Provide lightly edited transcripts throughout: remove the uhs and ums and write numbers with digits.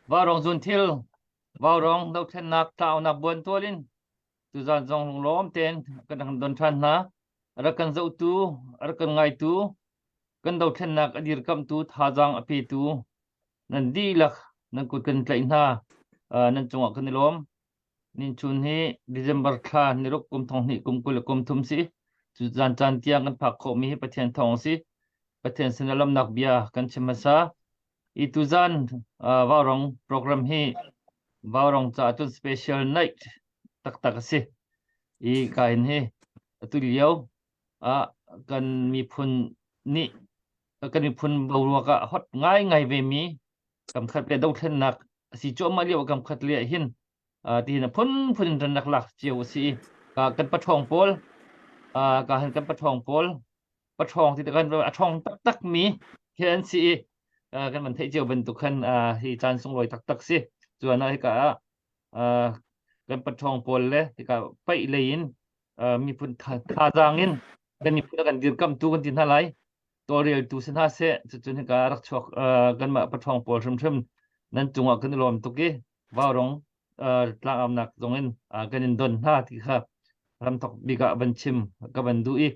Vaurawng zunthil, Vaurawng dothlennak tlaunak buantual in tuzan zong lunglawm tein kan rak don ṭhan hna. A rak kan zohtu, a rak kan ngaitu, kan dothlennak a dirkamhtu, thazaang a petu nan dihlak nan kut kan tlaih hna. Nan cungah kan i lawm. Ninchun hi December thla niruk kum thong hnih kum 20 le kum thum si. Cu zan caan tiang kan phak khawhmi hi Pathian thawng a si. Pathian sin ah lawmhnak bia kan chim hmasa. I tuzan Vaurawng program hi Vaurawng caah cun special night taktak a si. I ka hin hi atu lio ah kan miphun nih kan miphun boruak ah hot ngaingai ve mi kamkhat le dothlennak a si cuahmah lio ah kamkhat le ah hin tihin a phunphun in ran rak lak cio a si i kan paṭhawng pawl ka han kan paṭhawng pawl paṭhawng ti kan a ṭhawng taktak mi khi an si i kan van theih cio bantuk khan hi caan sunglawi taktak si. Cuan ah hika ah kan paṭhawng pawl le hika paih lei in miphun thazaang in kan miphun a kan dirkamhtu kan ti hna lai, tawlreltu si hna seh. Cucun hika rak chuak kanmah paṭhawng pawl hrimhrim nan cungah kan i lawm tuk i Vaurawng tlangaunak zong in kan in don hna ti kha ramthok bik ah van chim ka van duh i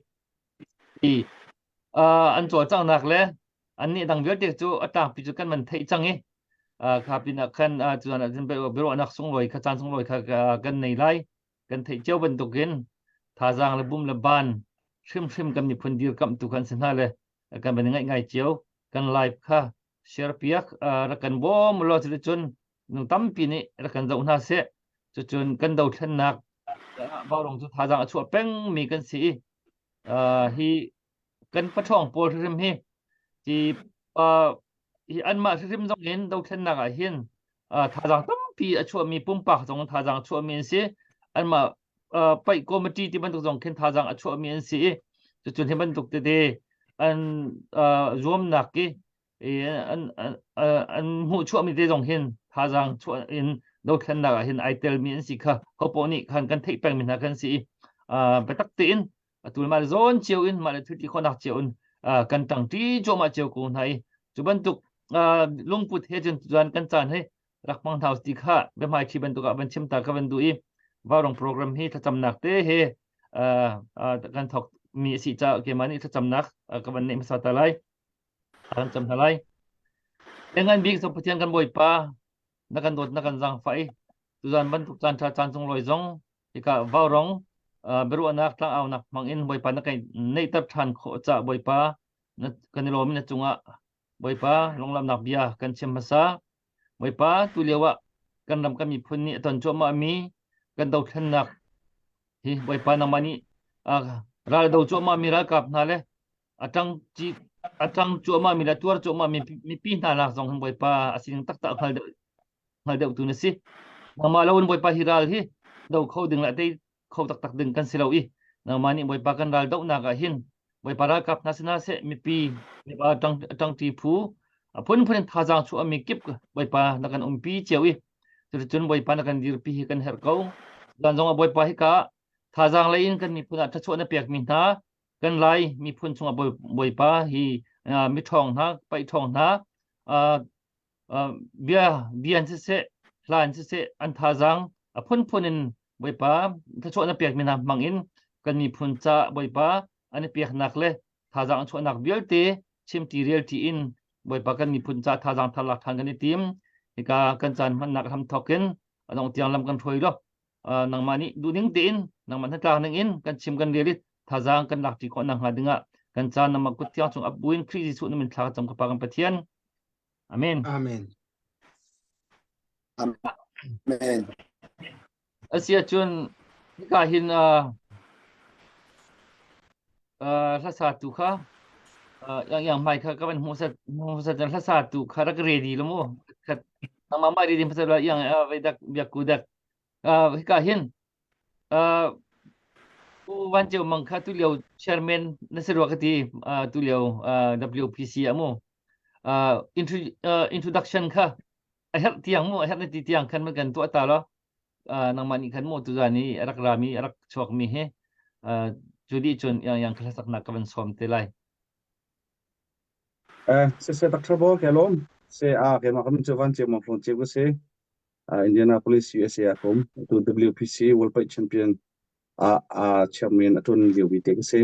i an cawlcanghnak le annih dang vialte cu a tlangpi cu kan van theih cang i kha pinah khan cuan ahcun biaruahnak sunglawi kha, caan sunglawi kha kan nei lai. Kan theih cio bantukin thazaang le bum le ban hrimhrim kan miphun dirkamhtu kan si hna le kan van ngaih ngai cio. Kan live kha share piak rak kan bawm law, cuticun nu tampi nih rak kan zoh hna seh. Cucun kan dothlennak Vaurawng cu thazaang a chuah pengmi kan si i hi kan paṭhawng pawl hrim hi hi hi anmah hrim zong in dothlennak ah hin thazaang tampi a chuahmi, pumpak zong thazaang a chuahmi an si. Anmah paih committee ti bantuk zong khin thazaang a chuahmi an si i cucun hi bantuk tete an zuamnak i an an hmuh chuahmi te zong hin thazaang chuah in dothlennak ah hin ai telmi an si kha hopoh nih khan kan theih pengmi hna kan si i biatak tein atu mah le zawn cio in, mah le thilti khawhnak cio in kan ṭangṭi cuahmah cio ko hna i cu bantuk lungput he cun tuan kan caan hi rak hmang hna ti kha biahmaiṭhi bantuk ah van chim ta ka van duh i Vaurawng program hi thlacamnak te he kan thawk mi a si caah keimah nih thlacamnak ka van neih hmasa ta lai. Kan cam hna lai. Ngan bik cu Pathian kan Bawipa, na kan dawt, na kan zaangfah i tuzan bantuk caan ṭha, caan sunglawi zong hika Vaurawng biaruahnak tlangaunak hmang in Bawipa na kan neihter ṭhan khawh caah Bawipa kan i lawm i na cungah Bawipa lunglamnak bia kan chim hmasa. Bawipa, tu lio ah kan ram kan miphun nih a ton cuahmah mi kan dothlennak hi Bawipa nangmah nih ral do cuahmah mi ralkap hna le a ṭang a ṭang cuahmah mi le tuar cuahmah mi mipi hna lak zong hin Bawipa a sining taktak hngal deuh hngal deuhtu na si. Nangmah lo in Bawipa hi ral hi do kho ding le tei kho taktak ding kan si lo i nangmah nih Bawipa kan ral dohnak ah hin Bawipa ralkap hna sinah seh, mipi mipa ṭangṭi phu a phunphun in thazaang chuahmi kip Bawipa na kan umpi cio i cuticun Bawipa na kan dirpi hi kan herh ko. Zan zong ah Bawipa hika thazaang lei in kan miphun ah thluachuah na pekmi hna kan Lai miphun chungah Bawipa hi miṭhawng hna, paihṭhawng hna, bia bia in siseh, hla in siseh, an thazaang a phunphun in Bawipa thluachuah na pekmi hna hmang in kan miphun ca Bawipa an i peknak le thazaang an chuahnak vialte chimti rialti in Bawipa kan miphun ca thazaang thar lak ṭhan kan i tim. Hika kan caan hmannak hram thawk in a dongh tiang lam kan hruai law nangmah nih duhning tein, nangmah hnatlak ning in kan chim kan rel i thazaang kan lak ṭi khawh nakhnga dingah kan caan nangmah kut thiang chung ap buin Khrih Jesuh na min thla ka cam, ka Pa kan Pathian. Amen. Amen. Amen. Asi ahcun hika hin hlasatu kha yang yang hmai kha ka van hmuh sat hmuh sat hlasa tu kha rak ready lo mu khat nangmah mai ready hmasa la yang vai dak biak ku dak hika hin Pu Van Ceu Mang kha tu lio chairman na si rua ka ti, tu lio WPC amu introduction kha a herh tiang mu, a herh na ti tiang khan man kan tuah ta lo. Nangmah nih khan mu tuzan i a rak rami, a rak chuakmi hi cu dih cun yang yang hlasaknak ka van sawm te lai. Siseh Dr. Bo ke lawm. Se a keimah ka min cu Van Ceu Mang Hlawn Ceu ka si. Uh, Indianapolis, USA ah ka um. Atu WPC World Paih Champion ah uh, chairman a ṭuan liomi te ka si.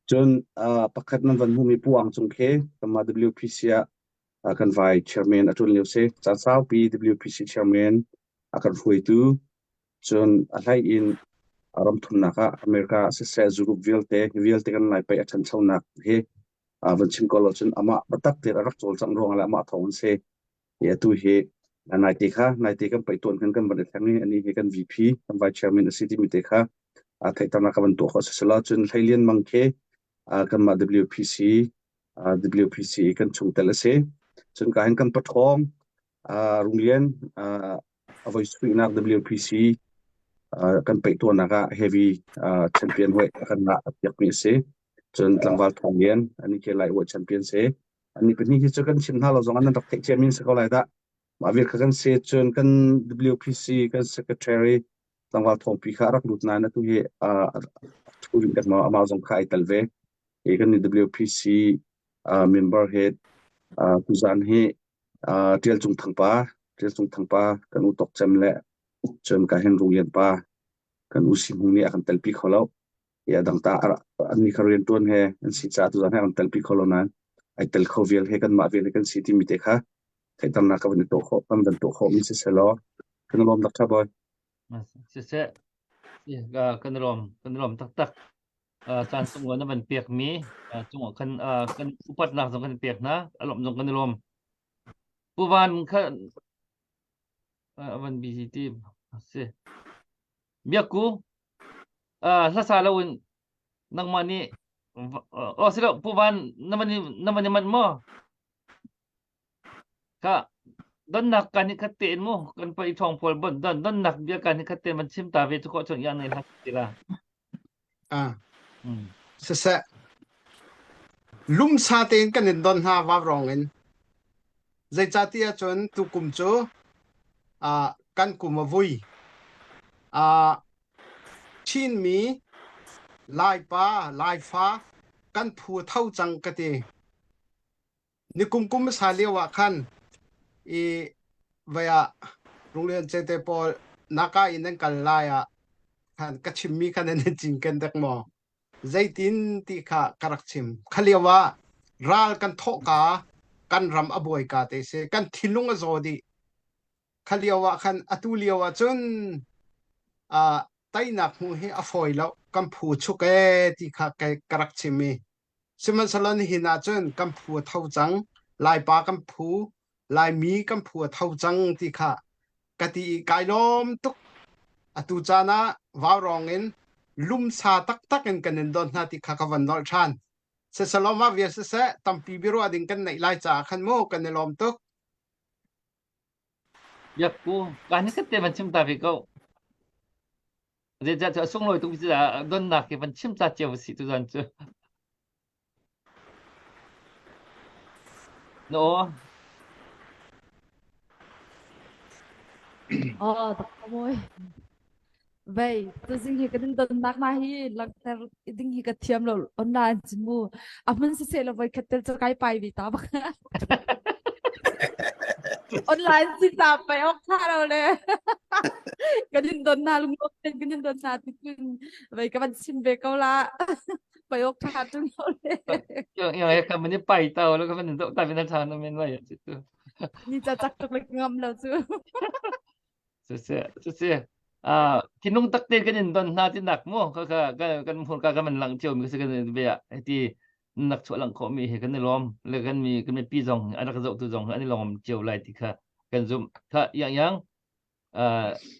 Cun uh, pakhat nan van hmuhmi Pu Ang Cung khi kanmah WPC ah uh, kan vai chairman a ṭuan lio si. Caan saupi WPC chairman a kan hruaitu. Cun a hlei in ram thumnak ah America siseh Europe vialte vialte kan Lai paih a ṭhanchonak hi uh, van chim ko lo cun amah biatak tein a rak cawlcangh ruangah le amah thawng an si. Hi atu hi naite kha naite kan paih tuan khan kan van i thleng i ani hi kan VP kan vice chairman a si timi te kha theihternak ka van tuah khawh siselaw cun Hleilian Mang khi kanmah WPC WPC kan chungtel a si. Cun ka hin kan paṭhawng Runglian a voi suihnak WPC kan paih tuahnak ah heavy champion hoi kan ngah piakmi a si. Cun tlangval Thawng Lian ani khi Lai Uah champion si. Ani pahnih hi cu kan chim hna lo zong ah nan rak theih ciami si ko lai dah. Mah vial kha kan si cun kan WPC kan secretary tlangval thawngpi kha a rak lut nain atu hi thu rih dek maw amah zong kha ai tel ve. Hi kan WPC member he tuzan hi Ṭial Cung Thang pa Ṭial Cung Thang pa kan u Tawk Cem le cun ka hin Rung Lian pa kan u Si Hmung nih a kan telpi kho lo. Hi a dang ta an nih kha rianṭuan he an si caah tuzan he an telpi kho lo nain ai tel kho vial he kanmah vial he kan si timi te kha theihternak ka van i tuah khawh kan van tuah khawh mi siseh law kan i lawm dak ṭha bawi. Siseh kan i lawm kan i lawm taktak. Caan sung na van pek mi cungah khan kan upatnak zong kan pek hna a lawm zong kan i lawm. Pu Van kha van busy ti si. Biakku hlasa loin nangmah nih oh si lo Pu Van na van na van i manh maw? Kha donnak kan hi khat tein mu kan pa i thawng pawl bon don donnak bia kan hi khat tein van chim ta ve cu khawh chung yang nei hlat ti la. Ah. Siseh lumsa tein kan in don hna vaurong in zeicahtiah cun tukum cu ah kan kum a vui ah Chinmi Laipa Laifa kan phu tho cang ka ti Nikum kum hmasa lio ah khan i vei ah Runglian Cete pawl naka in nan kal lai ah khan ka chimmi kha nan i cinken dek maw? Zeitin ti kha ka rak chim. Kha lio ah ral kan thawhka kan ram a buaika te si. Kan thinlung a zaw dih. Kha lio ah khan atu lio ah cun uh, teinak hmuh hi a fawi lo. Kan phu chuk ee ti kha ka rak chim i Sihmanhsehlaw nihin ah cun kan phu a tho cang, Laipa kan phu, Laimi kan phu a tho cang ti kha ka ti i kai lawm tuk. Atu caan ah vaurawng in lumsa taktak in kan in don hna ti kha ka van nolh ṭhan. Siselaw mah vial siseh tampi biaruah ding kan neih lai caah khan mu kan i lawm tuk. Biakku, ka ni khat te van chim ta ve ko. Zeicah cu a sunglawi tuk caah donnak hi van chim ca cio si tuzan cu. Na aw. Oh, tak mawi. Vei, tuzing hi kan in donnak na hi langhter ding hi ka thiam lo online cun mu. A hmun siseh lo voi khat tel cu kai pai ve ta bak. Online si ta pai ok tha lo le. Kan in don na lung ten kan in don na ti cun vei ka van chim ve ko la. Pai ok tha tung lo le. Yo yo ka man pai tao lo ka man do ta vin tha na men lai tu. Ni cha chak tuk le ngam lo cu. Siseh, siseh. Ah, thinlung takte kan in don hna ti nak mu ka ka kan hmurka kan man lang cio mi ka kan ve ah hiti nak chuah lang khawh mi he kan i lawm le kan mi kan mipi zong an rak zoh tu zong an i lawm cio lai ti kha kan zumh kha yang yang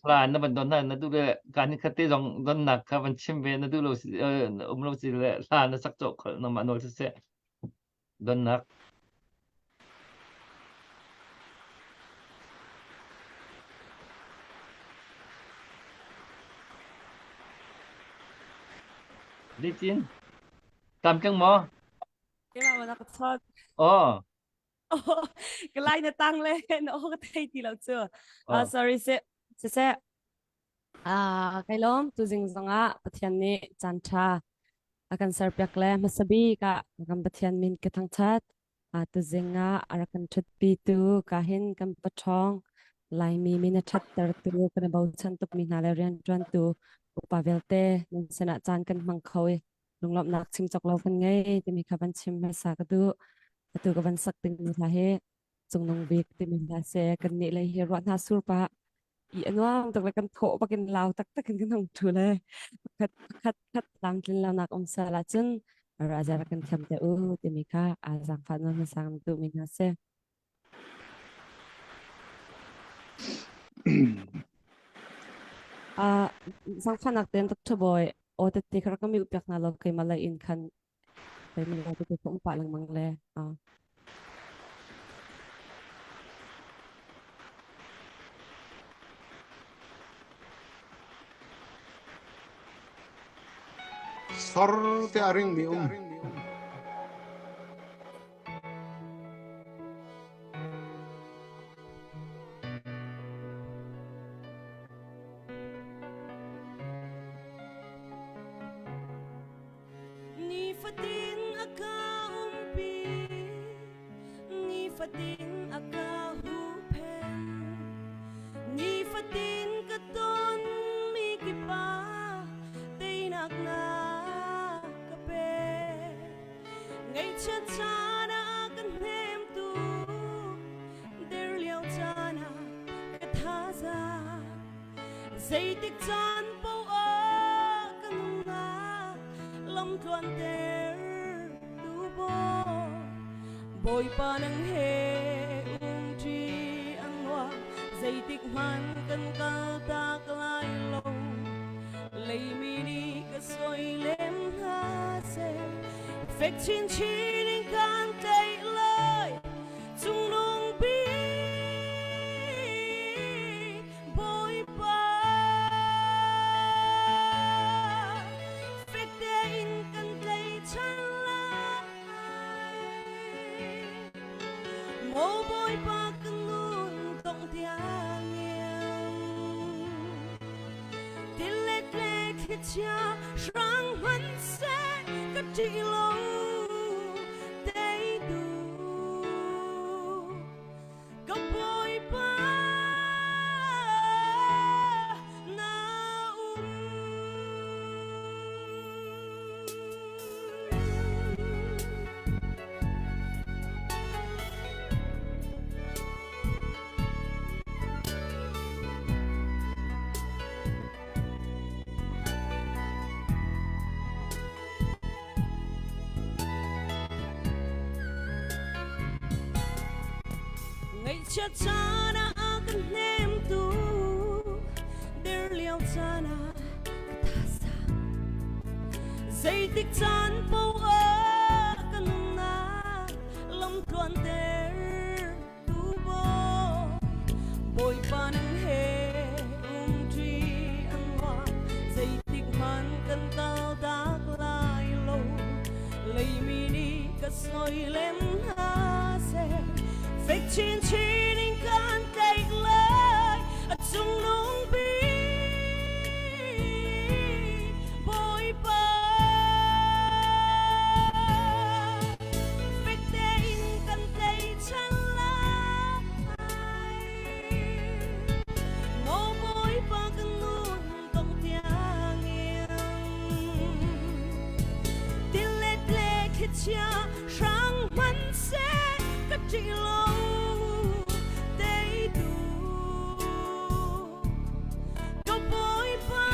plan na van don na na du le kan ni khate zong don nak kha van chim ve na du lo si um lo si le hla na sak cawk khol na ma nawl siseh Donnak. Zeitin? Tlamtling maw? Keimah ma na ka chawt. Oh. Ka lai na tang le na aw ka thei ti lo cu. Ah sorry si. Siseh. Ah kai lawm tuzing zongah Pathian nih caan ṭha a kan serpiak le hmasa bik ah kan Pathian min ka thangṭhat. Tuzing ah a rak kan ṭhutpitu kahin kan paṭhawng Laimi min a ṭhattertu kan i bochan tukmi hna le rianṭuantu upa vialte nan sinah caan kan hmang kho i lunglawmhnak chim cawk lo kan ngei timi kha van chim hmasa ka duh. Atu ka van sak dingmi hla hi cungnung bik timi hla si. Kannih lei hi ruah hna sur pah i a nuam tuk le kan thawh bakin lau taktak in kan hung ṭhu le pakhat pakhat khat tlamtlin lonak um sal ahcun raza rak kan thiam te u timi kha aa zaangfah nawn hmasa kan duhmi hna si. Zaangfahnak tein Dr. Bawi aw tete kha rak ka mute piak hna law keimah lei in khan keimah lei tete ka um pah lengmang le. Sor te a ringmi um. Nifatin a ka umpi, nifatin a ka huhphenh, nifatin ka ton mi kipa teinak na ka pek. Ngaihchiat caan ah ka hnemtu, der lio caan ah ka thazaang. Zeitik caan paoh ah ka nunnak lamtluanter tu bawi. Bawipa nang he umṭi an nuam, zeitik hmanh kan kaltak lai lo. Leimi nih ka soilem hna seh, fek chinchin in kan tlaih lai, cungnung bik Bawipa. Fek tein kan tlaihchan lai. Maw Bawipa kan nun dongh tiangin tilet le thlichia hrang hmanhseh ka ṭih lo teitu ka Bawipa na um. Ngaihchiat caan ah kan hnemtu der lio caan ah ka thazaang zeitik caan paoh ah ka nunnak lamtluanter tu bawi Bawipa nang he umṭi an nuam zeitik hmanh kan kaltak lai lo leimi nih ka soilem hna seh fek chinchin in kan tlaih lai a cungnung bik Bawipa fek tein kan tlaihchan lai Maw Bawipa kan nun tong tiangin tilet le thlichia hrang hmanhseh ka ṭih lo teitu ka Bawipa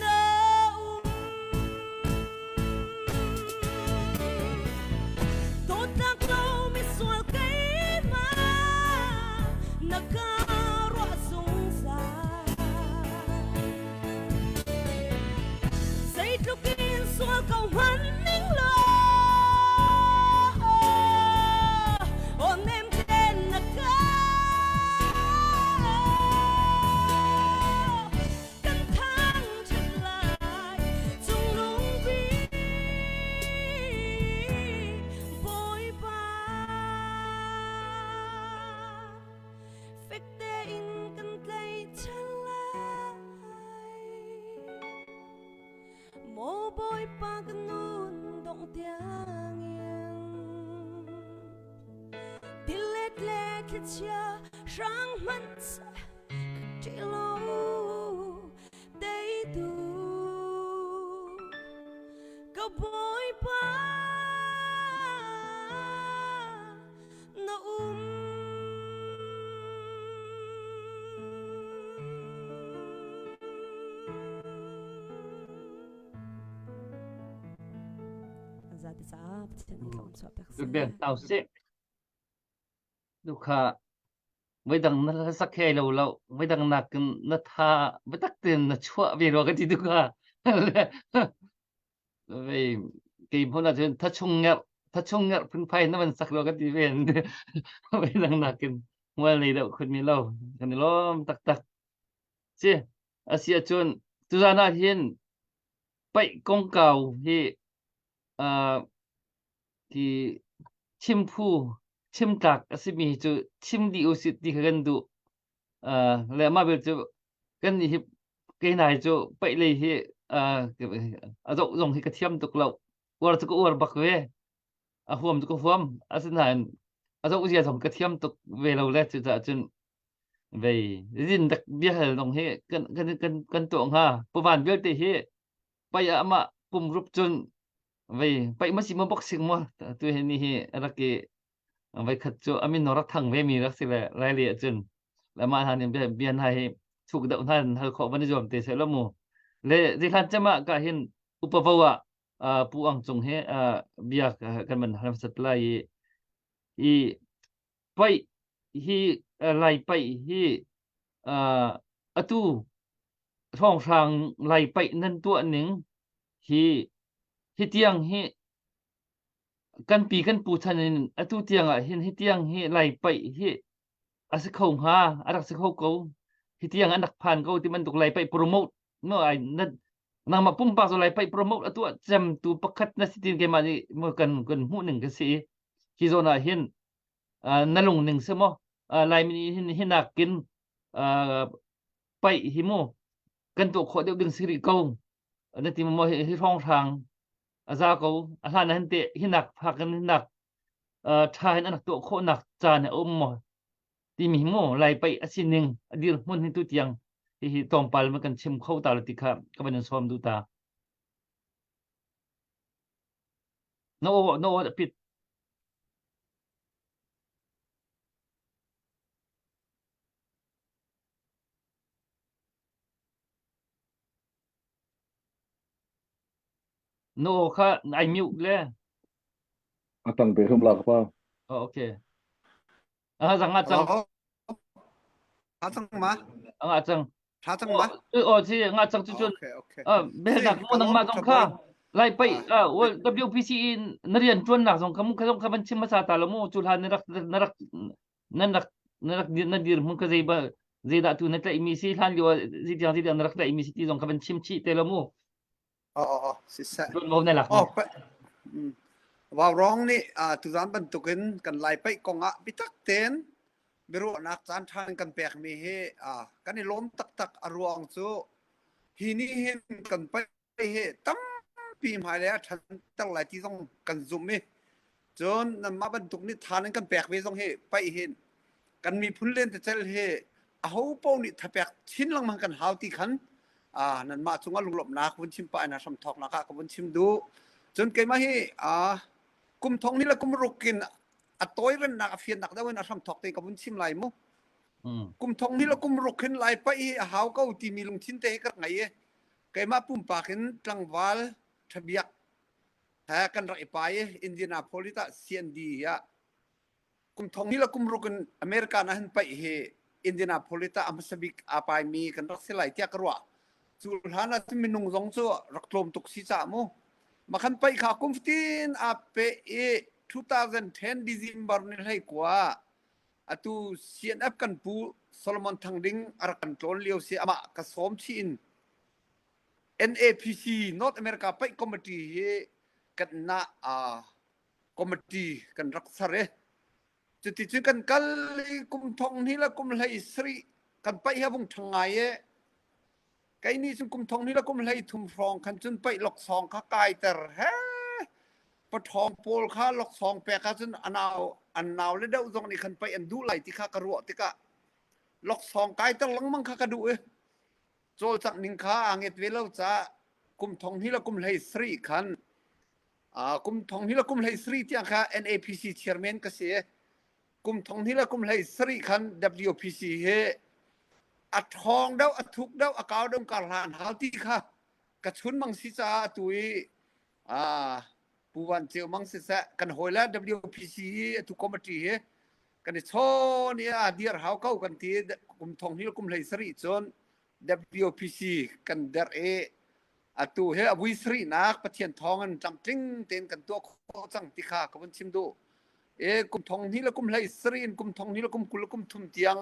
na um. Dawtnak lo misual keimah na ka ruah zungzal. Zeitluk in sual ko hmanh ning law. Thlichia hrang hmanh seh ka ṭih lo teitu ka Bawipa na um. Zati caah Pathian nih tlawm chuah pek seh. Ben tau seh. Dukha voidang na sak he lo lo voidang nakin na tha biatak tein na chuah ve rua ka ti dukha. Vei kei hmun ah cun thachung ngerh thachung ngerh phunphai na van sak rua ka ti ve. Voidang nakin hmual nei deuh khun mi lo. Kan i lawm taktak. Si asi ahcun tuzan ah hin paih kongkau hi uh, ti chim phu chim tlak a simi hi cu chim dih usih ti kha kan duh. Uh, le mah bel cu kan nih hi keinai cu paih lei hi uh, a zoh zong hi ka thiam tuk lo. Uar cu ka uar bak ve. A huam cu ka huam. Asinain a zoh zia zong ka thiam tuk ve lo le cucaah cun vei zin dak biahal zong hi kan kan kan kan tuah hnga. Puvan vialte hi paih ah amah pumrup cun vei paih ma si ma boxing ma tu hi ni hi rak i vai khat cu amin rak thang ve mi rak si le lai le cun le mah hna nih bia bia hna hi thuk deuh hna hal khawh van i zuam te se lo mu le zihlan cema ka hin upa vo ah pu ang cung he bia kan man hal sat lai i i paih hi lai paih hi atu hrawnghrang lai paih nan tuah ning hi hi tiang hi kan pi kan pu chan in atu tiang ah hin hi tiang hi lai paih hi a si kho hnga a rak si kho ko hi tiang an rak phan ko ti bantuk lai paih promote no ai na nangmah pumpak zo lai paih promote atu cem tu pakhat na si tin keimah nih mo kan kan hmuh ning ka si hi zawn ah hin na lung ning si maw laimi nih hin hinak in paih hi mu kan tuah khawh deuh ding si rih ko na ti maw hi hrawnghrang a za ko a hlan ah hin te hinak phak in hinak tha hin an rak tuah khawhnak caan a um maw timi hi mu lai paih a sining a dir hmun hi tu tiang hi hi tlawmpal ma kan chim kho ta lo ti kha ka van in sawm duh ta no no pit Na aw kha ai mute le. A tang pe hrim la ka pa. Oh, okay. Ah, zang nga cang. Tha cang ma? Nga cang. Tha cang ma? Oh, si nga cang cu cun. Okay, okay. Ah, bel nak mo nang ma zong kha. Lai pai ah WPC in na rian tuan nak zong kha mu kha zong kha van chim hmasa ta lo mu cu hlan na rak na rak nan rak na rak na dir hmun ka zei ba zeidah tu na tlaih mi si hlan lio zei tiang zei tiang na rak tlaih mi si ti zong kha van chim chih te lo mu Oh, oh, oh, siseh. Tuanvo na lak. Oh, pa, mm. Vaurawng nih uh, tuzan bantukin kan Lai paih kongah bitak tein biaruahnak caan ṭha kan pekmi hi uh, kan i lawm taktak a ruang cu hi ni hin kan paih hi tampi hmailei ah ṭhanter lai ti zong kan zumh i cun nanmah bantuk nih tha nan kan pek ve zong hi paih hin kan miphun lentecelh hi aho paoh nih thapek chin lengmang kan hau ti khan ah nanmah cungah lunglawmhnak vun chim pah in a hramthawknak ah ka vun chim duh cun keimah hi ah kum thong ni le kum ruk in a tawirennak a fiannak deuh in a hramthawk te ka vun chim lai mu kum thong ni le kum ruk hin lai paih hi a hau ko timi lungthin te hi ka ngei i keimah pumpak in tlangval thabiak he kan rak i pai i Indianapolis ah CND ah kum thong hi le kum ruk in America na han paih hi Indianapolis ah a hmasa bik aa paimi kan rak si lai tiah ka ruah. Cu hlan ah cun minung zong cu rak tlawm tuk si caah mu. Makhan paih kha kum fatin aa peh i 2010 December ni hlei kua atu CNF kan pu Solomon Thang Ding a rak kan tlawn lio si amah ka sawm chih in NAPC North America Paih Committee hi kan na uh, committee kan rak ser i cuticun kan kal i kum thong hnih le kum hlei sarih kan paih hi a vung ṭhang ngai i kei nih cun kum thong hnih le kum hlei thum hrawng khan cun paih laksawng kha kaiter he paṭhawng pawl kha laksawng pek ahcun a nau. An nau le deuh zong nih khan paih an duh lai ti kha ka ruah tikah loksawng kaiter lengmang kha ka duh i cawlcangh ning kha aa nget ve lo caah kum thong hnih le kum hlei sarih khan kum thong hnih le kum hlei sarih tiang kha NAPC chairman ka si i kum thong hnih le kum hlei sarih khan WPC hi a ṭhawng deuh a thuk deuh a kau deuh kar hlan hau ti kha ka chun mang si caah atu i Pu Van Ceu Mang siseh kan hawi le WPC hi atu committee hi kan i chawn i a dir hau ko kan ti kum thong hnih kum hlei sarih cun WPC kan derh i atu hi a vui sarihnak Pathian thawng in tlamtling tein kan tuah khawh cang ti kha ka vun chim duh. E kum thong hnih le kum hlei sarih in kum thong hnih le kum 20 le kum thum tiang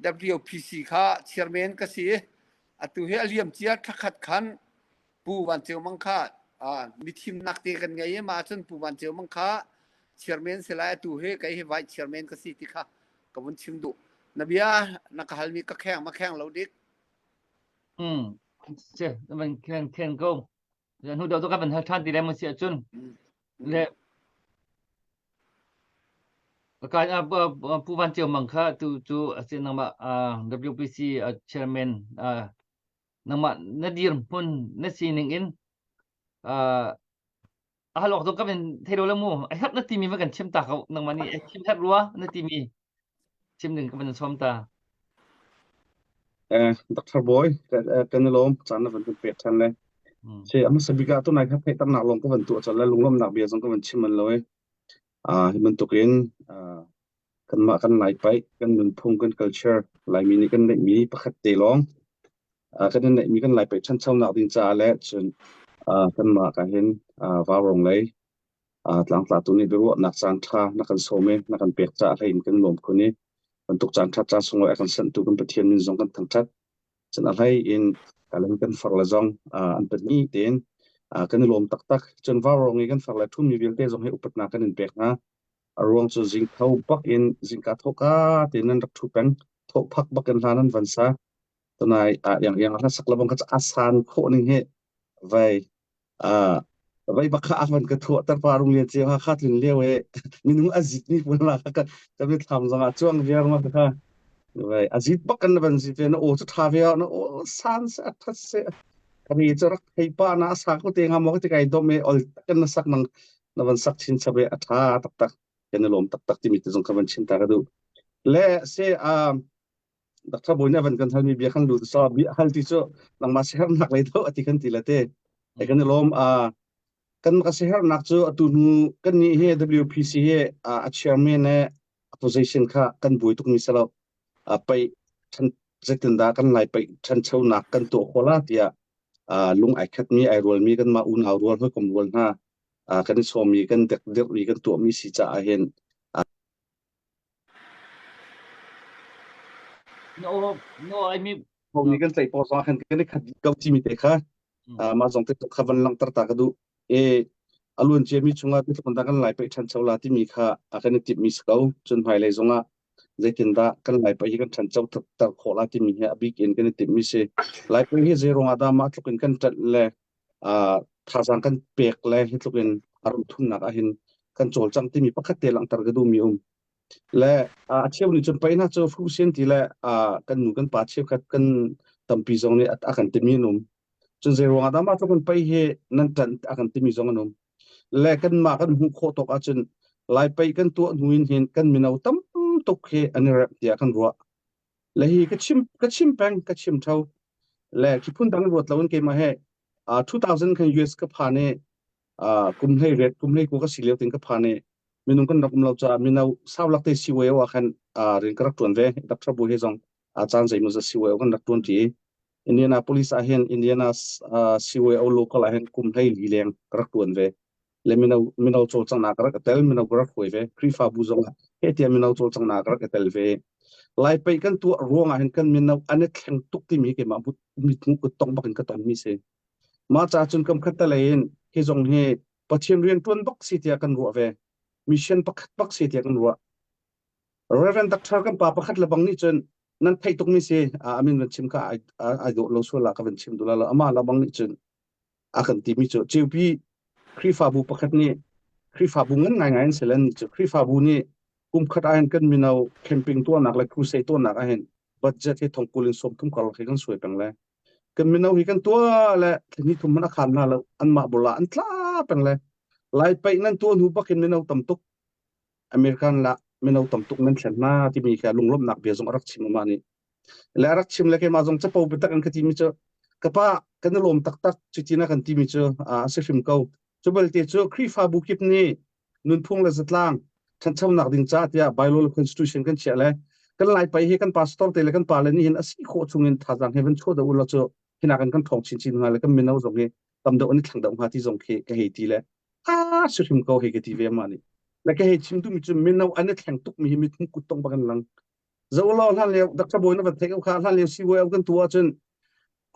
WPC kha chairman ka si. Atu hi a liam cia thlakhat khan Pu Van Ceu Mang kha mithimnak te kan ngei i mah cun Pu Van Ceu Mang kha chairman si lai atu hi kei hi vice chairman ka si ti kha ka vun chim duh. Na bia na ka halmi ka kheng ma kheng lo dik. Mm. Se, man khen khen ko. Hnu deuh tu ka van hal ṭhan ti le mun si ahcun. Le ka Pu Van Ceu Mang kha tu cu a si nangmah WPC chairman nangmah na dirhmun na sining in a hal awk zong kan in thei lo le mu a herh na timi va kan chim ta ko nangmah nih chim herh rua na timi chim ding ka van sawm ta Eh, Dr. Boy, kan i lawm caan na van kan pek ṭhan le. Si, a hmasa bik ah tunai kha theihternak lawng ka van tuah colh le lunglawmhnak bia zong ka van chim man lo i. Ah, hi bantukin ah kanmah kan Lai paih, kan nunphung, kan culture, Laimi nih kan neihmi pakhat te lawng kan i neihmi kan Lai paih ṭhanchonak ding caah le cun kanmah ka hin Vaurawng lei tlangtlatu nih biaruahnak caan ṭha na kan sawm i na kan pek caah hlei in kan lawm khun i bantuk caan ṭha caan sunglawi a kan sanhtu kan Pathian min zong kan thangṭhat. Cun a hlei in kalan kan far le zong an pahnih tein kan i lawm taktak. Cun Vaurawng i kan far le ṭhumi vialte zong hi upatnak kan in pek hna. A ruang cu zing tho bak in zingka thawhka tein nan rak ṭhu peng. Thawhphak bak in hla nan van sa. Tunai ah iang iang hla sak lebang kha a san khawh ning hi vai ah vai bak kha a van ka thuah ter pa rung lian ceu ha kha tlun lio e minung a zit mi pun la ka ka mit thlam zong ah chuang viar ma kha vai a zit bak kan van zit ve na o chu tha ve na o san se a that se kami chu rak thei pa na sa ko te nga mo te kai dom e ol kan na sak nang na van sak chin chabe a tha tak tak kan lom tak tak timi te zong ka van chim ta ka du le se a Dr. Bawi nih a van kan halmi bia kan lut so bia hal ti cu nangmah siaherhnak lei deuh ati kan ti le te. E kan i lawm a kan ka siaherhnak cu atu hnu kan nih hi WPC hi a chairman le a position kha kan buai tuk mi si lo. A pei than zeitindah kan lai pei ṭhanchonak kan tuah khawh la tiah lung ai khatmi ai rualmi kanmah unau rual hawikom rual hna kan i sawmmi kan dek dirhmi kan tuahmi si caah hin No, no, I mean, Ho nih kan tlaih paw zong ah khan kan i khat dih ko timi te kha mah zong te kha van langhter ta ka duh. E a luan ciami chungah zeitluk dah kan Lai paih ṭhancho la timi kha a kan i timhmi si ko. Cun hmailei zongah zeitindah kan Lai paih hi kan ṭhancho ter khawh la timi hi a bik in kan i timhmi si. Lai paih hi zei ruangah dah mah tluk in kan ṭanh le thazaang kan pek le hi tluk in a ram thumnak ah hin kan cawlcangh timi pakhat te langhter ka duhmi um. Le a cheu nih cun pei hna cu fuhsian ti le kan nu kan pa cheukhat kan tampi zong nih a kan timi an um. Cun zei ruangah dah mah tluk in pei hi nan ṭanh a kan timi zong an um. Le kanmah kan hmuh khawh tawk ahcun Lai pei kan tuah hnu in hin kan mino tam tuk hi an i remh tiah kan ruah. Le hi ka chim ka chim peng ka chim tho. Le khi phun dang ruat lo in keimah he 2000 khan US ka phan i kum hlei ret kum hlei ku ka si lio tin ka phan i minung kan rak um lo caah mino saulak te siway ah khan rian ka rak ṭuan ve Dr. Bu he zong caan zeimaw zat siway kan rak ṭuan ṭi Indianapolis ah hin Indiana CYO local ah hin kum hlei li leng ka rak ṭuan ve le mino mino cawlcanghnak ka rak i tel mino ka rak hruai ve Khrihfabu zong ah he tiah mino cawlcanghnak ka rak i tel ve Lai pei kan tuah ruang ah hin kan mino an i thleng tuk timi keimah mithmuh kut tong bak in ka ton mi si Mah ca cun kam khat te in hi zong hi Pathian rian ṭuan bak si tiah kan ruah ve. Mission pakhat bak si tiah kan ruah. Reverend Doctor kan pa pakhat le bang nih cun nan theih tukmi si a min van chim kha ai ai dawh lo sual ah ka van chim duh la lo amah la bang nih cun a kan timi cu Ceupi Khrihfabu pakhat nih Khrihfabu ngan ngaingai an si len cu Khrihfabu nih. Kum khat ahhin kan mino camping tuahnak le crusade tuahnak ahhin budget hi thongkul in 30 karlak hi kan suai peng le kan mino hi kan tuah le thla thum hmanh a khan hna lo anmah bula an tla peng le Lai paih nan tuah hnu bakin mino tam tuk American la mino tam tuk nan thlen hna timi kha lunglawmhnak bia zong a rak chim amah nih le a rak chim le keimah zong capo biatak an ka timi cu ka pa kan i lawm taktak cuti na kan timi cu a si hrim ko cu belte cu Khrihfabu kip nih nunphung le zatlang ṭhanchonak ding ca tiah Bible le Constitution kan chiah le kan lai pai hi kan pastor te le kan pa le nih hin a si khawh chung in thazaang he van chuah deuh ulaw cu hinak in kan ṭhawng chinchin hnga le kan mino zong hi tam deuh an i thleng deuh hnga ti zong khi ka hei ti le a si hrim ko hei ka ti ve ma nih le ka hei chim duhmi cu mino an i thleng tukmi hi mithmuh kut tong bak an lang zo law hlan lio Dr. Bawi na van theih ko kha hlan lio sibawi kan tu ahcun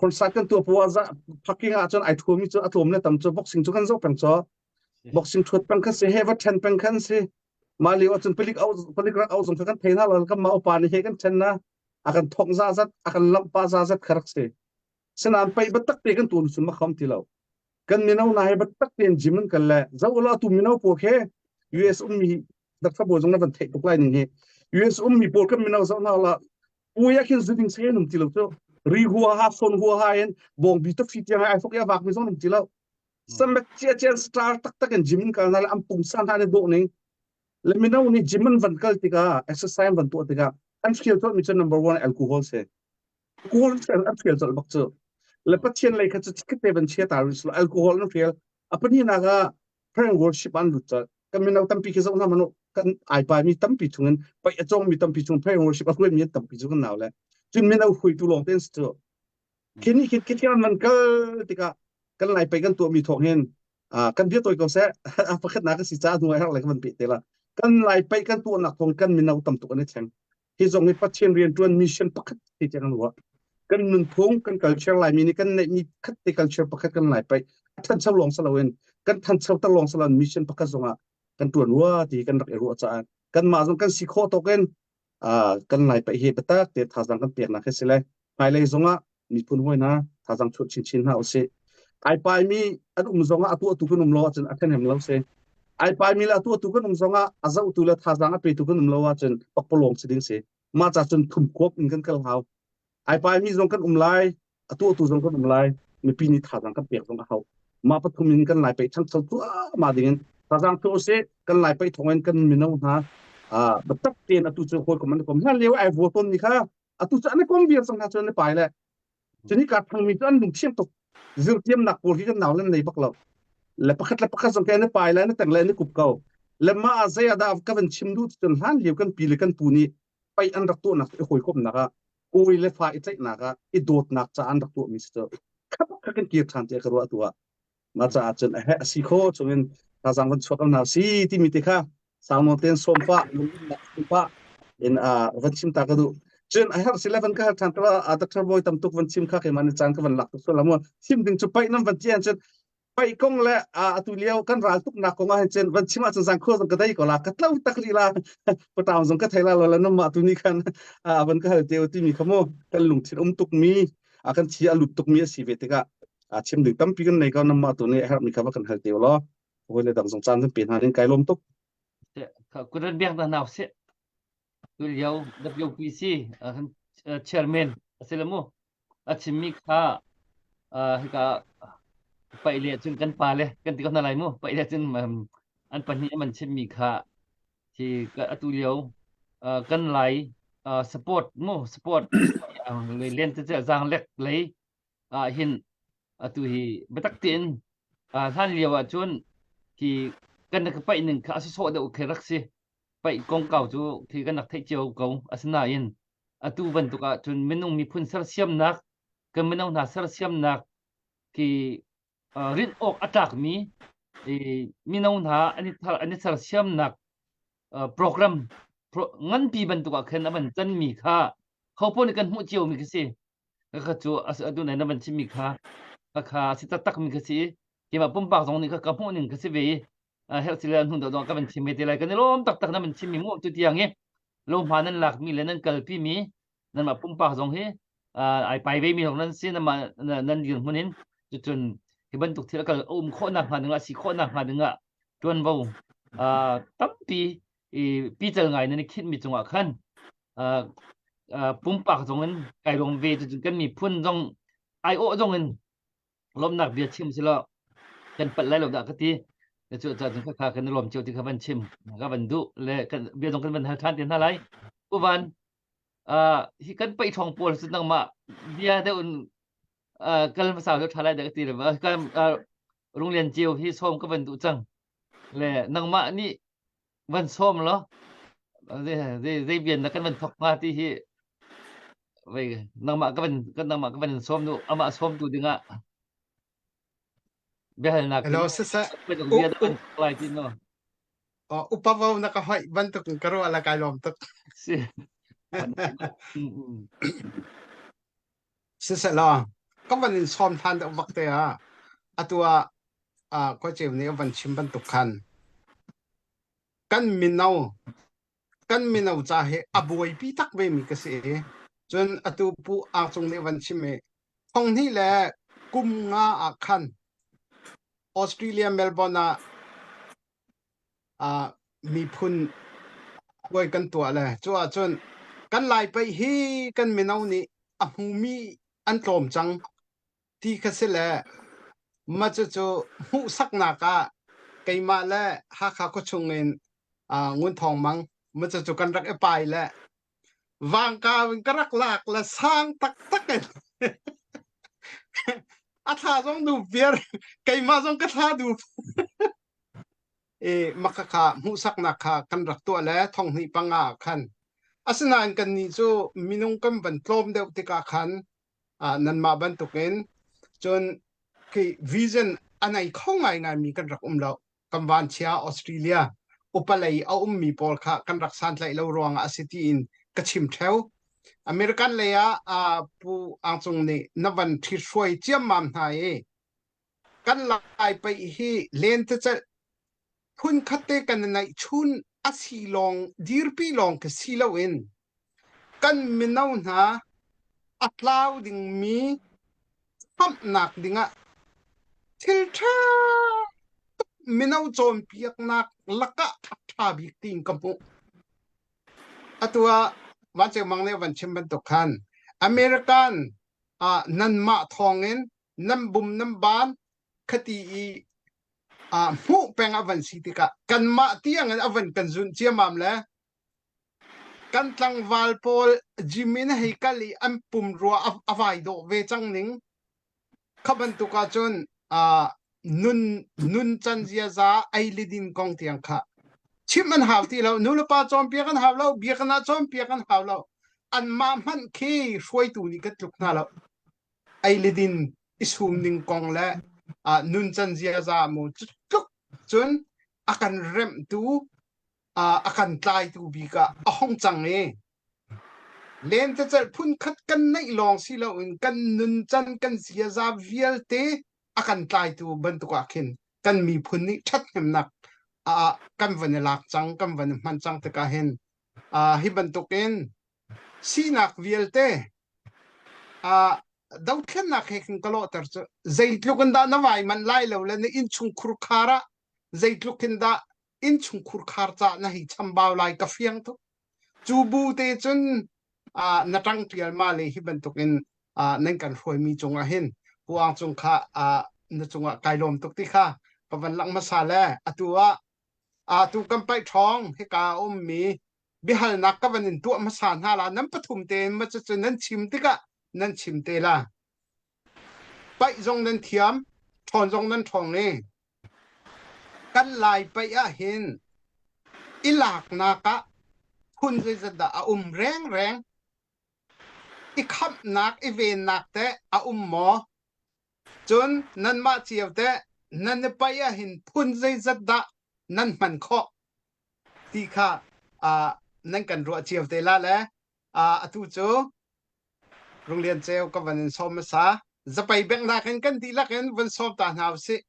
concert kan tuah puah za parking ah cun ai thuami cu a tlawm le tam cu boxing cu kan zoh peng cho boxing thuat peng khan si he va then peng khan si mah lio ahcun palik au palik rak au zong kha kan thei hna lo kan mah upa nih he kan then na a kan thong za zat a kan lamh pa za zat kha rak si sinan pei biatak te kan tuan sun ma kham ti lo kan mino na he biatak tein gym an kal le zo la tu mino pawl khe US ummi Dr. Bawi zong na van theih tuk lai ning hi US ummi pawl kan mino zoh hna la puai ah khin zuding se an um ti lo cu ri hua ha son hua ha in bawngbi ta fi tiang ai fok ya vak mi zong um ti lo samet chia chian star taktak in gym in kal na le an pungsan hna ne dawh ning le mino nih gym an van kal tikah exercise an van tuah tikah an feel colh mi cu number one alcohol se alcohol an feel colh bak cu le pathian lei kha cu chikkhat van chia ta rih alcohol an feel a pahnihnak ah prayer worship an lut colh kan mino tampi khi zoh hna manu kan ai pai mi tampi chungin paih a cawng mi tampi chung prayer worship a hruai mi tampi cu kan nau le cun mino hruaitu lawng ten cu khi ni khi khi man kal tikah kan lai pei kan tuah mi thawng hin kan bia tawi ko seh pakhat nak si ca hnu ai har le kan van pe te la kan lai pei kan tuah nak thawng kan mino tam tuk an i thleng hi zong hi Pathian riantuan mission pakhat te tiang an ruah kan nunphung kan culture laimi nih kan neihmi khat te culture pakhat kan lai pai thancho lawng si loin kan thancho ter lawng si loin mission pakhat zongah kan tuan rua ti kan rak i ruah caah kanmah zong kan si khawh tawk in kan lai paih hi biatak te thazaang kan peknak hi si le hmailei zongah miphun hawi hna thazaang chuah chinchin hna usih ai paimi an um zongah a tuahtu kan um lo ahcun a ṭhahnem lo si ai paimi le a tuahtu kan um zongah a zohtu le thazaang a petu kan um lo ahcun pakpalawng si ding si mah ca cun thumkhuap in kan kal hau ai paimi zong kan um lai a tuahtu zong kan um lai mipi nih thazaang kan pek zong a hau mah pathum in kan lai paih ṭhangcho cuahmah ding in thazaang chuah usih kan lai paih thawng in kan mino hna biatak tein atu cu hawikom an i kom hlan lio ai vua tawn mi kha atu cu an i kom viar cang hna cu an i pai le cuni ka thangmi cu an lungthiam tuk zirtiamnak pawl hi kan nau lan nei bak lo le pakhat le pakhat zong ke an i pai le an i teng le an i kup ko le mah ah zei ah dah ka van chim duh cun hlan lio kan pi le kan pu nih paih an rak tuahnak i hawikomhnak ah kawi le fa i tlaihnak ah i dawtnak ca an rak tuahmi si cu kha kha kan kir ṭhan tiah ka ruah tu ah mah caah cun a he a si kho chungin thazaang van chuak hna si timi te kha sangnawn ten sawm pah lungnak pah in a van chim ta ka duh cun a herh si le van ka hal ṭhan ka Dr. Bawi tam tuk van chim kha keimah ni caan ka van lak tuk sual la mu chim ding cu paih nan van tian cun paih kong le atu lio kan ral tuknak kong ah hin cun van chim ahcun zang khua zong ka dei ko la ka tlo tak rih la pataung zong ka thei la lo la nam mah tu ni khan a van ka hal te timi kha mu kan lungthin um tuk mi a kan thi a lut tuk mi a si ve tikah a chim ding tampi kan nei ko nam mah tu ni a herh mi kha va kan hal te law hawi le dang zong caan kan pe hna ding kai lawm tuk kuran biak na nau se tu lio WPC chairman asilamu a chimmi kha hika paih le cun kan pa le kan ti ko hna lai mu paih le cun an pahnih an chimmi kha hi atu lio kan lai support mu support len te zang lek lei ah hin atu hi biatak tein hlan lio ah cun hi kan ka paih ning kha a sawh deuh khi rak si paih kongkau cu khi kan rak theih cio ko asinain atu bantuk ah cun minung miphun sersiamnak kan mino hna sersiamnak khi rinh awk a tlakmi mino hna an i an i sersiamnak program nganpi bantuk ah khin a van canmi kha ho paoh nih kan hmuh ciomi khi si kha cu atu nai na van chimmi kha kha si taktak mi kha si keimah pumpak zong nih kha ka hmuh ning kha si ve i herh si le hnun deuh ka van chim ve te lai kan i lawm taktak na van chimmi mu tu tiang i lohma nan lakmi le nan kalpimi nanmah pumpak zong hi ai pai ve mi zong nan si nanmah nan dirhmun in cucun hi bantuk thil a kal a um khawhnak hnga dingah si khawhnak hnga dingah tuanvo tampi. I pical ngai nan i khinhmi cungah khan uh, uh, pumpak zong in kai lawm ve cu kan miphun zong ai awh zong in lawmnak bia chim si lo kan palh lai lo dah ka ti na cu ca cun kha kan lawm cio ti kha van chim ka van duh le kan bia zong kan van hal than te hna lai uvan uh, hi kan paih thong pawl cu nangmah bia deuh in uh, kal hmasa cu tha lai dah ka ti le kan uh, Runglian Ceu hi sawm ka van duh cang le nangmah nih van sawm law zei zei bian na kan van thok hnga ti hi vei nangmah ka van kan nangmah ka van sawm nu amah sawm tu dingah biahalnak Hello siseh bia da van thok lai ti no upa vo na ka hoih bantuk in ka ruah la kai lawm tuk si Siseh law ka van in sawm than deuh bak te ah atu ah ah khuaceu nih a van chim bantuk khan kan mino kan mino ca hi a buaipi tak ve mi ka si i cun atu Pu Ang Cung nih a van chim i thonghnih le kum nga ah khan Australia Melbourne ah ah miphun puai kan tuah le cu ahcun kan Lai paih hi kan mino nih a hmumi an tlawm cang ti kha si le mah cucu hmuhsaknak ah keimah le Hakha khuachung in uh, Ngun Thawng Mang mah cucu kan rak i pai le vangkau in ka rak lak le sang taktak in a thla zong du viar keimah zong ka thla du i makhakha hmuhsaknak kha kan rak tuah le thonghnih panga ah khan asinain kannih cu minung kan van tlawm deuh tikah khan nanmah bantukin cun khi vision a nei kho ngaingaimi kan rak um lo kan vanchia Australia upa lei a ummi pawl kha kan rak santlaih lo ruangah a si tiin ka chim theo American lei ah Pu Ang Cung nih na van ṭhithruai ciammam hna i kan Lai paih hi lentecelh phunkhat te kan i neihchun a si lawng dirpi lawng khi si loin kan mino hna a tlau dingmi khamhnak dingah thil ṭha tuk mino cawnpiaknak lakah a ṭha bik tiin ka hmuh. Atu ah Vancung Mang nih a van chim bantuk khan American ah nanmah thawngin nan bum nan ban khati i uh, hmuh peng a van si tikah kanmah tiang in a van kan zunh ciamam le kan tlangval pawl gym in hei kal i an pum rua a vai dawh ve cang ning kha bantuk ahcun uh, nun nun can ziaza ei le din kong tiang kha chim an hau ti lo nu le pa cawnpiak an hau lo biakinn ah cawnpiak an hau lo anmah hmanh khi hruaitu nih kan tluk hna lo ei le din i sum ning kong le uh, nuncan ziaza mu tluk cun a kan remhtu uh, a kan tlaitu bik ah a hong cang i lentecelh phun khat kan neih lawng si loin kan nuncan kan ziaza vialte a kan tlaitu bantuk ah khin kan miphun nih ṭhathnemnak ah kan van i lak cang kan van i hman cang tikah hin uh, hi bantukin Sinak vialte ah dothlennak he khin ka lawhter cu zeitluk in dah na vai manh lai lo le na innchungkhur khar ah zeitluk in dah innchungkhur khar caah na hei chambau lai ka fiang tuk. Cu bu te cun ah na ṭang ṭial ma le hi bantukin ah nan kan hruaimi cungah hin Puang cung kha ah na cungah kai lawm tuk ti kha ka van langh hmasa le atu ah atu kan paih ṭhawng hika a ummi biahalnak ka van in tuah hmasa hna la nan pathum tein ma cucu nan chim tikah nan chim te la paih zong nan thiam ṭhawn zong nan ṭhawng i kan lai paih ah hin i laknak ah phun zeizat dah a um rengreng i khamhnak i vennak teh a um maw cun nanmah cio teh nan i paih ah hin phun zeizat dah nan hman khawh ti kha uh, nan kan ruah cio te la le uh, atu cu Runglian Ceu ka van in sawm hmasa zapei bengnak in kan dihlak in van sawm ta hna usih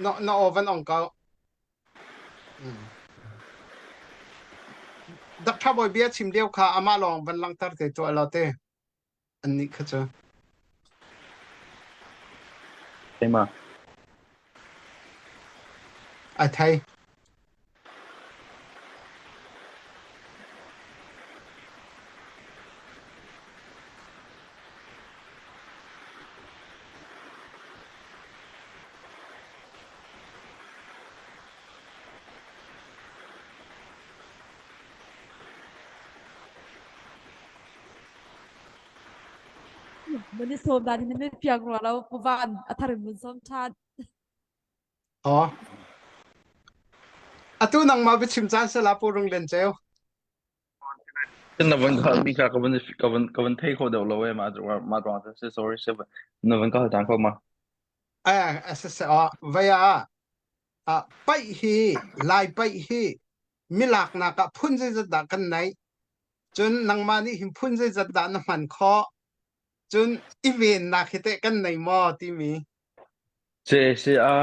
na na aw van ong ko Dr. Bawi bia chim lio kha amah lawng van langhter te tuah lo te Annih kha cu. Thei ma? A thei. Nan i sawm dan in nan piang rua lo Pu Van a thar in mun sawm ṭhan. Aw. Atu nangmah biachim caan sela Pu Rung Lian Ceu. Na van ka mi ka ka van ka van ka van thei kho deuh lo e ma ma ruang se sorry se na van ka hal tan kho ma. Eh se se aw vaya ah paih hi lai paih hi milak nak ah phun zeizat dah kan nei cun nangmah nih hin phun zeizat dah na hman khawh cun i vennak hi teh kan nei maw timi Se se a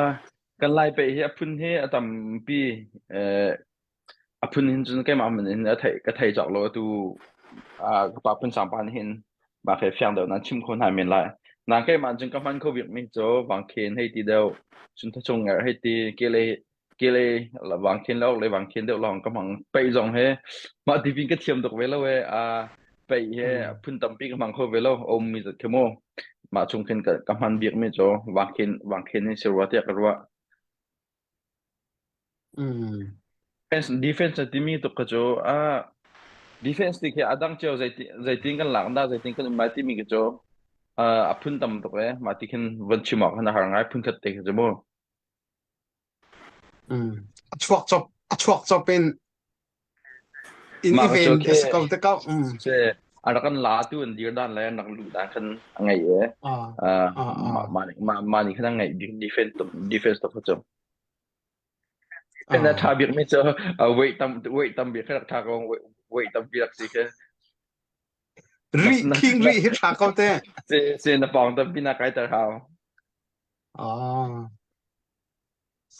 kan lai pe hi a phun hi a tampi eh a phun hin cun keimah man in a thei ka thei cawk lo atu a ka pa phun sang pa nih hin mah khi fiang deuh nan chim kho hna men lai na keimah cun ka hman kho bik mi cu vangkhen hei ti deuh cun thachung ngerh hei ti kele kele vangkhen le ok le vangkhen deuh lawng ka hmang peih zong he mah ti pin ka thiam tuk ve lo e a peih he phun tampi ka hmang kho ve lo om mi zat khi mu mah chung khin ka ka hman bik mi cu vangkhen vangkhen hin si rua tiah ka ruah Mm. Defense defense na timi tuk kha cu ah defense ti khi a dang cio zeiti zeitin kan lak dah zeitin kan um lai timi khi cu ah a phun tam tuk e mah ti khin von chim awk khan a har ngai phun khat te khi cu mu Mm. A chuak chop a chuak chop in in mah i kha cu ven khi a si ko te ko. Mm. se a rak kan la tu an dir dan le an rak luh dan khan a ngei e Ah ah ah mah ah mah mah mah nih khan a ngeih bik defense tuk defense tuk kha cu na ah. ṭha bik mi cu uh, weight tam weight tam bik kha rak ṭha ko weight weight tam bik rak si khi na Ri na khing na ri hi ṭha ko te. se se na pawng tampi na kai ter hau Ah.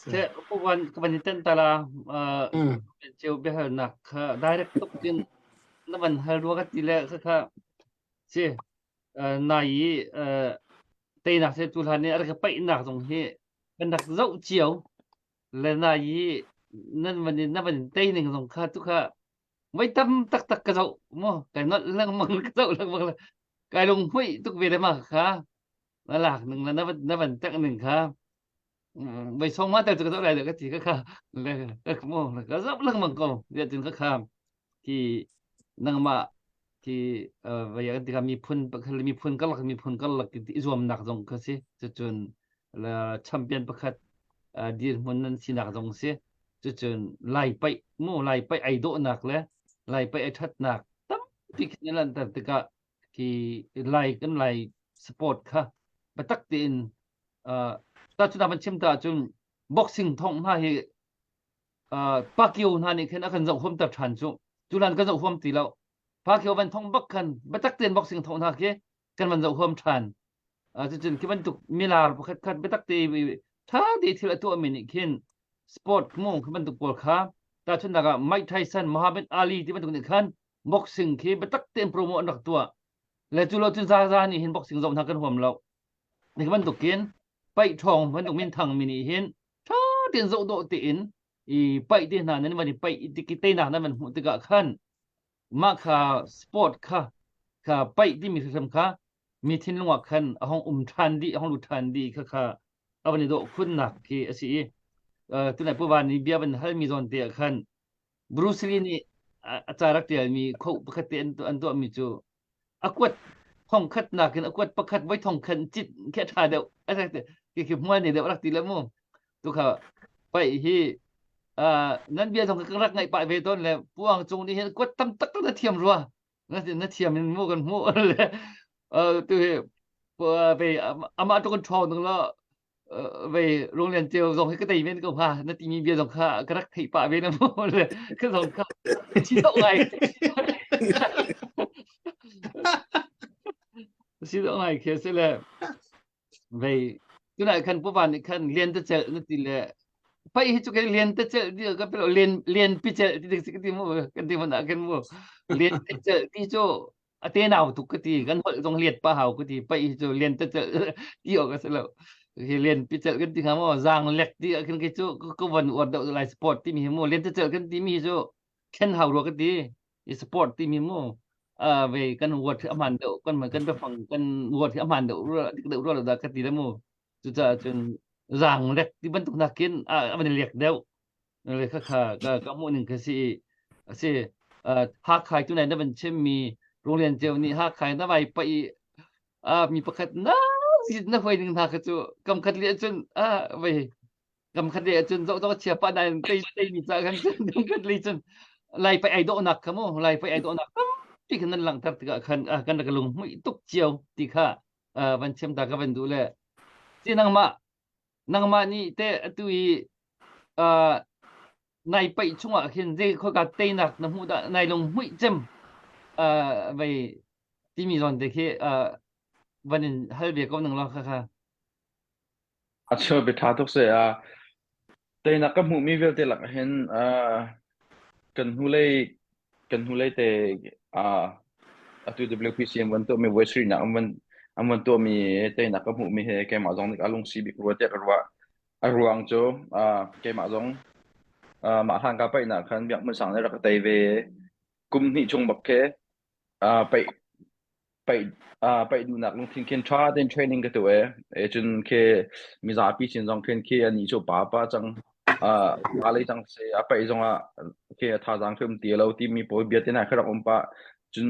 Se pu van ka van i tenh ta la uh, Mm. ceu biahalnak kha direct tuk in na van hal rua ka ti le kha kha si uh, nai i uh, teinak se tu hlan i a rak ka paihnak zong hi kan rak zoh cio le na i nan van in na van in tei ning zong kha tu kha voi tam taktak ka zoh mu kai nolh lengmang ka zoh lengmang le kai lung hmuih tuk ve le ma kha na lak ning le na van na van tek ning kha voi song ma tel cu ka zoh lai le ka ti ka kha le ka mu ka zoh lengmang ko ya tin ka kha khi nangmah khi vai kan ti miphun pakhat le miphun karlak miphun karlak i zuamnak zong kha si cucun champion pakhat dirhmun nan sinak zong si cucun lai paih mu lai paih ai dawhnak le lai paih ai thatnak tampi khin lanter tikah khi lai kan lai sport kha biatak tein ta cu van chim ta cun boxing thong hna hi Pacquiao hna nih khin a kan zoh huamter ṭhan cu. Culan kan zoh huam ti lo. Pacquiao van thong bak khan biatak tein boxing thong hna khi kan van zoh huam ṭhan. Cucun khi bantuk milar pakhat khat biatak te ṭha te thil a tuahmi nih khin sport mu khi bantuk pawl kha tahchunhnak ah Mike Tyson, Muhammad Ali ti bantuk nih khan boxing khi biatak tein promo an rak tuah. Le cu lo cun zaza nih hin boxing zoh hna kan huam lo. Hi bantukin paih ṭhawng bantuk minthang mi nih hin ṭha tein zoh dawh tein i paih te hna nan van i paih i teinak nan van hmuh tikah khan mah kha sport kha kha paih timi hrim kha mi thinlung ah khan a hong um ṭhan dih a hong lut ṭhan dih kha kha a van i dawh khunnak khi a si i tunai Pu Van nih bia van halmi zawn te ah khan Bruce Lee nih a ca rak ṭialmi kho pakhat te an tuahmi cu a kuat thong khat nakin a kuat pakhat voi thong khat cit khi a ṭha deuh a rak ti khi khi hmual nei deuh rak ti le mu tu kha pai hi nan bia zong ka rak ngaih pah ve tawn le puang cung nih hin kuat tam tak tak na thiam rua na na thiam in mu kan hmu le tu hi ve amah tu kan ṭhawng ding la vei Runglian Ceu zong hi ka tei men ko hnga na timi bia zong kha ka rak theih pah ve na mu le ka zong kha chi dok ngai si dok ngai khi si le vei tunai khan pu van nih khan lian te cel na ti le pai hi chu ke lian te cel ti ka pelo lian lian pi cel ti ti ti mu kan ti mun kan mu lian te cel ti chu a te nau tuk ka ti kan holh zong liat pa hau ka ti pai hi chu lian te cel ti ok ka si lo. Hi lian pi celh kan ti hnga maw zaang lek ti ah khin kei cu ka van uar deuh lai sport timi hi mu lian celh kan timi hi cu thlen hau rua ka ti. I sport timi mu ve kan word hi a hmaan deuh kan kan biafang kan word hi a hmaan deuh rua dik deuh rua lo dah ka ti le mu. Cucaah cun zaang lek ti bantuk nakin a van i lek deuh. Le kha kha ka ka hmuh ning kha si a si. Hakha tu nai na van chimmi Runglian Ceu nih Hakha na vai paih i mi pakhat na na huai ning hna kha cu kam khat li ahcun vei kam khat li ahcun zoh zoh chia pa nain tei tei mi ca khan cun kam khat li cun lai paih ai dawhnak kha mu lai paih ai dawhnak tampi khan nan langhter tikah khan kan rak lung hmuih tuk cio ti kha van chim ta ka van duh le si nangmah nangmah nih te atu i nai paih chungah khin zei khoika teinak na hmuh dah nai lung hmuih cem vei timi zawn te khi van in hal ve ko nang lo kha kha A cheu bia ṭha tuk si. Teinak ka hmuhmi vialte lakah hin kan hnulei kan hnulei te atu WPC an van tuahmi voice nak an van an van tuahmi teinak ka hmuhmi he keimah zong nih ka lungsi bik rua tiah ka ruah. A ruang cu keimah zong mah hlan ka paihnak khan Biak Hmun Sang nih rak ka tei ve. Kum hnih chung bak khi paih paih paih duhnak lungthin khin ṭha tein training ka tuah i cun khi mizapi sin zong khin khi anih cu pa pa cang pa lei cang si a paih zongah khi a thazaang khi um ti lo timi pawl bia te hna khi rak um pah cun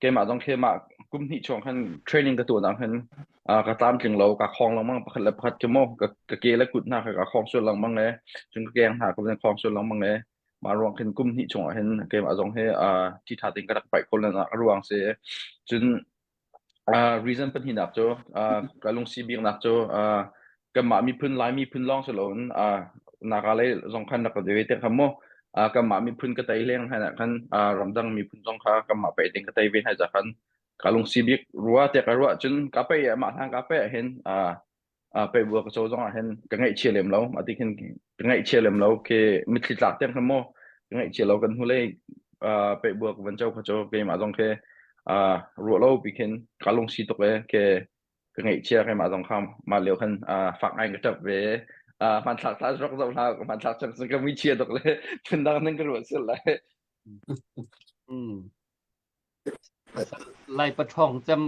keimah zong khi mah kum hnih chung khan training ka tuah nak hin ka tlamtling lo ka khong lengmang pakhat le pakhat khi mu ka ke le kut hna kha ka khong sual lengmang e cun ka keng hna ka khong sual lengmang e mah ruang khin kum hnih chungah hin keimah zong hi ṭhi ṭha tein ka rak paih kho lo a ruang si cun reason pahnihnak cu ka lungsi biknak cu kanmah miphun Lai miphun lawng si loin Naga lei zong khan rak ka ve te kha mu kanmah miphun ka tei leng hlan ah khan ramdang miphun zong kha kanmah paih ding ka tei ve hna ca khan ka lungsi bik rua te ka ruah cun ka paih mah hlan ka paih ah hin peibua ka co zong ah hin ka ngaihchia lem lo ati khin ka ngaihchia lem lo khi mitthli tlak tiang khan mu ka ngaihchia lo kan hnulei peibua ka van co kha cu keimah zong khi ruah lo pi khin ka lungsi tuk e ke ka ngaihchia keimah zong kha mah lio khan fak ngai ka ṭap ve hmanthlak thla rak zoh hlah hmanthlak cang ka muichia tuk le phundang nan ka ruah sil lai Lai paṭhawng cem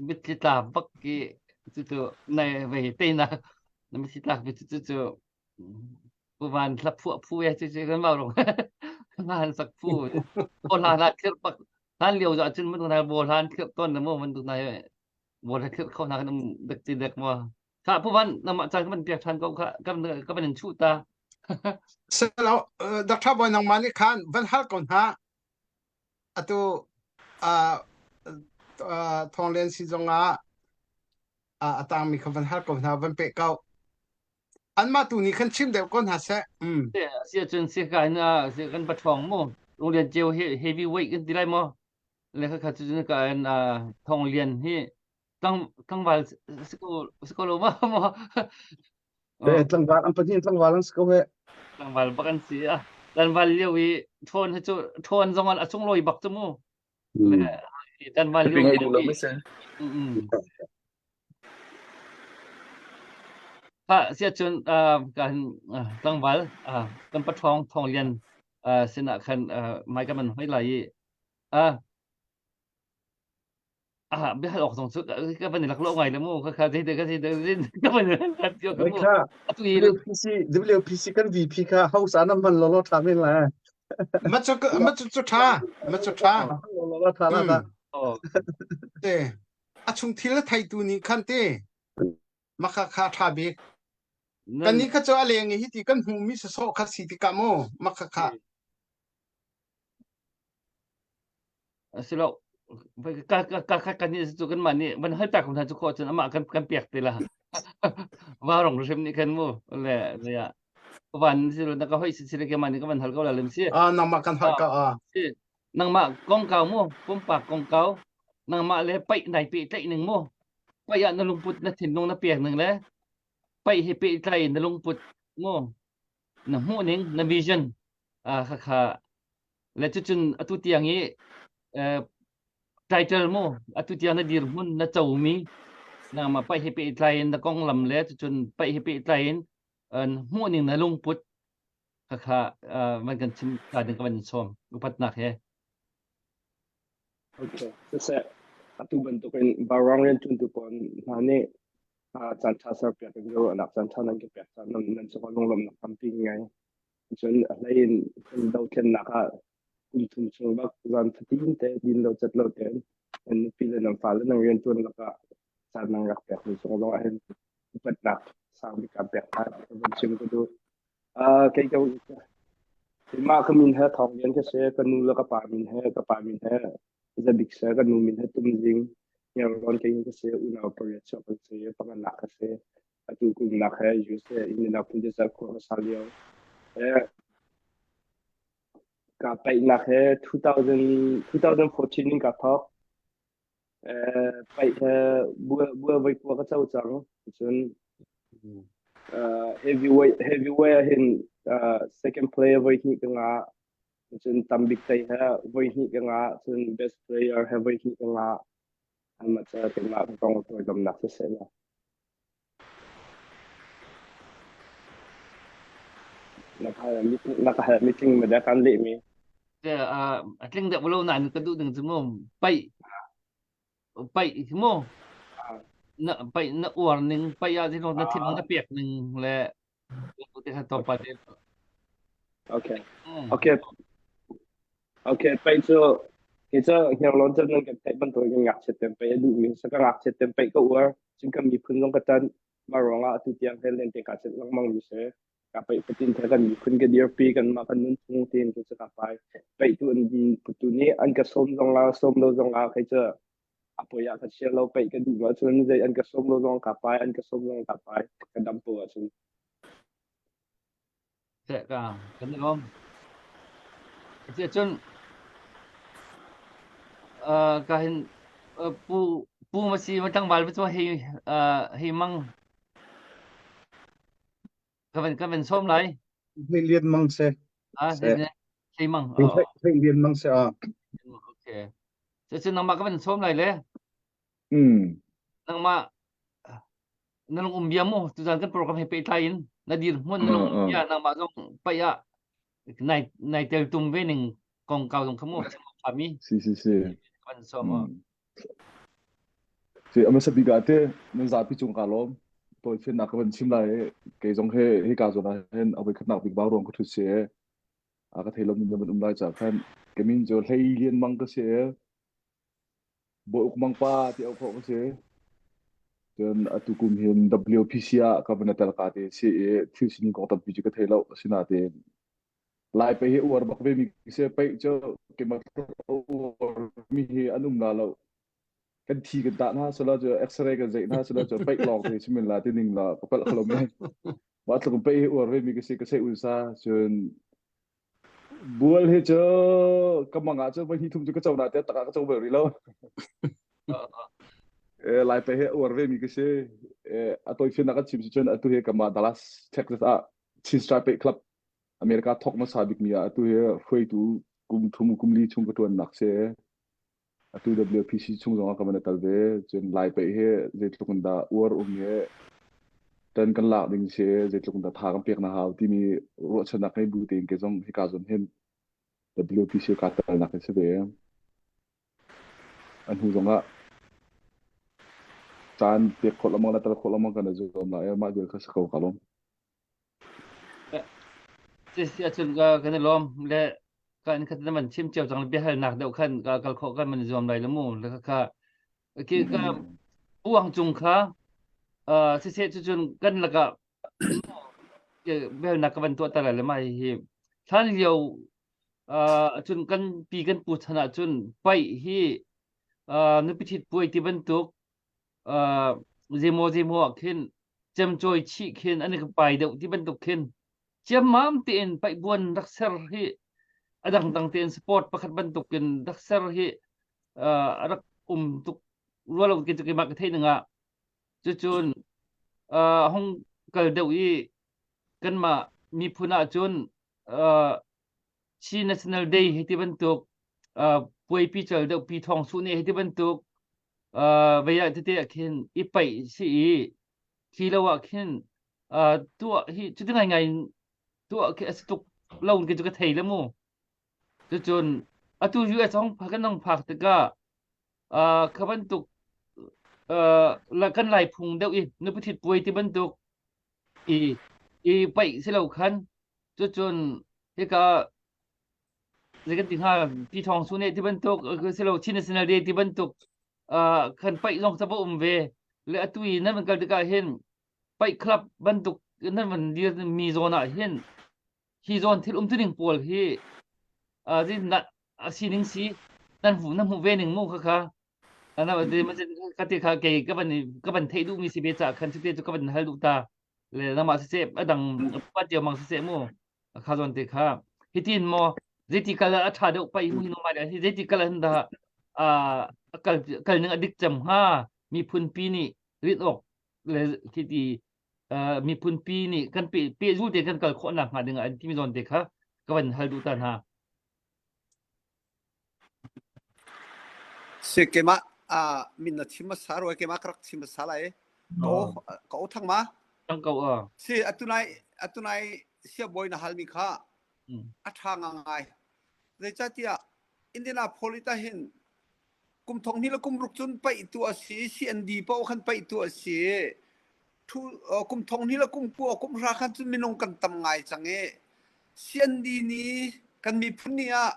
mitthli tla bak ki cucu nai vei te na na mitthli tlak mi cucu cu pu van hla phuah phu ye cucu kan mau rong hlan sak phu bo hla hla thlir bak hlan lio za cun mun na bo hlan thlir ton na mo mun tu na bo hla thlir kho na kan um dek ti dek mo kha pu van namah caan kan piak than ko kha kan ka van in chu ta Selo Dr. Boy nangmah nih khan van hal ko hna Atu uh, uh, Thawng si zongah uh, a tangmi kha van hal ko hna, van peh ko. Anmah tu nih khan chim deuh ko hna seh. Mm. Si ahcun si ka in si kan paṭhawng mu. Lunglian ceu hi heavy weight kan ti lai maw? Le kha kha cu cun ka in Thawng Lian hi tlang tlangval si ko si ko lo ma maw? Eh, tlangval an pahnih tlangval an si ko he. Tlangval bak an si a. Tlangval lio i ṭhawn hi cu ṭhawn zong a sunglawi bak cu mu. Tlangval lio ngai duh lo mi si. Ha sia cun kan tlangval kan paṭhawng Thawng Lian sinah khan mai kan man hoi lai i Ah, biahal awk zong cu ka van i lak lo ngai le mu ka kha zei ka zei ka van ka tio ka mu kha atu i WPC WPC kan VP kha house an man lo lo tha men la Ma cu ma cu cu tha ma cu tha lo lo tha la da te a chung thil a theitu nih khan te maka kha tha bik kan nih kha cu a leng i hi ti kan hmuh mi sawsawh kha si tikah mu maka kha Asilo ka ka ka ka kan nih cu kanmah nih van hal ta ko hna cu khawh cun amah kan kan pek te la. Varong hrim nih khan mu le le ya van si lo na ka hoi si si le keimah nih ka van hal ko la lem si. Ah nangmah kan hal ka ah. Si nangmah kongkau mu pumpak kongkau nangmah le paih nai pehtlaih ning mu paih ah na lungput na thinlung na pek ning le paih hi pehtlai na lungput mu na hmuh ning na vision ah khakha le cucun atu tiang i title mu atu tiang na dirhmun na comi. Nangmah paih he pehtlai in na konglam le cucun paih he pehtlai in hmuhning na lungput khakha van kan chim ta ding ka van in sawm upatnak he. Okay, siseh atu bantukin Barang rianṭuantu pawl hna nih caan ṭha serpiak in ruahnak caan ṭha nan ka pek caah nan nan cungah lunglawmhnak tampi ngei. Cun a hlei in kan dothlennak ah kum thum chung bak zan fatin te din lo cat lo tein nan nupi le nan fale nan rianṭuan lakah caan nan rak pek mi cung zong ah hin upatnak sang bik aan pek hna ka van chim ka duh. Uh, kei ka keimah ka min he Thawng Lian ka si, ka nu le ka pa min he ka pa min he Zabik se, ka nu min he Tum Zing, Hniarlawn kei ka si, unau pariat chuak kan si, panganak ka si. Atu kumnak he USA Indianapolis ah khua ka sa lio. Eh, ka paihnak he 2000, 2014 in ka thawk. Eh, paih he bua bua voi kua ka co cang. Cun uh, heavyweight heavyweight ah hin uh, second player voi hnih ka ngah. Cun tambik tei he voi hnih ka ngah. Cun best player he voi hnih ka ngah. Anmah cu keimah ka kong tawidomnak siseh law. Na ka hal na ka hal meeting ma dah kan lehmi? A tling deuh lo nain ka duh ding cu mu paih paih hi mu na paih na uar ning paih ah zilong na thinlung na pek ning le te kha tlawmpal te Okay. Okay. Okay, paih cu kei cu hniarlawn cu nan kan theih bantuk in ngakchiat tem paih a duhmi si. Ka ngakchiat tem paih ka uar. Cun kan miphun zong ka ṭanh. Mah ruangah atu tiang he lente kaa celh lengmang mi si. Ka paih fatin the kan miphun ka dirpi, kanmah kan nunphung tein kei cu ka pai. Paih tu an tu nih an ka sawm zong ah sawm lo zong ah kei cu a poi ah ka chia lo paih ka duh ahcun zei an ka sawm lo zong ka pai, an ka sawm zong ka pai. Ka dam po ahcun. Ka kan i lawm. Cun ka hin pu pu ma si ma tlangval cu hei hei mang ka van ka van sawm lai. Hlei lian mang se. Ah hlei mang. Hlei lian mang se ah. Okay. Cun nangmah ka van sawm lai le. Mm. Nangmah na lung um bia mu tuzan kan program he pehtlai in na dir hmun na lung um bia nangmah zong paih ah nai nai tel tum ve ning kong kau zong khamu mi si si si kan som mm. Si ama sabi ka te nan zapi cung ka lom toi fen nak ka van chim lai kei zong he hi ka zon ah hin avoi khatnak bik bau rong ka thut se a ka thei lo min man um lai cha khan kemin jo hlei lian mang ka se Bawi Uk Mang pa ti auh khawh ka si. Cun atu kum hin WPC ah ka van tel ka te si i thil sining kong tampi cu ka thei lo. Asinain Lai pei hi uar bak ve mi si. Pei cu keimah uar mi hi an um la lo. Kan thi kan tah hna sila cu X-ray kan zeih hna sila cu peih lawng te simin la ti ning la ka palh khalo men. Mah tluk pei hi uar ve mi ka si ka sei unsa cun Bual hi cu ka mang ah cun voi hnih thum cu ka co na te tak ah ka co bal rih lo. Eh, Lai pe he uar ve mi ka si. Eh, a tawifiannak kan chim si cun atu hi kanmah Dallas, Texas ah Chin Stripe Club America thawk hmasa bikmi ah atu hi hruaitu kum thum kum li chung ka ṭuannak si. Atu WPC chung zong ah ka van i tel ve. Cun Lai paih hi zeitluk in dah uar um hi tan kan lak ding si, zeitluk in dah tha kan pek na hau timi ruahchannak ngei bu tein kei zong hika zawn hin WPC kaa telnak hi si ve. A hnu zong ah caan pek khawh lengmang le tel khawh lengmang kan i zuam lai i mah vial kha si ko ka lawm. Si ahcun kan i lawm le kan khat na man chim cio cang biahalnak deuh khan ka kal khawh kan man zuam lai lo mu le kha kha ka puang cung kha siseh cucun kan lakah biahalnak ka van tuah ta lai le mah hi hlan lio cun kan pi kan pu chan ah cun paih hi nupi thit puai ti bantuk zeimaw zeimaw ah khin cemcawi chih khin an i pai deuh ti bantuk khin ciammam tein paihbuan rak ser hi a dangdang tein sport pakhat bantuk in rak ser hi a rak um tuk rua lo ki cu keimah ka theih ning ah cucun hung kal deuh i kanmah miphun ah cun Chin National Day hei ti bantuk puaipi cal deuh pi thawng su ne hei ti bantuk. Uh, vei ah tete ah khin i paih si i khi lo ah khin uh, tuah hi cuti ngai ngai in tuah khi a si tuk lo in cu ka thei le mu. Cucun atu US hong kan hong phak tikah uh, kha bantuk uh, la kan lai phung deuh i nupi thit puai ti bantuk i i paih si lo khan cucun hika zei kan ti hnga pi thawng su ne ti bantuk si lo Chin National Day ti bantuk uh, khan paih zong sa va um ve le atu i nan van kal tikah hin paih club bantuk nan van dir mi zawn ah hin hi zawn thil um tuning pawl hi uh, na a sining si nan hmu na hmuh ve ning mu kha kha ana ka te kha kei ka van ka van theih duh mi si ve ca khan cu te cu ka van hal duh ta le nangmah siseh a dang pa cio mang siseh mu kha zawn te kha hitin maw zeiti kal a ṭha deuh pai mu hi no mai hi zeiti kal hin dah a kal kal ning a dik cem hnga miphun pi nih rit awk le khiti miphun pi nih kan pe pe zul te kan kal khawh nak hnga ding ah an timi zawn te kha ka van hal duh ta hna. Si keimah ah min na chim hmasa rua keimah ka rak chim hmasa lai. Ka aw ka aw thang ma? Thang ko a. Si atunai atunai siabawi na halmi kha a ṭha ngangai. Zeicahtiah Indianapolis ah hin kum thong hnih le kum ruk cun paih tu a si CND paoh khan paih tu a si. Thu, kum thong hnih le kum kua kum hra khan cun minung kan tam ngai cang i CND ni kan miphun ni ah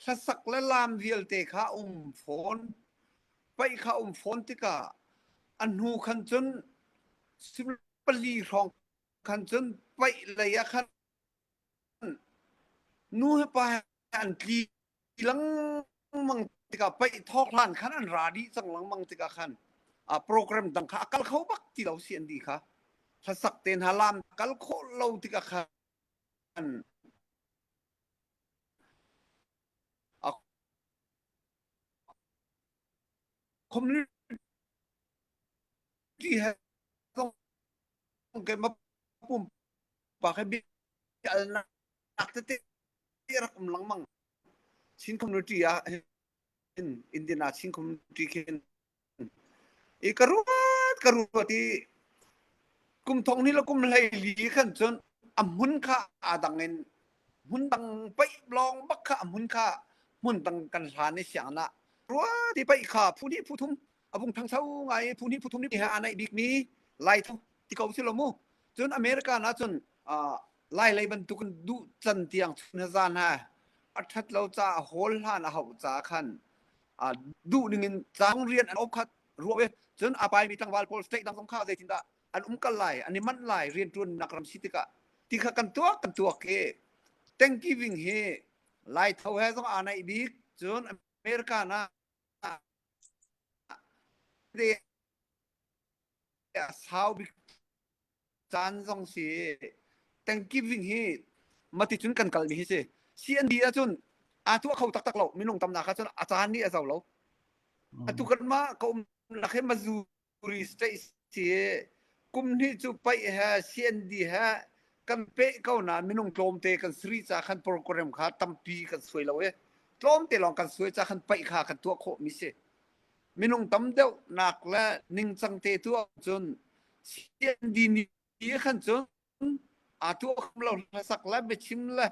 hlasak le laam vialte kha um fawn paih kha um fawn tikah a hnu khan cun pali hrawng khan cun paih lei ah khan nu he pa he an tli lengmang tikah paih thawk hlan khan an ra dih cang lengmang tikah khan a program dang kha a kal kho bak ti lo CND kha hlasak te hna lam kal khawh lo tikah khan a community he zong keimah pumpak he bia alnak tete rak um lengmang Chin community ah hin Indiana Chin community khin i ka ruat ka ruat i kum thong ni le kum hlei li khan cun a hmun kha aa dang in hmun dang paih lawng bak kha a hmun kha hmun dang kan hlan i siang ah ruat i paih kha phu hnih phu thum a vung thangcho ngai i phu hnih phu thum ni he aa naih bik mi lai tho ti ko si lo mu cun America na cun lai lei bantuk in duh can tiang chun he zan he a ṭhat lo ca hawl hlan a hauh ca khan duh ning in cang rian an khat ruah ve cun a paimi tlangval pawl state dang zong kha zeitindah an um kal lai an i manh lai rian ṭuannak ram si tikah ti kha kan tuak kan tuak hi Thanksgiving hi lai tho he zong aa naih bik cun America na sau bik caan zong si Thanksgiving hi mati cun kan kalmi hi si CND ahcun aa tuah kho taktak lo minung tamnak ahcun a caan nih a zo lo atu kan mah ka umnak hi Missouri state si kum hnih cu paih he CND he kan peh ko na minung tlawmte kan sri ca khan program kha tampi kan suai lo i tlawmte lawng kan suai ca khan paih kha kan tuah khawh mi si minung tam deuh nak le ningcang te tu ahcun CND ni khan cun aa tuah kham lo hlasak le biachim le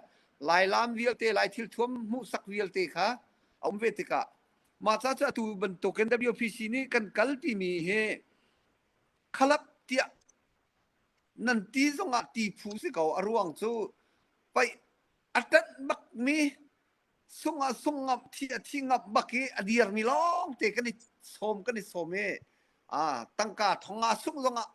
lailam vialte lai thil thuam hmuhsak vialte kha a um ve tikah mah ca cu atu bantukin WPC nih kan kalpi mi hi khalap tiah nan ti zongah ti phu si ko a ruang cu paih a ṭanh bak mi sung ah sung ngap thi a thi ngap bak i a dirmi lawng te kan i sawm kan i sawm i a tangka thong ah sung zong ah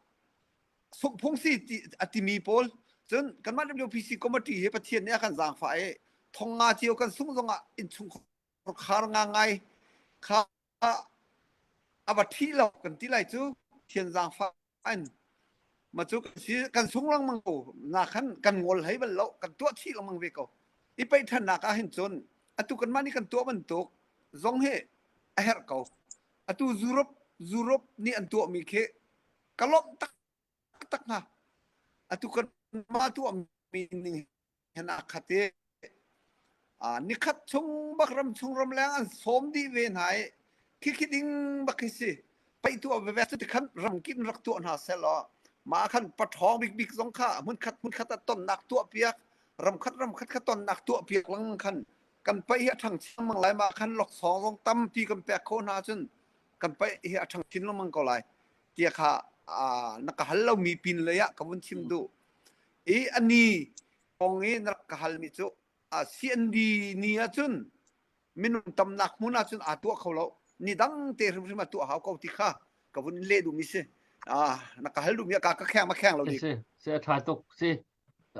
sungh phung si ti a timi pawl cun kanmah WPC committee hi Pathian nih a kan zaangfah i thong nga cio kan sung zong ah innchung khar nga ngai kha a va thi lo kan ti lai cu thian zaangfah an ma cu kan sung lengmang ko na khan kan ngol hlei bal lo kan tuah chih lengmang ve ko i peih thannak ah hin cun atu kan mah nih kan tuah bantuk zong hi a herh ko atu Europe Europe nih an tuahmi khi ka lawmh tak tak hna atu kan mah tuahmi ning hin aa khat i nikhat chung bak ram chung ram leng an sawm dih ve hna i khi khi ding bak hi si. Paih tuah veve cu tikhan ramkip in rak tuah hna sehlaw mah khan paṭhawng bikbik zong kha hmunkhat hmunkhat ah tonnak tuah piak ramkhat ramkhat kha tonnak tuah piak lengmang khan kan paih hi a ṭhang chin lengmang lai mah khan laksawng zong tampi kan pek khawh hna ahcun kan paih hi a ṭhang chin lengmang ko lai tiah kha na ka hal lomi pin lei ah ka vun chim duh i ani kong i na rak ka halmi cu CND ni ahcun minung tamnak hmun ahcun aa tuah kho lo ni dang te hrimhrim a tuah hau ko ti kha ka vun leh duhmi si ah na ka hal duhmi ka ka kheng ma kheng lo dik si si a tha tuk si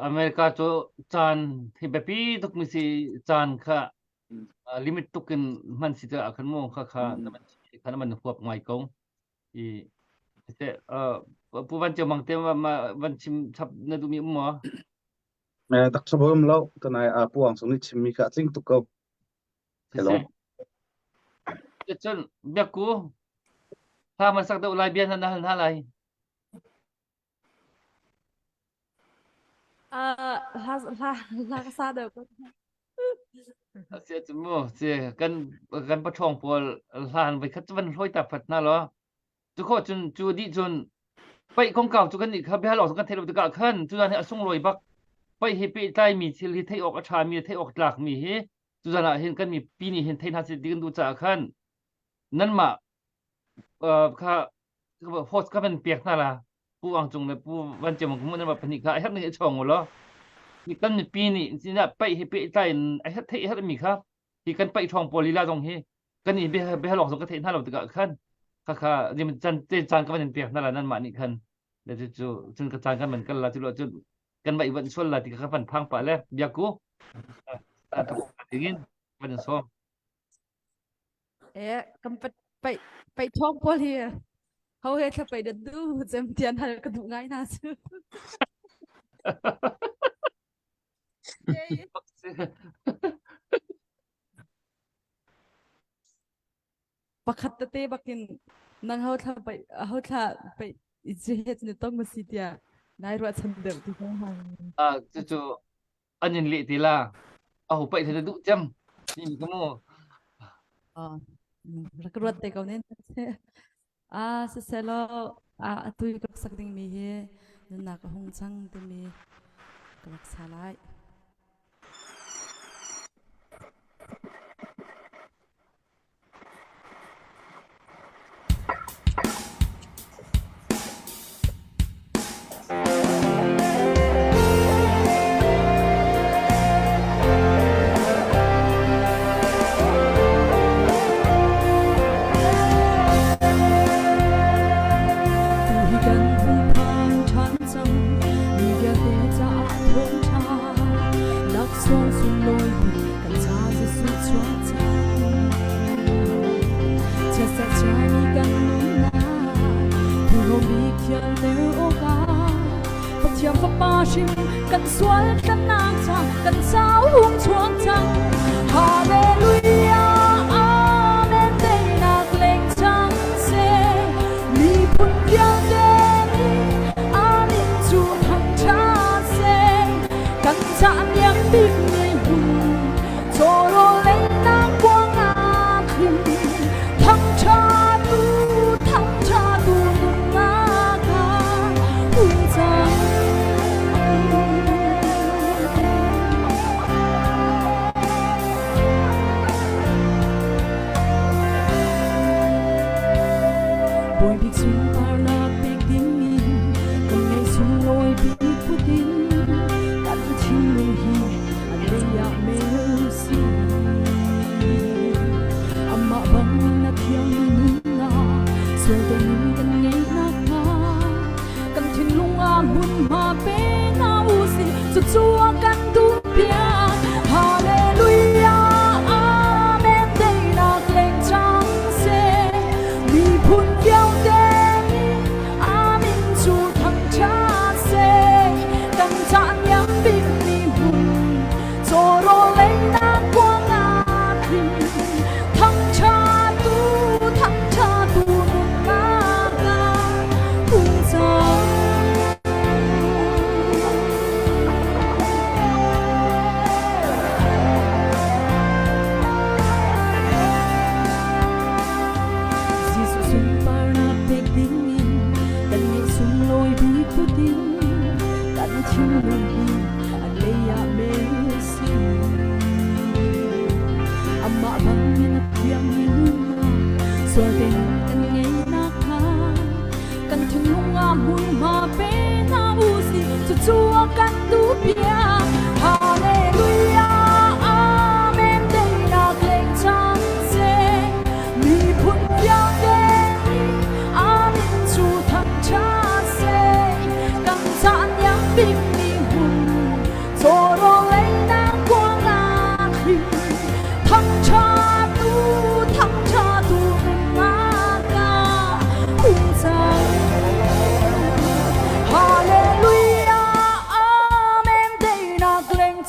America cu caan hi biapi tuk mi si caan kha limit tuk in hman si te ah khan mu kha kha na man kha na man huap ngai ko i se pu van cheu mang te ma van chim chap na duhmi um maw Tak ṭha bom lo kanai a puang sung nih chimmi kha a tling tuk ko. Hello. Cun biakku hla man sak deuh lai bia na hal hna lai. Hla hla hla ka sa deuh ko. Si cu mu si kan kan paṭhawng pawl hlan voi khat cu van hlawi ta phat hna law Cu khawh cun cu dih cun paih kongkau cu kan nih kha bia lawng kan theih lo tikah khan cu zan hi a sunglawi bak paih he pehtlaimi thil hi theih awk a ṭhami theih awk tlakmi hi cu zan ah hin kan mipi nih hin thei hna seh ti kan duh caah khan nanmah kha host kha van pek hna la Pu Ang Cung le Pu Van Ceu Mang nanmah pahnih kha a herh ning i chawng u law kan mipi nih sinah paih he pehtlai in a herh theih herhmi kha hi kan paih ṭhawng pawl lila zong hi kan i biahalawk zong ka theih hna lo tikah khan khakha chan te caan ka van in pek hna la nanmah nih khan le cu cu cun ka caan kan van kal la cu lo cun kan va i van sual la ti ka van phang pah le biaku dingin van in sawm Eh, kan pai pai thong pawl hi ho he thla pai dat du cem tian hal ka duh ngai na cu. Pakhat tete bakin nang ho thla pai ho thla pai i ni tong ma si tiah nai ruahchan deuh ti ko hang. Ah cucu an in leh ti la. Aho paih the duh cem. Ni ka mu. Ah rak ruat te ko nen. Ah siselaw ah atu i ka rak sak dingmi hi nunnak a hung cang timi ka rak sa lai. Tuhi kan hung phan ṭhan cang mi vialte caah thawngṭha laksawng sunglawi bik kan ca Jesuh chuah cang. Chiatserh chiami kan nunnak thurhnawm bik thianter awkah Pathian Fapa hrim kan sual tlannak ca kan sau hung chuak cang. Hallelujah, Amen. Teinak leng cang seh. Miphun vialte nih amin cu thangṭhat seh. Kan ca niam bik ni hun chawhrawl leinak kuang ah khin thangṭhat u, thangṭhat u nunnak ah hung cang. Bawi bik sunparnak pek dingin kan ngei sunglawi bik put in kan thinlung hi a lei ah mel si. Amah bangin a thiangmi nunnak sual tein kan ngeih nakhnga kan thinlung ah hmunhma pe hna u sih cucu a kan duhpiak. Hallelujah, Amen. Teinak leng cang seh. Miphun vialte nih Amin cu thangṭhat seh. Kan ca niam bik ni hmun chawhrawl leinak kuang ah khin thangṭhat u, thangṭhat u nunnak ah hung cang.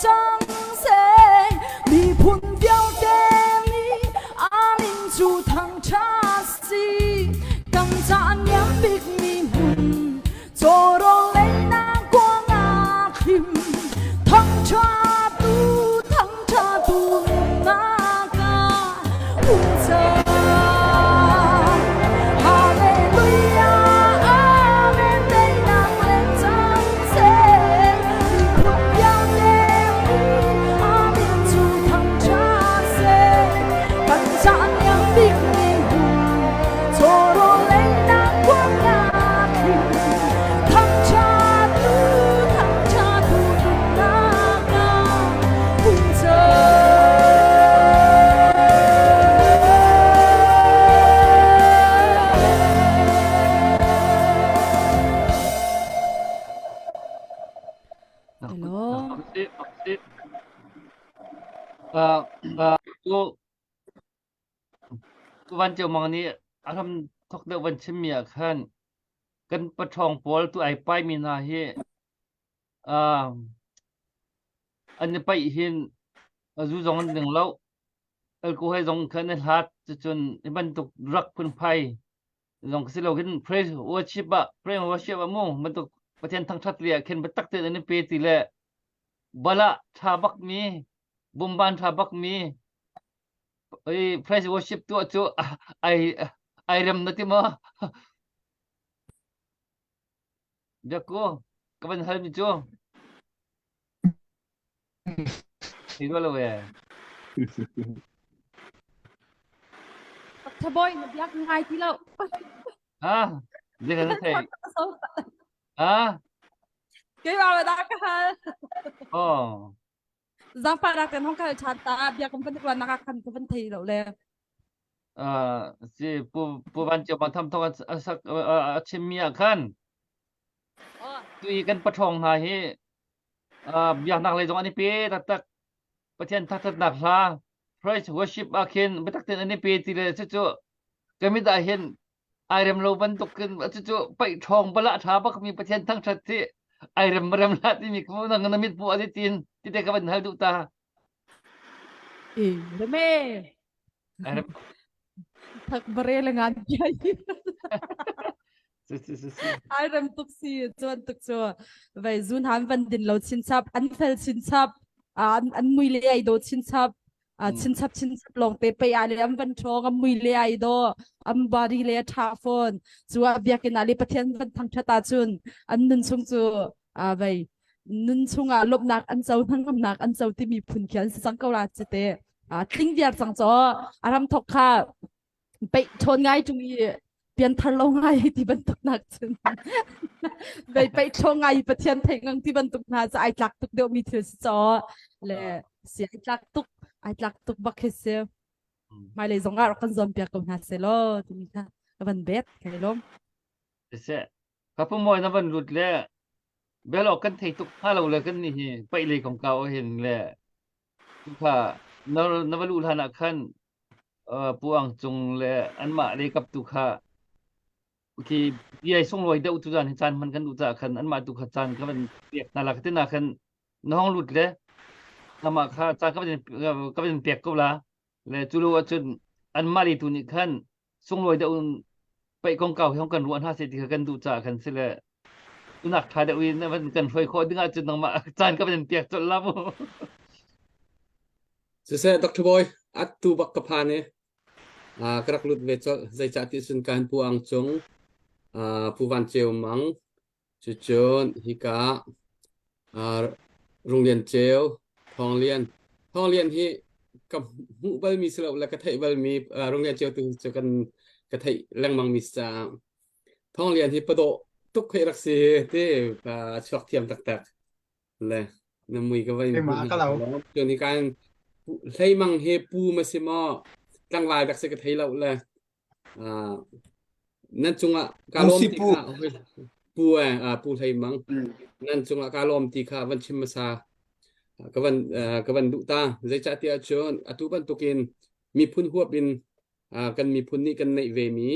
cang seh. Miphun vialte nih a min cu thangṭhat si. Kan ca niam bikmi hmun Cawrawl leinak kuang ah khim thangṭhatu thangṭhatu nunnak ah um cang. Hallelujah, Amen, teinak leng cang seh. Miphun vialte nih a min cu thangṭhat seh. Kan ca niam bikmi hmun Cawrawl leinak kuang ah khin thangṭhattu thangṭhattu nunnak ah um Hello. Uh, uh, Tu Van Ceu Mang nih a hram thok deuh van chimmi ah khan kan paṭhawng pawl tu ai paimi hna hi uh, an i paih hin zu zong an ding lo alcohol zong khan an hlat cucun hi bantuk drug phunphai zong si lo hin praise worship ah praise worship ah mu bantuk Pathian thangṭhat li ah khin biatak tein an i pe ti le balah ṭha bakmi bumban ṭha bakmi i praise worship tuah cu ai ai rem na ti maw? Biakku, ka van hal mi cu. Thei rua lo e. Thaboy na biak ngai ti lo. Ha, bia kan thei. Ha? Keimah dah ka hal. Oh. Zaangfah kan hong kal ṭhan ta bia kan van ruah nak ah khan ka van thei lo le. Uh, si pu pu van chiu bang tham thong a sak a chim mi ah khan tu i kan paṭhawng hna hi uh, biaknak lei zong an i pe taktak Pathian thangṭhatnak hla praise worship ah khin biatak tein an i pe ti le cucu ka mit ah hin ai rem lo bantuk in cucu paih ṭhawng bala ṭha bak mi Pathian thangṭhat hi ai rem rem la timi ka nang na mit hmuh a tin ti te ka van hal duh ta E reme ai rem thak bare le ngan kiai si si si si ai rem tuk si chuan tuk chu vai zun han van din lo chin chap an fel chin chap an an mui le ai do chin chap chinchap chinchap lawng te pei a le am van ṭhawng am mui le ai do am body le a ṭha fawn cu ah biakinn ah le Pathian van thangṭhat ahcun an nun chung cu a vei nun chungah lawmhnak an co hnangamnak an co timi phun khi an si cang ko la cite a tling viar cang caw a ram thok kha peih ṭhawn ngai ṭung i pianthar lo ngai ti bantuk nak cun vei peih ṭhawn ngai i Pathian theih ngang ti bantuk hna cu ai tlak tuk deuh mi thil si caw le si ai tlak tuk ai tlak tuk bak hi si hmailei zong ah rak kan zuam piak ko hna seh law timi kha ka van bet kai lawm Siseh, ka pu mawi na van lut le bel awk kan thei tuk hnga lo le kan nih hi paih lei kongkau ah hin le kha na na va luh hlan ah khan uh, Pu Ang Cung le anmah lei kap tu kha khi biai sunglawi deuh tu zan hi caan hman kan duh caah khan anmah tu kha caan ka van pek hna la ka tina khan na hong lut le namah kha caan ka van ka van pek ko la le cu lo ahcun anmah lei tu nih khan sunglawi deuh in paih kongkau hi hong kan ruah hna seh ti kha kan duh caah khan si le tunak ṭha deuh in van kan hruai khawh ding ahcun nangmah caan ka van pek colh la mu. Siseh Dr. Boy, atu bak ka phan i ka rak lut ve colh. Zeicah ti cun kan Pu Ang Cung, Pu Van Ceu Mang, cucun hika Rung Lian Ceu, Thawng Lian. Thawng Lian hi ka hmuh balmi si lo le ka theih balmi Rung Lian Ceu tu cu kan ka theih lengmang mi si caah Thawng Lian hi padawh tuk hei rak si ti chuak thiam taktak. Le na mui ka vai Keimah ka lo. Cun hi kan hlei mang hi pu ma si maw tlangval dak si ka thei lo le nan cungah ka lawm ti kha pu eh pu hlei mang nan cungah ka lawm ti kha van chim hmasa ka van ka van duh ta zeicah tiah cun atu bantukin miphun huap in kan miphun nih kan neih ve mi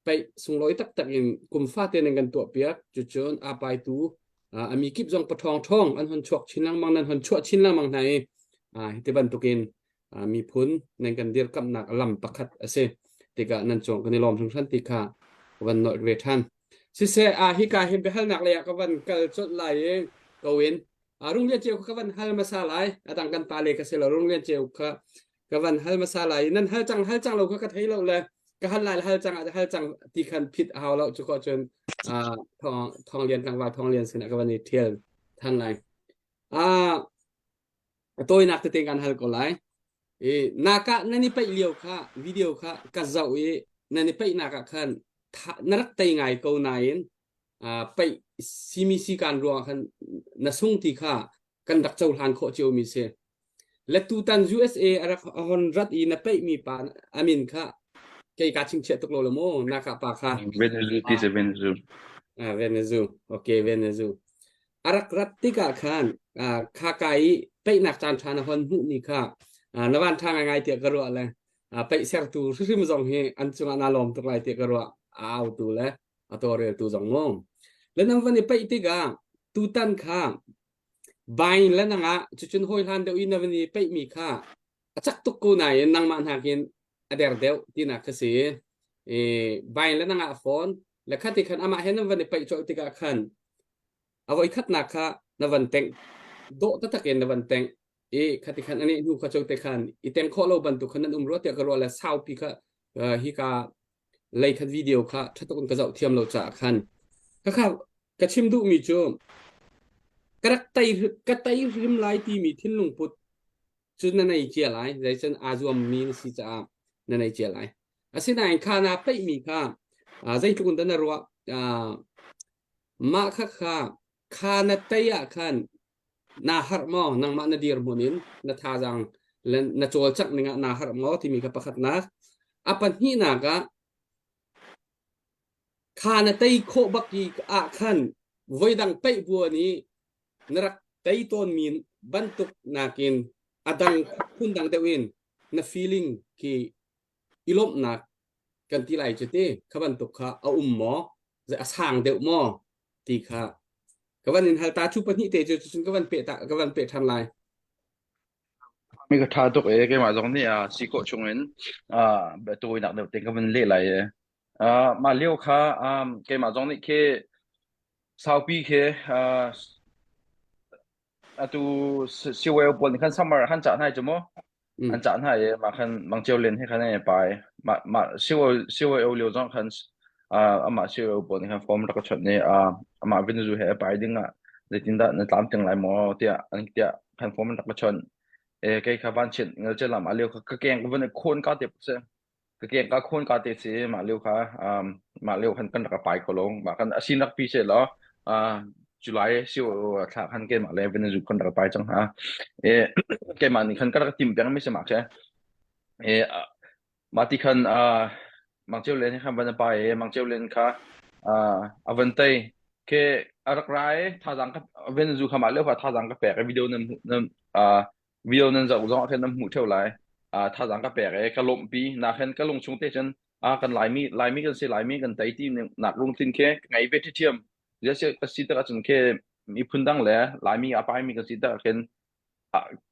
paih sunglawi taktak in kum fate nan kan tuahpiak cucun aa paitu A mi kip zong paṭhawng ṭhawng an hon chuak chin lengmang nan hon chuah chin lengmang hna i hiti bantukin miphun nan kan dirkamhnak lam pakhat a si tikah nan cung kan i lawm hringhran ti kha ka van nolh ve ṭhan. Siseh, hika hin biahalnak lei ah ka van kal colh lai i ko in Rung Lian Ceu kha ka van hal hmasa lai. A dang kan pale ka si lo. Rung Lian Ceu kha ka van hal hmasa lai. Nan hal cang hal cang lo kha ka thei lo le ka hal lai hal cang ah hal cang ti khan phit a hau lo cu ko cun thong thong lian tlangval thong lian sinah ka van i thial than lai. A tawinak tete kan hal ko lai. I naka nan i paih lio kha video kha ka zoh i nan i paihnak ah khan na rak tei ngai ko nain paih simi si kan ruangah khan na sung ti kha kan rak cohlan khawh ciomi si. Le tutan USA a rak a hon rat i na paihmi pa amin kha kei ka chingchiah tuk lo le maw naka pa kha. Venezu ti si Venezu. Ah Venezu. Okay Venezu. A rak rat tikah khan kha ka i paihnak caan ṭha na hon hmuhmi kha na van ṭha ngaingai tiah ka ruah le paih sertu hrimhrim zong hi an cungah naa lawm tuk lai tiah ka ruah a autu le a tawlreltu zong mu. Le nan van i paih tikah tutan kha bain le nangah cucun hawi hlan deuh i na van i paihmi kha a cak tuk ko nain nangmah nakin a der deuh tinak kha si. I bain le nangah fawn le khati khan amah he nan van i paih colh tikah khan a voi khatnak kha na van tengh dawh taktak in na van tengh i khati khan ani hnu kha cho te khan i teng khawh lo bantuk khan nan um rua tiah ka ruah le saupi kha hika lei khat video kha ṭha tuk in ka zoh thiam lo caah khan ka kha ka chim duhmi cu ka rak tei ka tei hrim lai timi thinlung put cu na nei cia lai zeicun aa zuammi na si caah na nei cia lai asinain kha naa peihmi kha zeitluk in dah na ruah mah kha kha kha na tei ah khan naa harh maw nangmah na dirhmun in na thazaang le na cawlcangh ning ah naa harh maw timi kha pakhatnak a pahnihnak ah kha na tei khawh bak i ah khan voidang peih buan i na rak tei tawnmi bantuk nakin a dang phundang deuh in na feeling khi i lawmhnak kan ti lai cu ti kha bantuk kha a um maw a sang deuh maw ti kha ka van in hal ta chu pahnih te cu cun ka van pe ta ka van pe than lai Mi ka tha tuk e keimah zong nih a si khawh chung in a tawinak deuh te ka van leh lai e. Mah lio kha keimah zong nih khi saupi khi atu siweo pawl nih khan summer han cah hna cu mu an cah hna i mah khan Mang Ceu Len he khan an i pai mah mah siweo siweo lio zong khan amah siweo pawl nih khan form rak ka chawnh i amah Venezu he pai ding ah zeitindah na tlamtling lai maw tiah an tiah khan form an rak ka chawnh e kei kha van chit ngal che lam a lio kha ka keng ka van i khawn ka te se ka ke ka khawn ka te si mah lio kha um mah lio khan kan rak pai kho lo mah kan asin rak pi se law uh July si thla khan ke mah le Venezu kan rak pai cang ha e ke mah nih khan ka rak tim peng mi se mah khe e mah ti khan uh Mang Ceu Len khan van pa e Mang Ceu Len kha uh avan tei ke arak rai thazang ka Venezu kha mah lio kha thazang ka pek video nan nan uh video nan zoh zong ah khan nan hmuh theo lai uh, thazaang ka pek e ka lawmhpi na khan ka lung chung te cun a kan laimi laimi kan si laimi kan tei ti nak lungthin khe ngai ve thiam zia ka si tak ahcun khe miphun dang le laimi a paimi kan si tak khin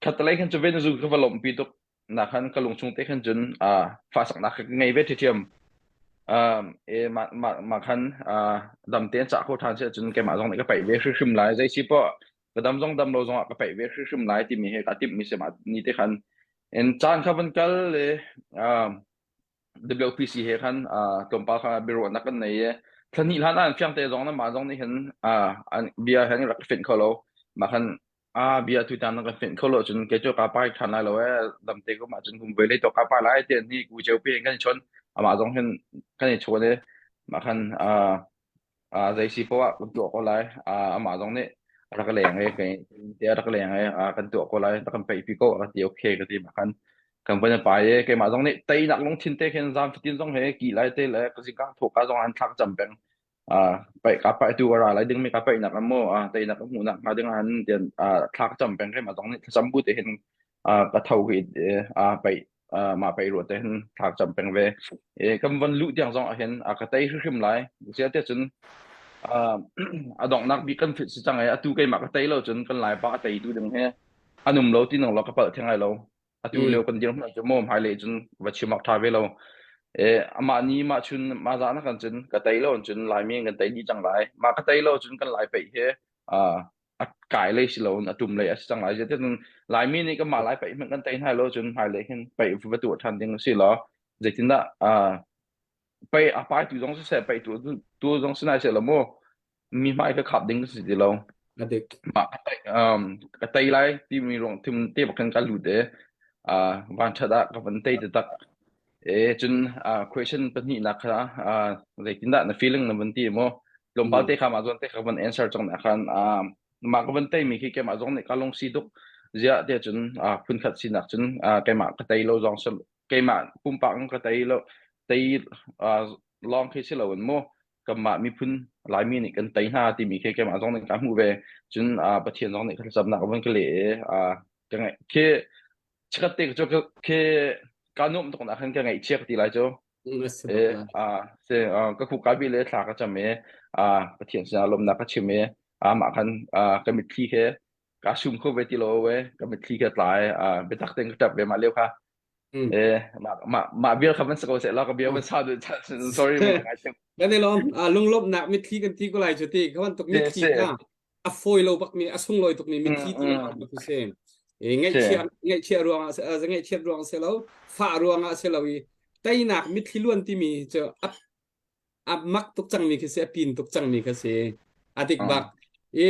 khatalei khan cu ve zu ka va lawmhpi tuk na khan ka lung chung te khan cun a fa saknak ka ngei ve thiam um e ma ma ma khan dam te cha kho than se cun keimah zong nih ka paih ve hrim lai zei si po ka dam zong dam lo zong ah ka paih ve hrimhrim lai timi he ka timh mi si ma ni te khan in caan kha van kal le um WPC he khan tlawmpal kha biaruahnak kan nei i thla hnih hlan ah an fiang te zong na mah zong nih hin an bia han rak fenh kho lo mah khan a bia tu tan kan fenh kho lo cun ke cu ka pai than lai lo e dam te ko ma cun kum ve le to ka pa lai te ni ku cheu pe kan chon ama zong hin kan i chon e mah khan Uh, zei si poah kan tuah ko lai. Uh, amah zong nih rak leng e kai te rak leng e uh, kan tuah ko lai rak kan peih pi ko ka ti okay ka ti ma khan kan van pa e keimah zong nih teinak lungthin te khin zam fatin zong he ki lai te le ka zingka tho ka zong an thlak cam peng uh, pai ka pai tu ra lai ding mi ka pai nak mo uh, teinak ka hmuh nak hnga ding an tian uh, thlak cam peng keimah zong nih thlacam bu te hin uh, ka tho hi uh, pai mah pei ruat te hin thlak cam peng ve e kan van luh tiang zong ah hin a ka tei hrimhrim lai sia te cun. Uh, a donghnak bik kan fit si cang i atu keimah ka tei lo cun kan laipa a teitu ding hi anum lo ti nang lo ka palh theng ai lo. Atu Mm. lio kan dirhmun cu maw hmailei cun va chim awk ṭha ve lo. E, amah ni mah chun mah zah na kan cun ka tei lo cun Laimi in kan tei dih cang lai. Mah ka tei lo cun kan Lai peih hi uh, a kai lei si lo in a tum lei a si cang lai. Zeititin Laimi nih kan mah Lai peih hmanh kan tei hna lo cun hmailei hin peih va tuah ṭhan ding a si lo. Zeitindah uh, pei a pai tu zong siseh pei tu tu zong si nai seh lo mu mi hmai ka khap ding si ti lo A dik. mah ka tei um ka tei lai timi ruang thim te bak khan ka lut e uh, van that ah ka van tei taktak e cun uh, question pahnih nak kha uh, zeitindah na feeling na van ti mu tlawmpal Mm. te kha ma zawn te kha van answer chong na khan um mah ka van tei mi khi keimah zong nih ka lung si tuk ziah te cun uh, phunkhat sinak cun uh, keimah ka tei lo zong keimah pumpak in ka tei lo tei uh, lawng khi si loin mu kanmah miphun Laimi nih kan tei hna timi khi keimah zong nih ka hmuh ve cun uh, Pathian zong nih thlacamnak a vun ka leh i uh, ka ngaih khi chikat te cu khi ka nuam tuk nak khan ka ngaihchia ka ti lai cu Mm, a si e bak lai. uh, se uh, ka khuk ka bi le thla ka cam i uh, Pathian sinah lawmnak ka chim i amah khan uh, ka mitthli he ka sum kho ve ti lo we ka mitthli ka tla i uh, biatak tein ka ṭap ve mah lio kha Mm. Eh, mah mah mah bia kha van sa ko seh la ka bia van sa duh sorry mun ngai sim. Kan i lawm lunglawmhnak mitthli kan ti ko lai cu ti ka bantuk Se mitthli se. kha a fawi lo bak mi a sunglawi tuk mi Mm mitthli ti mm. ka si. E Se. ngaihchia ngaihchia ruangah ngaihchiat ruang si lo fah ruangah si lo i teinak mitthli luan timi cu a a mak tuk cangmi khi si a pin tuk cangmi kha si a dik Ah. bak i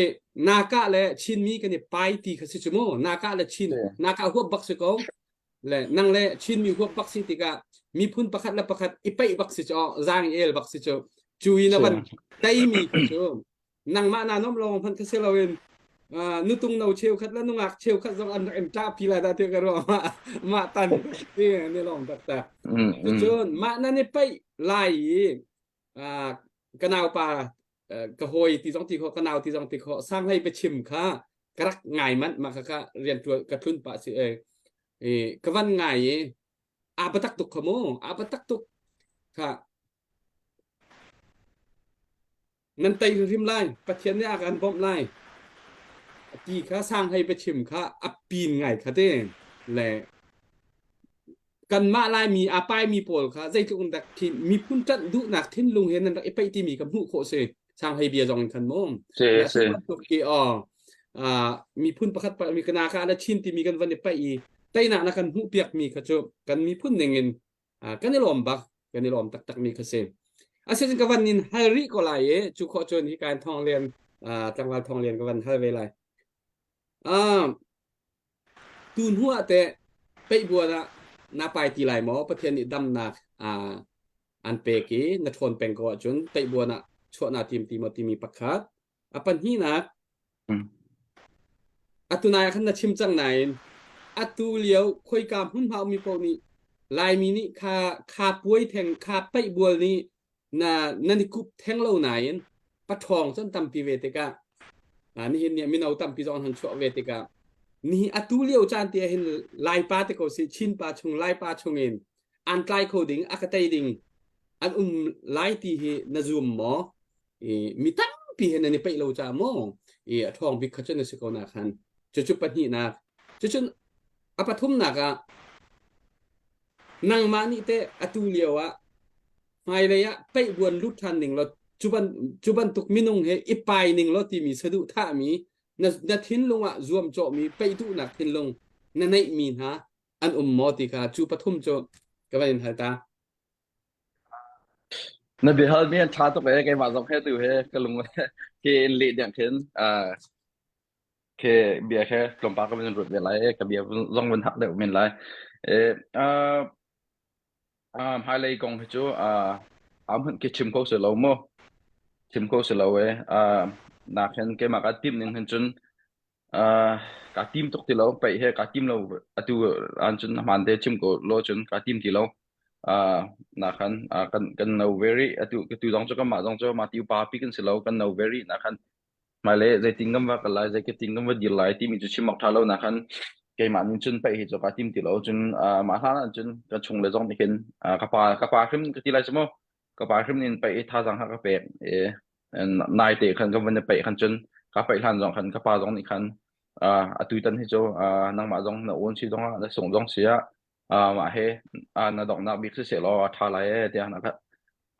naka le Chinmi kan i pai ti kha si cu mu naka le Chin Se. naka huap bak si ko le nang le Chinmi huap bak si tikah miphun pakhat le pakhat i paih bak si cu zaang el bak si cu cu i na Se. van teimi kha cu nangmah na nom lawng hmanh kha si loin nutung no cheukhat le nungak cheukhat zong an rak in ṭahpi lai dah ti ka ruah mah mah tan ti ni lawng taktak Mm mm. cucun mah nan i paih lai i ka naupa ka hawi ti zong ti kho ka nau ti zong ti kho sang hlei biachim kha ka rak ngai manh mah kha ka rian ṭuan ka tlun pah si e ka van ngai i aa batak tuk kha mu aa batak tuk kha Nan tei hrimhrim lai. Pathian nih a kan bawmh lai. Ti kha sang hlei biachim kha a pin ngai kha te le kanmah Laimi a paimi pawl kha zeitluk in dak khi miphun ṭanh duhnak thinlung he nan rak i paih timi ka hmuh khawh si. Sang hlei bia zong in khan mu. Si Le si. bantuk khi aw miphun pakhat pa mi kana ka la Chin timi kan van i paih i teinak na kan hmuh piak mi kha cu kan miphun ning in kan i lawm bak kan i lawm taktak mi kha si asinain ka van in hal rih ko lai i cu khawh cun hi kan thong lian tlangval thong lian ka van hal ve lai tu hnu ah teh peih buan ah na pai ti lai maw pathian nih damnak an pek i na ṭhawn peng ko ahcun peih buan ah chuah naa tim ti maw timi pakhat A pahnihnak, atu nai ah khan na chim cang nain atu lio khoika hmunhma ummi paoh nih Laimi nih kha kha puai theng kha paih bual nih na nan i kup theng lo nain paṭhawng cu an tampi ve tikah nihin ni ah mino tampi zong an hon chuah ve tikah nihi atu lio caan te ah hin Laipa te ko si Chin pa chung Laipa chungin an tlai kho ding a ka tei ding an um lai ti hi na zum maw i mi tampi he nan i peih lo caah maw i a ṭhawng bik kha cu na si ko na khan cucu pahnihnak cucun a pathumnak ah nangmah nih teh atu lio ah hmailei ah peih buan lut ṭhan ning law cu ban cu bantuk minung he i pai ning law timi saduhthahmi na na thinlung ah zuamcawhmi peih duhnak thinlung na neihmi hna an um maw ti kha cu pathum cu ka van in hal ta. Na biahal mi an ṭha tuk ee keimah zong he tu he ka lung ke in leh deng khin ke bia he tlawmpal ka van ruat ve lai ka bia zong van hak deuh men lai. Eh hmailei kong hi cu am hmanh khi chim kho si lo mu. Chim kho si lo ee. Nak hin keimah ka timh ning hin cun Uh, kaa tim tuk ti lo. Paih he kaa tim lo. Atu an cun hmaan te chim ko lo cun kaa tim ti lo. Uh, na khan uh, kan kan no very atu tu zong cu kanmah zong cu mah ti upa pi kan si lo kan no very na khan hmailei zeitin kan va kal lai zeitin kan va dir lai timi cu chim awk ṭha lo na khan keimah nih cun paih hi cu kaa tim ti lo cun uh, mah hlan ah cun ka chung le zong nih khin uh, ka pa ka pa hrim ka ti lai cu mu ka pa hrim nin paih i thazaang ha ka pek e. Nai te khan ka van i peih khan cun ka peih hlan zong khan ka pa zong nih khan atu tan hi cu nangmah zong na awn si zong ah na sung zong si ah mah he na donghnak bik si seh law a ṭha lai ee tiah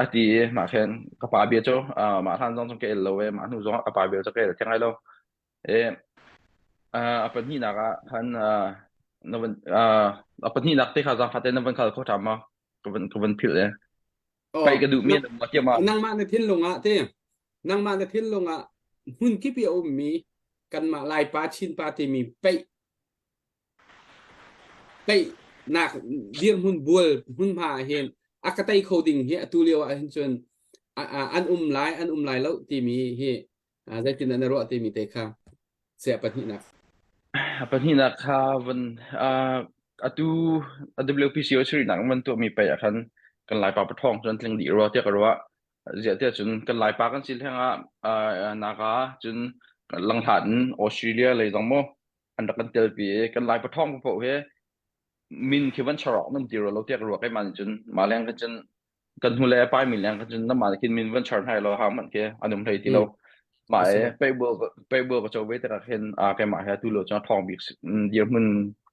a ti i mah khin ka pa bia cu mah hlan zong cu ka el lo ee mah hnu zong ah ka pa bia cu ka el theng lai lo. A pahnihnak ah khan na van a pahnihnak te kha zaangfah tein na van khal kho ṭhan maw? Ka van ka van philh ee. Paih ka duhmi an um maw tiah ma? Nangmah na thinlung ah ti nangmah na thinlung ah hmun kip i a ummi kanmah Laipa Chinpa timi paih Peihnak dirhmun bual hmunhma ah hin a ka tei kho ding hi atu lio ah hin cun an um lai an um lai lo timi hi zeitin dah na ruah timi te kha sia pahnihnak. Pahnihnak kha van atu WPC sarinak van tuahmi pei ah khan kan Laipa pathawng cu an tling dih rua tiah ka ruah. Ziah tiah cun kan Laipa kan si hleng ah Naga cun langhlat in Australia lei zong maw an rak kan telpi i kan Lai pathawng paoh hi min khi van char awk nan ti rua lo tiah ka ruah keimah nih cun mah leng khan cun kan hnu le a paimi leng khan cun namah nih khin min van char hna lo hang hmanh khi an um hlei ti lo mah e peihbual peihbual ka co ve tikah khin a keimah he atu lo cun a thawng bik dirhmun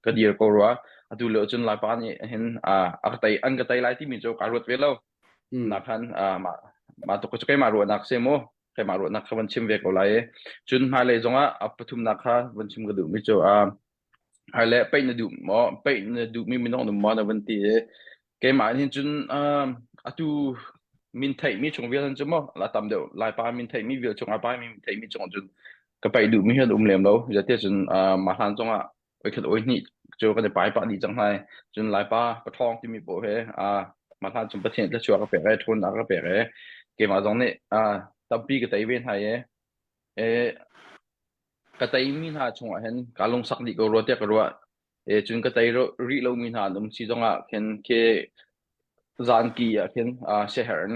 ka dir ko rua atu lo cun Laipa nih hin a ka tei an ka tei lai timi cu ka ruat ve lo na khan mah mah tuk cu keimah ruahnak si mu keimah ruahnak kha van chim ve ko lai i cun hmailei zongah a pathumnak kha van chim ka duhmi cu hmailei peih na duh maw peih na duhmi minung na maw na van ti i keimah hin cun atu min theihmi chung vial hin cu maw la tam deuh laipa min theihmi vial chung a pa min theihmi chung cun ka peih duhmi hi an um lem lo zeiti cun mah hlan zongah oikhat oihnih cu kan i pai pah dih cang hna cun laipa pathawng timi paoh he mah hlan cun Pathian thluachuah ka pek e ṭhawnnak ka pek e keimah zong nih tampi ka tei ve hna i e ka teimi hna chungah hin ka lungsak dih ko rua tiah ka ruah e cun ka tei rih lomi hna an um si zongah khin khi zanki ah khin siaherh in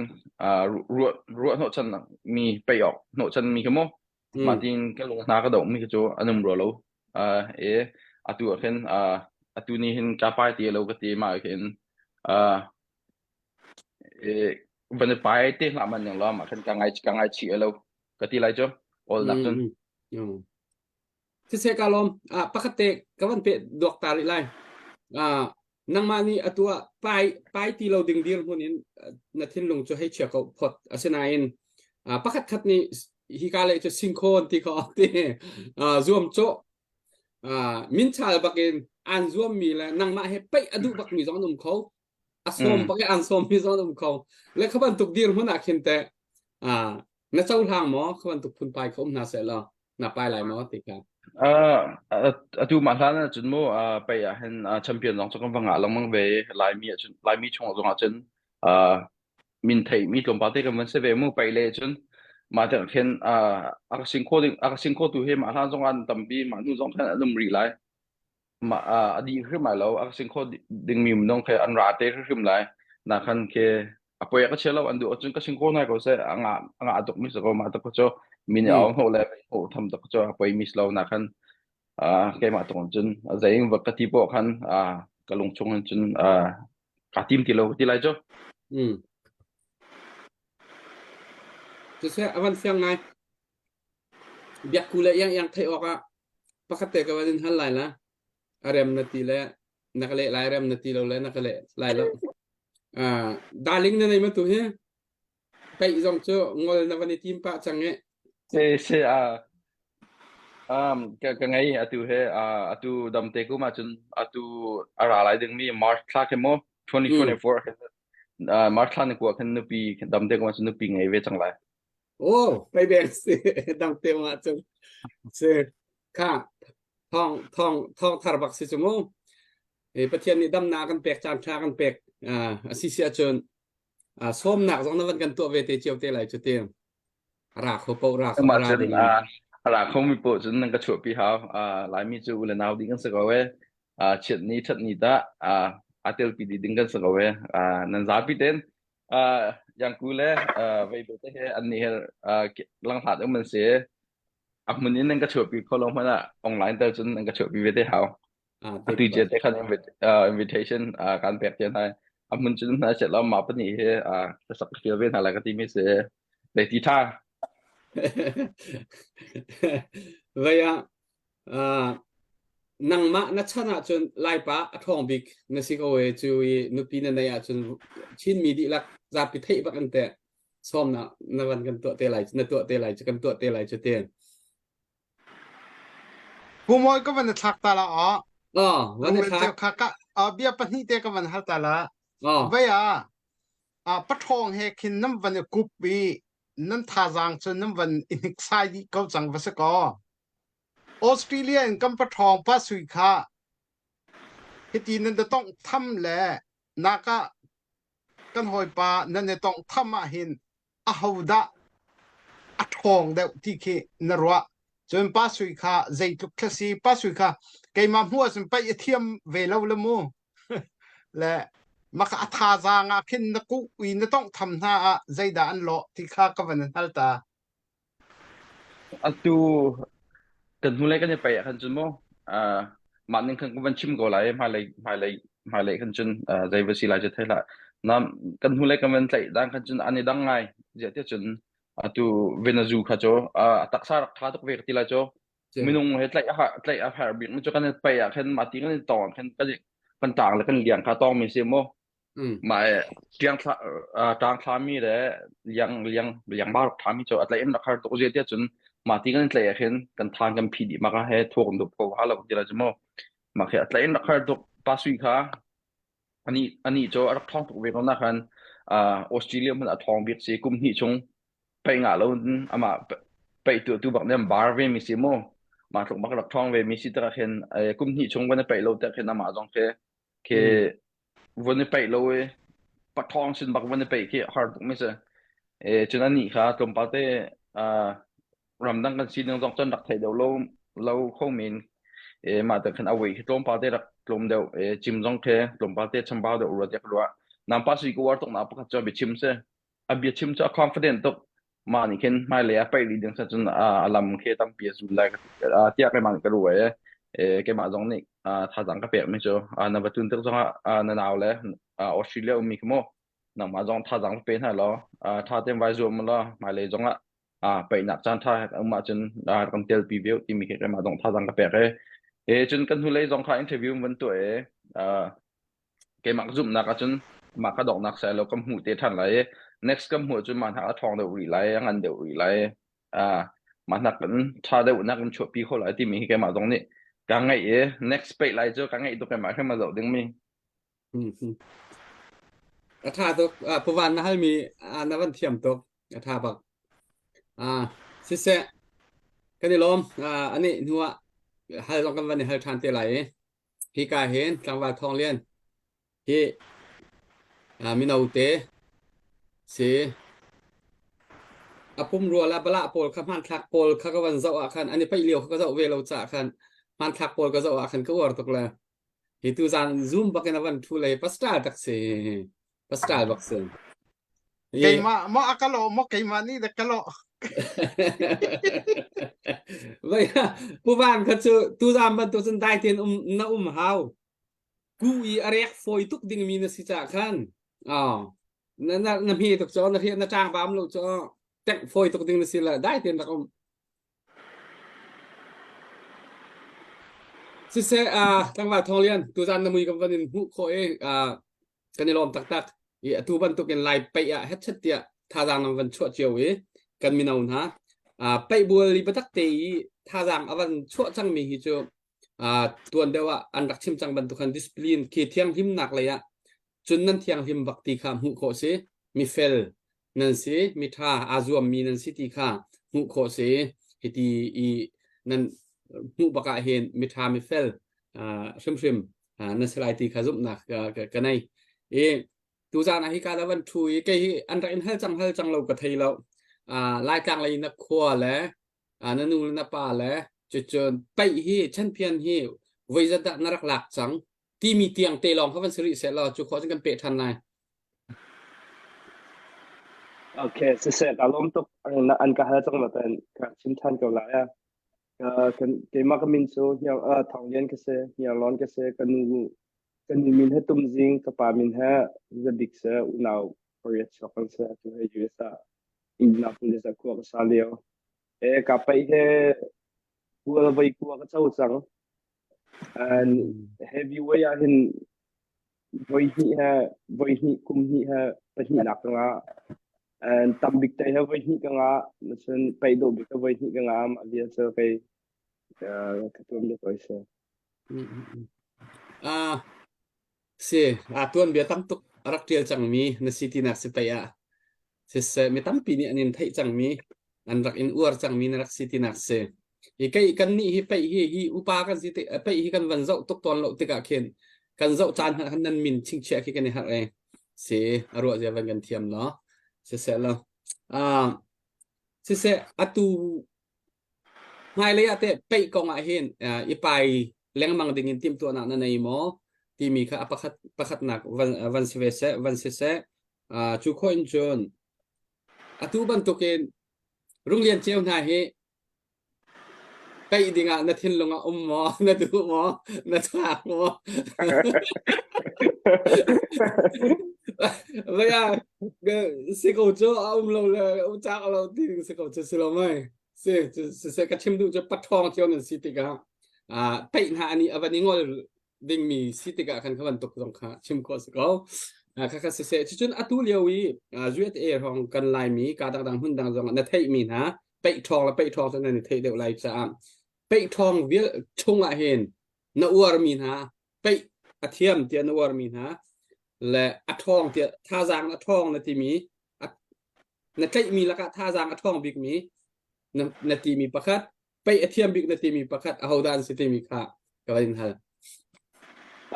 ruah ruah hnawhchan mi pei awk hnawhchan mi khi mu mah tin ka lung hna ka doh mi khi cu an um rua lo Uh, e atu ah khin uh, atu ni hin ka pai ti lo ka ti ma khin uh, e van i pai te hlah man yang lo ma khin ka ngai ka ngai chi lo ka ti lai chu ol nak cun Siseh ka lawm. Ah, pakhat te ka van pe duak ta rih lai. Ah, nangmah nih atu ah pai pai ti lo ding dir hmun in na thinlung cu hei chia ko phot asinain ah, pakhat khat nih hika le cu singkhawn ti kho ti ah, zuam cawh ah, min chal bakin an zuam mi le nangmah he peih a duh bak mi zong an um kho a sawm bak i an sawm mi zong an um kho le kha bantuk dir hmun ah khin teh ah, na cohlang maw kha bantuk phunpai kha um hna seh law na pai lai maw ti kha Uh, atu mah hlan ah cun mu uh, pei ah hin uh, champion zong cu kan va ngah lengmang ve Laimi ah cun Laimi chung zong ah cun uh, min thei mi tlawmpal te kan van si ve mu pei le cun mah te khin uh, a ka sing kho ding a ka sing kho tu hi mah hlan zong an tampi mah hnu zong khan an um rih lai mah a dih hrim lai lo a sing kho dingmi minung khi an ra te hrim lai na khan khi a poi ka chia lo an duh ahcun ka sing ko nai ko seh a nga a nga tuk mi si ko ma tak cu min aung ho le ho tham tak cu a poi mi si lo na khan a keimah tung cun a zeing va ka ti po khan a ka lung chung hin cun a ka tim ti lo ti lai cu mm Siseh avan fiang ngai Biakku le iang theih awkah pakhat te ka van in hal lai la. A rem na ti le na ka leh lai rem na ti lo le na ka leh lai lo. Uh, darling na nei ma tu hi? Peih zong cu ngol na van i tim pah cang i. Se se a um ka ka ngei atu he uh, atu dam te kum ahcun atu a ra lai dingmi March thla khe mo 2024 khe uh, March thla ni kua khan nupi dam te kum ahcun nupi ngei ve cang lai. Oh, pei beng si dang te ma cun si kha thong thong thong thar bak si cu mu e Pathian nih damnak kan pek caan tha kan pek a si si ahcun sawmnak zong na van kan tuah ve te cio te lai cu ti ra kho po ra kho ra ding ra kho mi po cun nan ka chuahpi hau laimi cu u le nau ding kan si ko e chiat ni that ni ta a telpi di ding kan si ko e nan zapi ten Uh, Yangku le uh, Weibo te he an nih he uh, langhlat um an si. A hmun in nan ka chuahpi kho lo hmanh ah online tel cun nan ka chuahpi ve te hau. Ah, Atu cia te khan invit, uh, invitation uh, kan pek te hna. A hmun cun hna set lo ma pahnih he uh, ka sak ka fial ve hna lai ka ti mi si. Zei ti tha. Vei ah uh, nangmah na chan ahcun Laipa a ṭhawng bik na si ko e cu i nupi na neih ahcun Chinmi dihlak zapi theih bak an te sawm na na van kan tuah te lai na tuah te lai cu kan tuah te lai cu te. Pu Mawi ka van thlak ta la aw. Oh, van Lunglen thlak. ceu kha ka bia pahnih te ka van hal ta la. Oh. Vei ah paṭhawng he khin nan van i kup i nan thazaang cu nan van i hniksai dih ko cang va si kaw. Australia in kan paṭhawng pa sui kha hiti nan da tongh tham le naka kan hawipa nan i tongh tham ah hin ahodah a ṭhawng deuh ti khi na ruah. Cun Pa Sui kha zeitluk thla si Pa Sui kha keimah hmuh ahcun paih a thiam ve lo le mu. le maka a thazaang ah khin na kuh i na tonghtham hna ah zeidah an lawh ti kha ka van in hal ta. Atu kan hnulei kan i paih ah khan cun mu uh, mah ning khan ka van chim ko lai hmailei hmailei hmailei khan cun uh, zei va si lai cu thei hlah. Nam kan hnulei kan van tlaih dan khan cun an i dang ngai. Ziah tiah cun atu Venezu kha cu uh, a taksa rak tha tuk ve ka ti lai cu. Minung he tlaih a tlaih a har bik mi cu kan i paih ah khan mah ti kan i tawng khan kan kan tang le kan liang kha tawng mi si mu. Mah ṭiang thla ṭang thlami le liang liang liang ba rak thlami cu a tlaih in rak har tuk zia tiah cun mah ti kan tlaih ah khin kan than kan phi dih maka he thuak dup ko ha lo ti la cu mu mah khi a tlaih in rak har tuk pa sui kha ani ani cu a rak thong tuk ve ko na khan Australia hmun a thong bik si kum hnih chung paih ngah lo in amah paih tu tu bak nih bar ve mi si mu mah tluk bak rak thong ve mi si tak khin kum hnih chung van paih lo tak khin amah zong khi khi vun i peih lo i paṭhawng sin bak vun i peih khi har tuk mi si. E, cun anih kha tlawmpal te uh, ramdang kan sining zong cun rak thei deuh lo lo kho men e mah te khan awei khi tlawmpal te rak tlawm deuh e cim zong khi tlawmpal te chambau deuh rua tiah ka ruah. Nam pa sui ka uar tuk na pakhat cu biachim si. A biachim cu a confident tuk. Mah nih khin hmailei ah paih rih ding cun a lam khi tampi a zul lai tiah keimah nih ka ruah i keimah zong nih thazaang ka pekmi cu na va tun tik zongah na nau le Australia ummi khi mu nangmah zong thazaang pe hna law ṭha tein vai zuam law hmailei zongah paihnak caan ṭha um ahcun kan telpi ve timi khi keimah zong thazaang ka pek i cun kan hnulei zong kha interview van tuah i keimah ka zumhnak ahcun mah ka donghnak sai lo ka hmuh te ṭhan lai i next ka hmuh ahcun mah hna a ṭhawng deuh rih lai a ngan deuh rih lai ah mah hnak in ṭha deuh nak in chuahpi kho lai timi hi keimah zong nih ka ngaih i next paih lai cu ka ngaih tuk keimah hrim a zoh dingmi A ṭha tuk. Puvan na halmi na van thiam tuk. A ṭha bak. Siseh, kan i lawm. Ani hnu ah hal zong kan van i hal ṭhan te lai i. Hika hin tlangval Thawng Lian hi mino te si. A pumrua le balah pawl kha hmanthlak pawl kha ka van zoh ah khan an i paih lio kha ka zoh ve lo caah khan hmanthlak pawl ka zoh ah khan ka uar tuk le hi tu zan zoom bak in a van thu le pastor tak si pastor bak si. Keimah maw a ka lawh maw keimah nih dah ka lawh. Vai Pu Van kha cu tuzaan bantuk cun dai tein um na um hau. Ku i a rek fawi tuk dingmi na si caah khan oh na na na hme tuk cu na na ṭang bam lo cu tengh fawi tuk ding na si la dai tein rak um. Siseh uh, tlangval Thawng Lian tuzaan na mui kan van in hmuh khawh i uh, kan i lawm taktak i atu bantukin lai paih ah hetchet tiah thazaang nan van chuah cio i kan mino hna uh, paih bual i biatak te i thazaang a van chuah cangmi hi cu uh, tuan deuh ah an rak chim cang bantuk khan discipline khi thianghlimnak lei ah cun nan thianghlim bak ti kha hmuh khawh si mifel nan si mitha aa zuammi nan si ti kha hmuh khawh si hiti i nan hmuh bak ah hin mitha mifel uh, hrimhrim uh, nan si lai ti kha zumhnak ka, ka, ka nei i tuzaan ah hika da van thu i kei hi an rak in hal cang hal cang lo ka thei lo uh, laitlang lei na khua le uh, na nu le na pa le cucun paih hi champion hi voi zat dah na rak lak cang timi tiang te lawng kha van si rih seh law cu khawh cun kan peh ṭhan lai. Okay, siseh ka lawm tuk an ka hal cang nain ka chim ṭhan ko lai. Kan keimah ka min cu Hniang Thawng Lian ka si, Hniarlawn ka si, ka nu ka nu min he Tum Zing, ka pa min he Zabik si, unau pariat chuak kan si. Atu he US ah Indianapolis ah khua ka sa lio. E ka paih he kual voi kua ka co cang. And heavyweight ah hin voi hnih he voi hnih kum hnih he pahnihnak ka ngah. And tam bik te he voi hnih ka ngah. Cun paih dawh bik he voi hnih ka ngah. Mah vial cu kei ka tuan bik oi si. Ah, si, a tuan bia tam tuk a rak ṭial cangmi na si tinak si pei ah. Siseh, mi tampi nih an in theih cangmi, an rak in uar cangmi na rak si tinak si. I kei kan nih hi peih hi hi upa kan si ti peih hi kan van zoh tuk tawn lo tikah khin kan zoh caan hmanh khan nan min chingchiah khi kan i harh e. Si, a ruah zia van kan thiam lo. Siseh lo. Ah, siseh, atu Hmailei ah teh peih kong ah hin i pai lengmang ding in timhtuahnak na nei maw timi kha a pakhat pakhatnak van van si ve seh van si seh. Cu khawh in cun atu bantukin Runglian Ceu hna hi peih dingah na thinlung ah um maw na duh maw na thlak maw Vaya si ko cu a um lo le um cak lo ti si ko cu si lo mai si si ka chim duh cu paṭhawng cio nan si tikah ah peih hna ani a van i ngol dingmi si tikah khan kha bantuk zong kha chim khawh si ko kha kha siseh cucun atu lio i USA hrawng kan laimi ka dangdang hmun dang zong na theihmi hna peih ṭhawng le peih ṭhawng cu nan i theih deuh lai caah peih ṭhawng vial chungah hin na uarmi hna peih a thiam tiah na uarmi hna le a ṭhawng tiah thazaang a ṭhawng na timi na tlaihmi lakah thazaang a ṭhawng bikmi na, na timi pakhat peih a thiam bik na timi pakhat ahodah an si timi kha ka van in hal.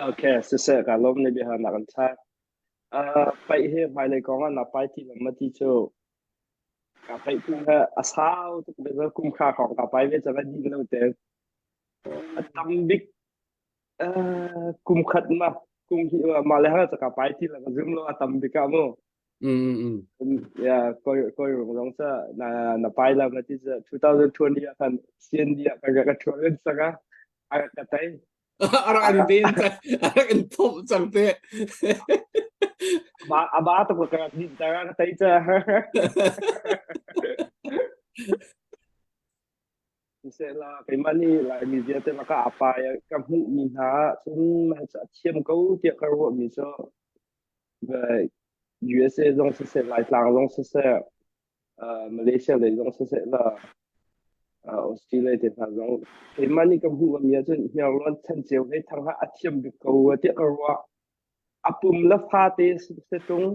Okay, siseh ka lawm ne bia nak an tha. Uh, paih he hmailei kong ah na pai ti lam ma ti cu ka paih tu he a sau tuk ve kum kha kong ka pai ve chang a din lo te A tam bik uh, kum khat ma kum hi ma le ha ka pai ti la ka zum lo a tam bik ah mu. Mm mm. Yeah, koi koi rung rong cha na na pai la ma ti cha 2020 ah khan CND ah ka ka thuan saka a ka tai A rak in den a rak in thomh cang te. Aba aba to ka din ta ka tai cha. Sisehla keimah nih Laimi vialte lakah aa pai ka hmuhmi hna cun mah cu a thiam ko tiah ka ruahmi cu USA zong siseh, Laitlang zong siseh, uh, Malaysia lei zong siseh la uh, Australia te hna zong keimah nih ka hmuhmi ahcun hniarlawn chanceu hlei thang ha a thiam bik ko rua tiah ka ruah. A pum le fate situng,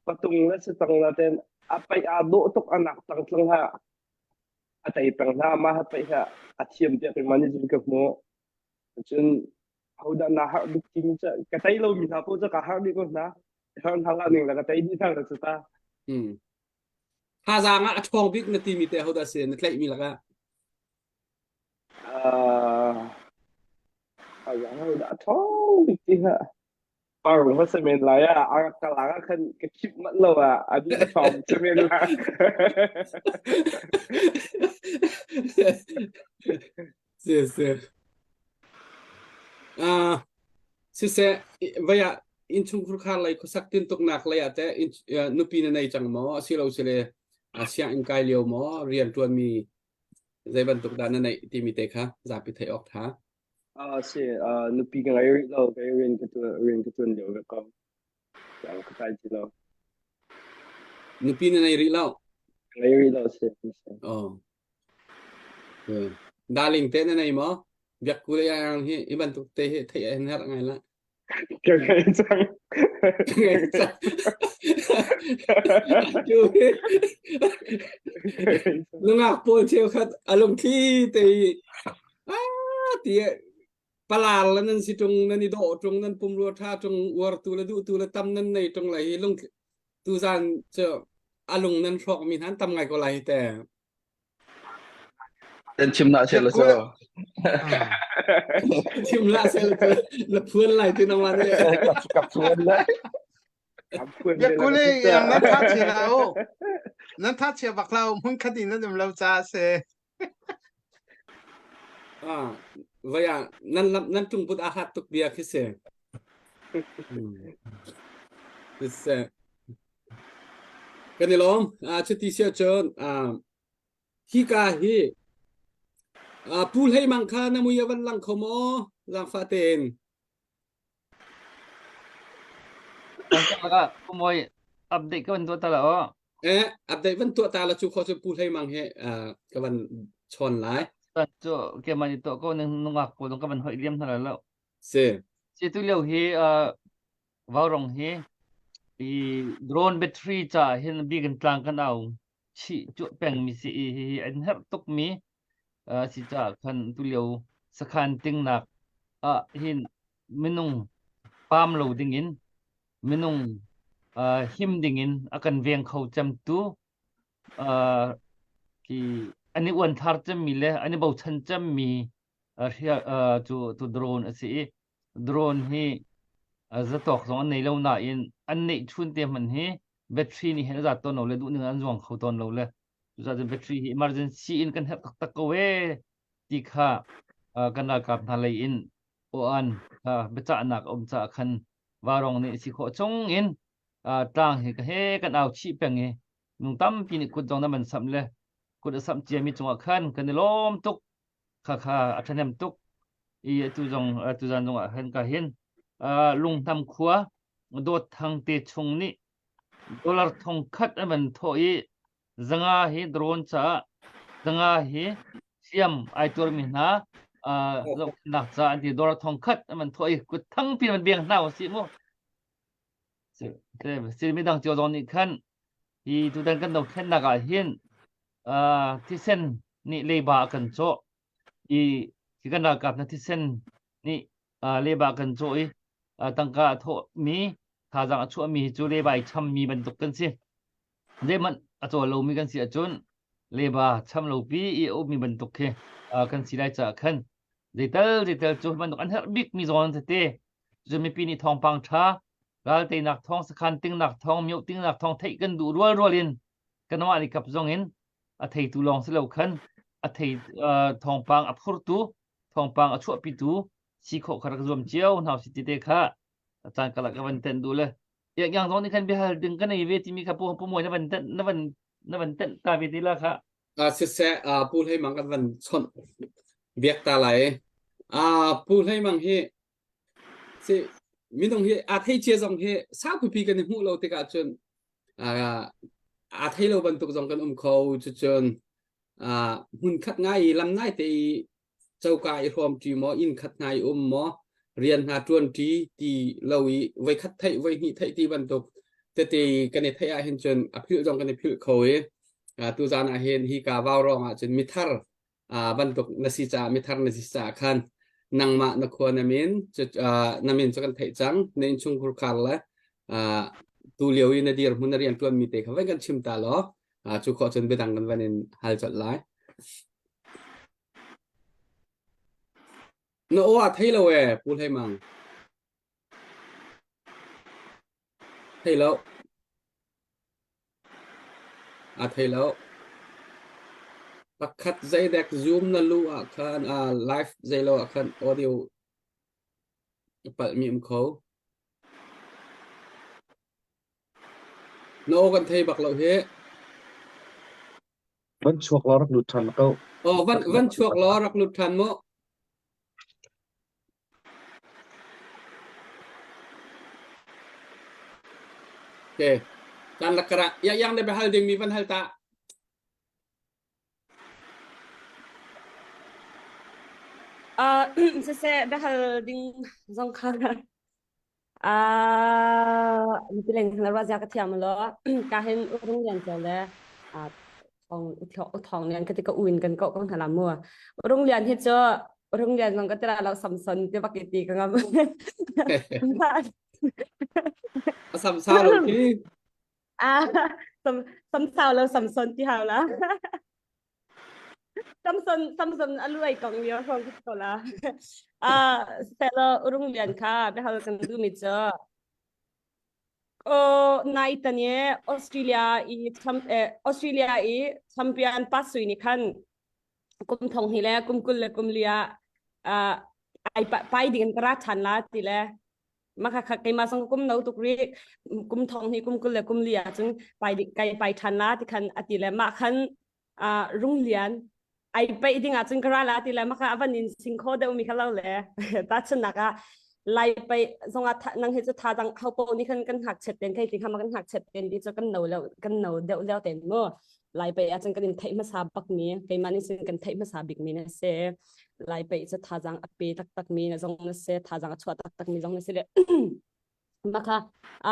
patung le sitang la ten a paih aa dawh tuk anak tang tlang ha a tei peng hna mah ha paih ha a thiam tiah keimah nih cun ka hmuh cun hodah naa harh bik timi cu ka tei lomi hna paoh cu ka harh dih ko hna har hna la ning la ka tei dih hna la cu ta Hmm. Thazaang ah a ṭhawng bik na timi te hodah si na tlaihmi lakah? Ah, thazaang hodah a ṭhawng bik ti ha Parung va semen lai ah a ka lang ah khan ka khip manh lo ah a di a ṭhawng semen la. Si si. Ah, siseh vai ah innchungkhar khar lei khuasak tintuknak lei ah teh nupi na nei cang maw asilo sile sianginn kai lio maw rian ṭuanmi zei bantuk dah na neih timi te kha zapi theih awk ṭha. Ah si, ah nupi ka ngei rih lo, kei rian ka ṭuan rian ka ṭuan lio ve ko. Siang ka kai ti lo. Nupi na nei rih lo. Ka ngei rih lo si. si. Oh. Darling te na nei maw? Biak ku le yang hi i bantuk te hi theih an herh ngai la. Ka ngei cang. Ka ngei cang. Tu hi nungak pawl cheukhat a lungthli te i ah ti palar la nan si tung nan i dawh tung nan pumrua tha tung uartu le duhtu le tam nan nei tung lai hi lung tuzan cu a lung nan hrawk mi hnan tam ngai ko lai te Kan chim na sel so. Chim la sel la phuan lai ti nang ne. Ka phuan lai. Biakule yang nan tha chia la o. Nan tha chia bak lo hmun khat in nan um lo ca se. Ah, vaya nan lam nan tung put a hat tuk bia khi se. Se. Kan i lawm. Ah, chuti sia cun ah. Hika hi uh, Pu Hlei Mang kha na mui a van lang kho maw? Zaangfah tein. Pu Mawi update ka van tuah ta la aw. Eh, update van tuah ta la cu kho cu Pu Hlei Mang he uh, ka van chawn lai. Cu ke man i to ko ning nungak pawl ka van hoih liam hna la lo. Si. Si tu lio hi uh, Vaurong hi i drone battery ca hin bikin tlang kan au chih cuah pengmi si i hihi an herh tukmi uh, si caah khan tulio sakhan tingnak ah hin minung pam lo dingin minung uh, him dingin a kan veng kho cemtu uh, khi an i uan thar cemmi le an i bochan cemmi uh, uh, cu tu drone a si i Drone hi zatawk zong an nei lo nain an neih chun te hmanh hi battery nih hin a zat tawn lo le duh ning an zuang kho tawn lo le cucaah battery hi emergency in kan herh taktak ko ee ti kha kan ralkap hna lei in aw-an biacahnak a um caah khan varong nih si khawh chung in tlang hi ka he kan au chih peng i nung tampi nih kut zong na man samh le kut a samh ciami cungah khan kan i lawm tuk kha kha a ṭhahnem tuk i atu zong atu zan zong ah hin ka hin lunghnam khua dawt thang te chung nih dollar thong khat an van thawh i zanga hi drone caah zanga hi siam ai tuarmi hna zohkhenhnak ca an ti dollar thong khat an van thawh i kut thangpi an beng hna usih mu si midang cio zong nih khan hi tutan kan dothlennak ah hin thisen nih leiba a kan cawh i hi kan ralkap na thisen nih leiba a kan cawh i tangka a thawhmi thazaang a chuahmi hi cu leiba i chammi bantuk kan si. Zeihmanh a cawl lomi kan si ahcun leiba cham lopi i a ummi bantuk khi kan si lai caah khan zeital zeital cu bantuk an herh bikmi zawn tete cu mipi nih thawngpang ṭha ral teinak thawng sakhan tingnak thawng mioh tingnak thawng theih kan duh rual rual in kanmah nih kap zong in a theitu lawng si lo khan a thei thawngpang a phurtu thawngpang a chuahpitu si khawh kha rak zuam cio hna si ti te kha caan kalak ka van tenh duh le yang yang zong nih khan biahal ding ka nei ve timi kha pu pu mawi na van tenh na van na van tenh ta ve ti la kha a siseh pu Hlei Mang kan van chawnh biak ta lai a pu Hlei Mang hi Si minung hi aa thei cia zong hi saupipi kan i hmuh lo tikah cun aa thei lo bantuk zong kan um kho cucun hmun khat ngai i lam nai te i coka i hrawm ṭi maw inn khat hna i um maw rian hna ṭuan ṭi ti lo i voi khat theih voi hnih theih ti bantuk tete kan i theih ah hin cun a philh zong kan i philh kho i tuzaan ah hin hi ka vau rong ah cun mithar bantuk na si caah mithar na si caah khan nangmah na khua na min na min cu kan theih cang na innchungkhur khar le tu lio i na dirhmun na rian ṭuanmi te kha van kan chim ta law cu khawh cun biadang kan van in hal colh lai. Na aw a thei lo ee Pu Hlei Mang. Thei lo. A thei lo. Pakhat zeidek Zoom na luh ah khan uh, live zeilo ah khan audio palhmi um kho. Na aw kan thei bak lo hi. Van chuak law rak lut ṭhan ko. Oh, van van chuak law rak lut ṭhan mu. Okay. Kan lakara ya yang na behal ding mi van hal ta. Uh, siseh behal ding zong kha Ah, tileng na ruah zia ka thiam lo. Ka hin urung lian ceu le ah thong thong lian ka ti ka uin kan ko ko hna la mu. Urung lian hi cu urung lian zong ka tira lo Samson ti bak ti ka ngam. Sam sao lo khi. Ah, sam sam sao lo Samson ti hau la. Samson Samson a luai kong lio hrawng ka ko la. Ah, selo urung lian kha biahal kan duhmi cu o nai tan ye Australia i eh, Australia i champion pasui ni khan kum thong hi le kum kul le kum lia ah ai pai ding in ka ra than la ti le maka kha keima sang kum no tuk ri kum thong hi kum kul le kum lia cun pai kai pai than la ti khan ati le ma khan. Uh, rung lian ai peih ding ahcun ka ra la ti le maka avan in sing kho deuh mi kha lo le ta chunnak ah lai pei zong ah nang hi chu tha dang ho po ni khan kan hak chet ten kai ti kha ma kan hak chet ten di chu kan no lo kan no deuh leo ten mu lai pei ahcun kan in theih hmasa bak mi keimah nih sin kan theih hmasa bik mi na se lai pei chu thazang a pe taktak mi na zong na se thazang a chuah taktak mi zong na se le maka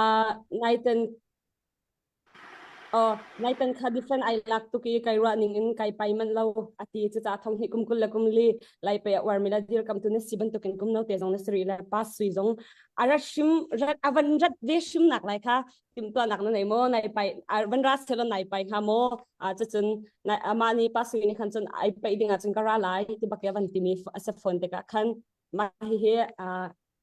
a naiten Oh, naitan kha different ai lak tuk i kai ruah ning in kai pai manh lo ati cucaah thong hnih kum 20 le kum li lai pe a uar mi la dir kam tu na si bantukin kum no te zong na siri le pa sui zong ara hrim rat avan rat ve hrim nak lai kha timtuahnak na nei maw nai pai van ra selo nai pai hnga maw a cucun ama ni pa sui ni khan cun ai pai ding ah cun ka ra lai ti bak ya van timi asa phone tikah khan mah hihi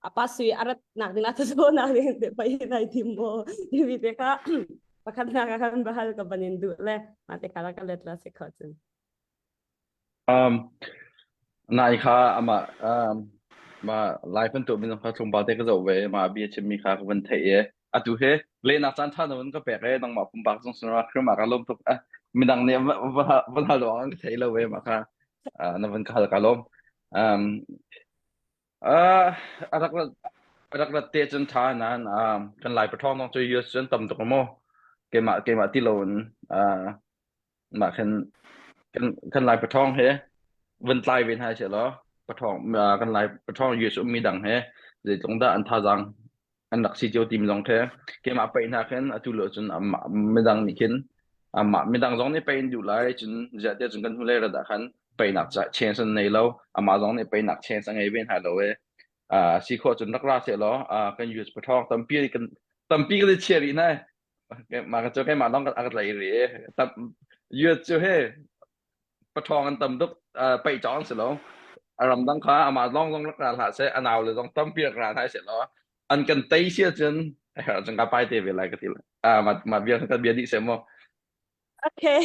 apa sui arat nak ding ata so nak ding te pai nai tim mo timi te kha pakhat nak khan bahal ka banin du le ma te kha ka let la se kho cun Um, nai kha ama um, ma lai pan tu min kha tlawmpal te ka zoh ve ma bia chimmi kha ka van theih i atu he lehnak caan ṭha na van ka pek e nangmah pumpak zong sinah khirma ka lawm tuk ah midang nih van hal dawng an ka thei lo ve ma kha na van ka hal ka lawm um uh, a rak a rak rat te cun ṭha nan um, kan lai paṭhawng zong cu US cun tam tuk maw keimah keimah ti lo in uh, mah khin kan kan lai paṭhawng he van tlai ve hna seh law paṭhawng uh, kan lai paṭhawng US ummi dang he zeitlung dah an thazaang an rak si cio tim zong khi keimah paih hna khin atu lo cun amah midang nih khin amah midang zong nih paih in duh lai cun ziah tiah cun kan hnulei rat ah khan paihnak ca chance an nei lo amah zong nih paihnak chance a ngei ve hna lo e uh, si khawh cun rak ra seh law uh, kan US paṭhawng tampi kan tampi kan i chia rih hna mah ka cu keimah lawng ka tlai rih e tam US cu he paṭhawng an tam tuk paih cawng si lo a ram dang kha amah lawng zong rak ra hlah seh a nau le zong tampi rak ra hna seh law an kan tei sia cun a herh cun ka pai te ve lai ka ti ah ma ma bia ka bia dih seh mu Okay.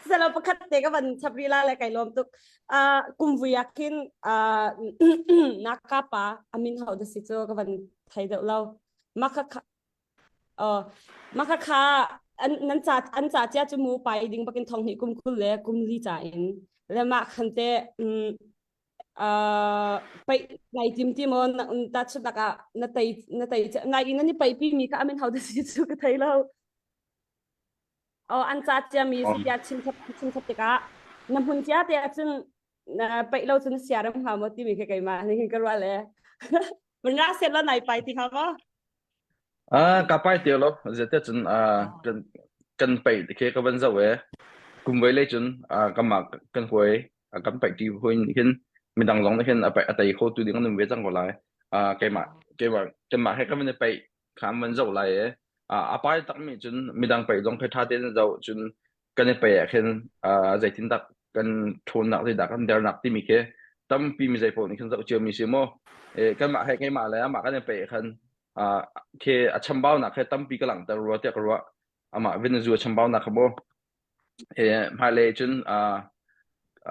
Selo pakhat te ka van chapri la le kai lom tuk. Uh, kum vui ah khin uh, na ka pa amin hau da si chu ka van thai deuh lo. Ma kha Uh, mah kha an nan ca an ca cia cu mu pai ding bakin thong hnih kum 20 le kum li ca in le mah khan te um, uh, pai nai tim ti mo na ta chu tak ah na tei na tei nai in ni pai pi mi ka amin hau da si chu ka thei lo oh an ca cia mi si tia chim thap chim thap tikah na hmun cia te ahcun na paih lo cun sia ram hnga maw timi khi keimah nih ka ruah le mun ra set lo nai pai ti kha maw Ah, ka pai ti lo zete cun ah kan kan paih ti khi ka van zoh e kum voi le cun ah kanmah kan huai kan paih ti hui nih hin midang zong nih hin a paih a tei kho tu ding an um ve cang ko lai ah keimah keimah keimah he kan van i paih kha an van zoh lai e ah a pai takmi cun midang paih zong khi ṭha tein zoh cun kan i pe ah khin uh, zeitindah kan ṭhawnnak zeidah kan dernak timi khi tampi mi zei paoh nih khin zoh cio mi si mu e kanmah he keimah le amah kan i pe khan uh, khi a chambaunak khi tampi ka langhter rua tiah ka ruah amah Venezuela chambaunak kha mu e hmailei cun uh,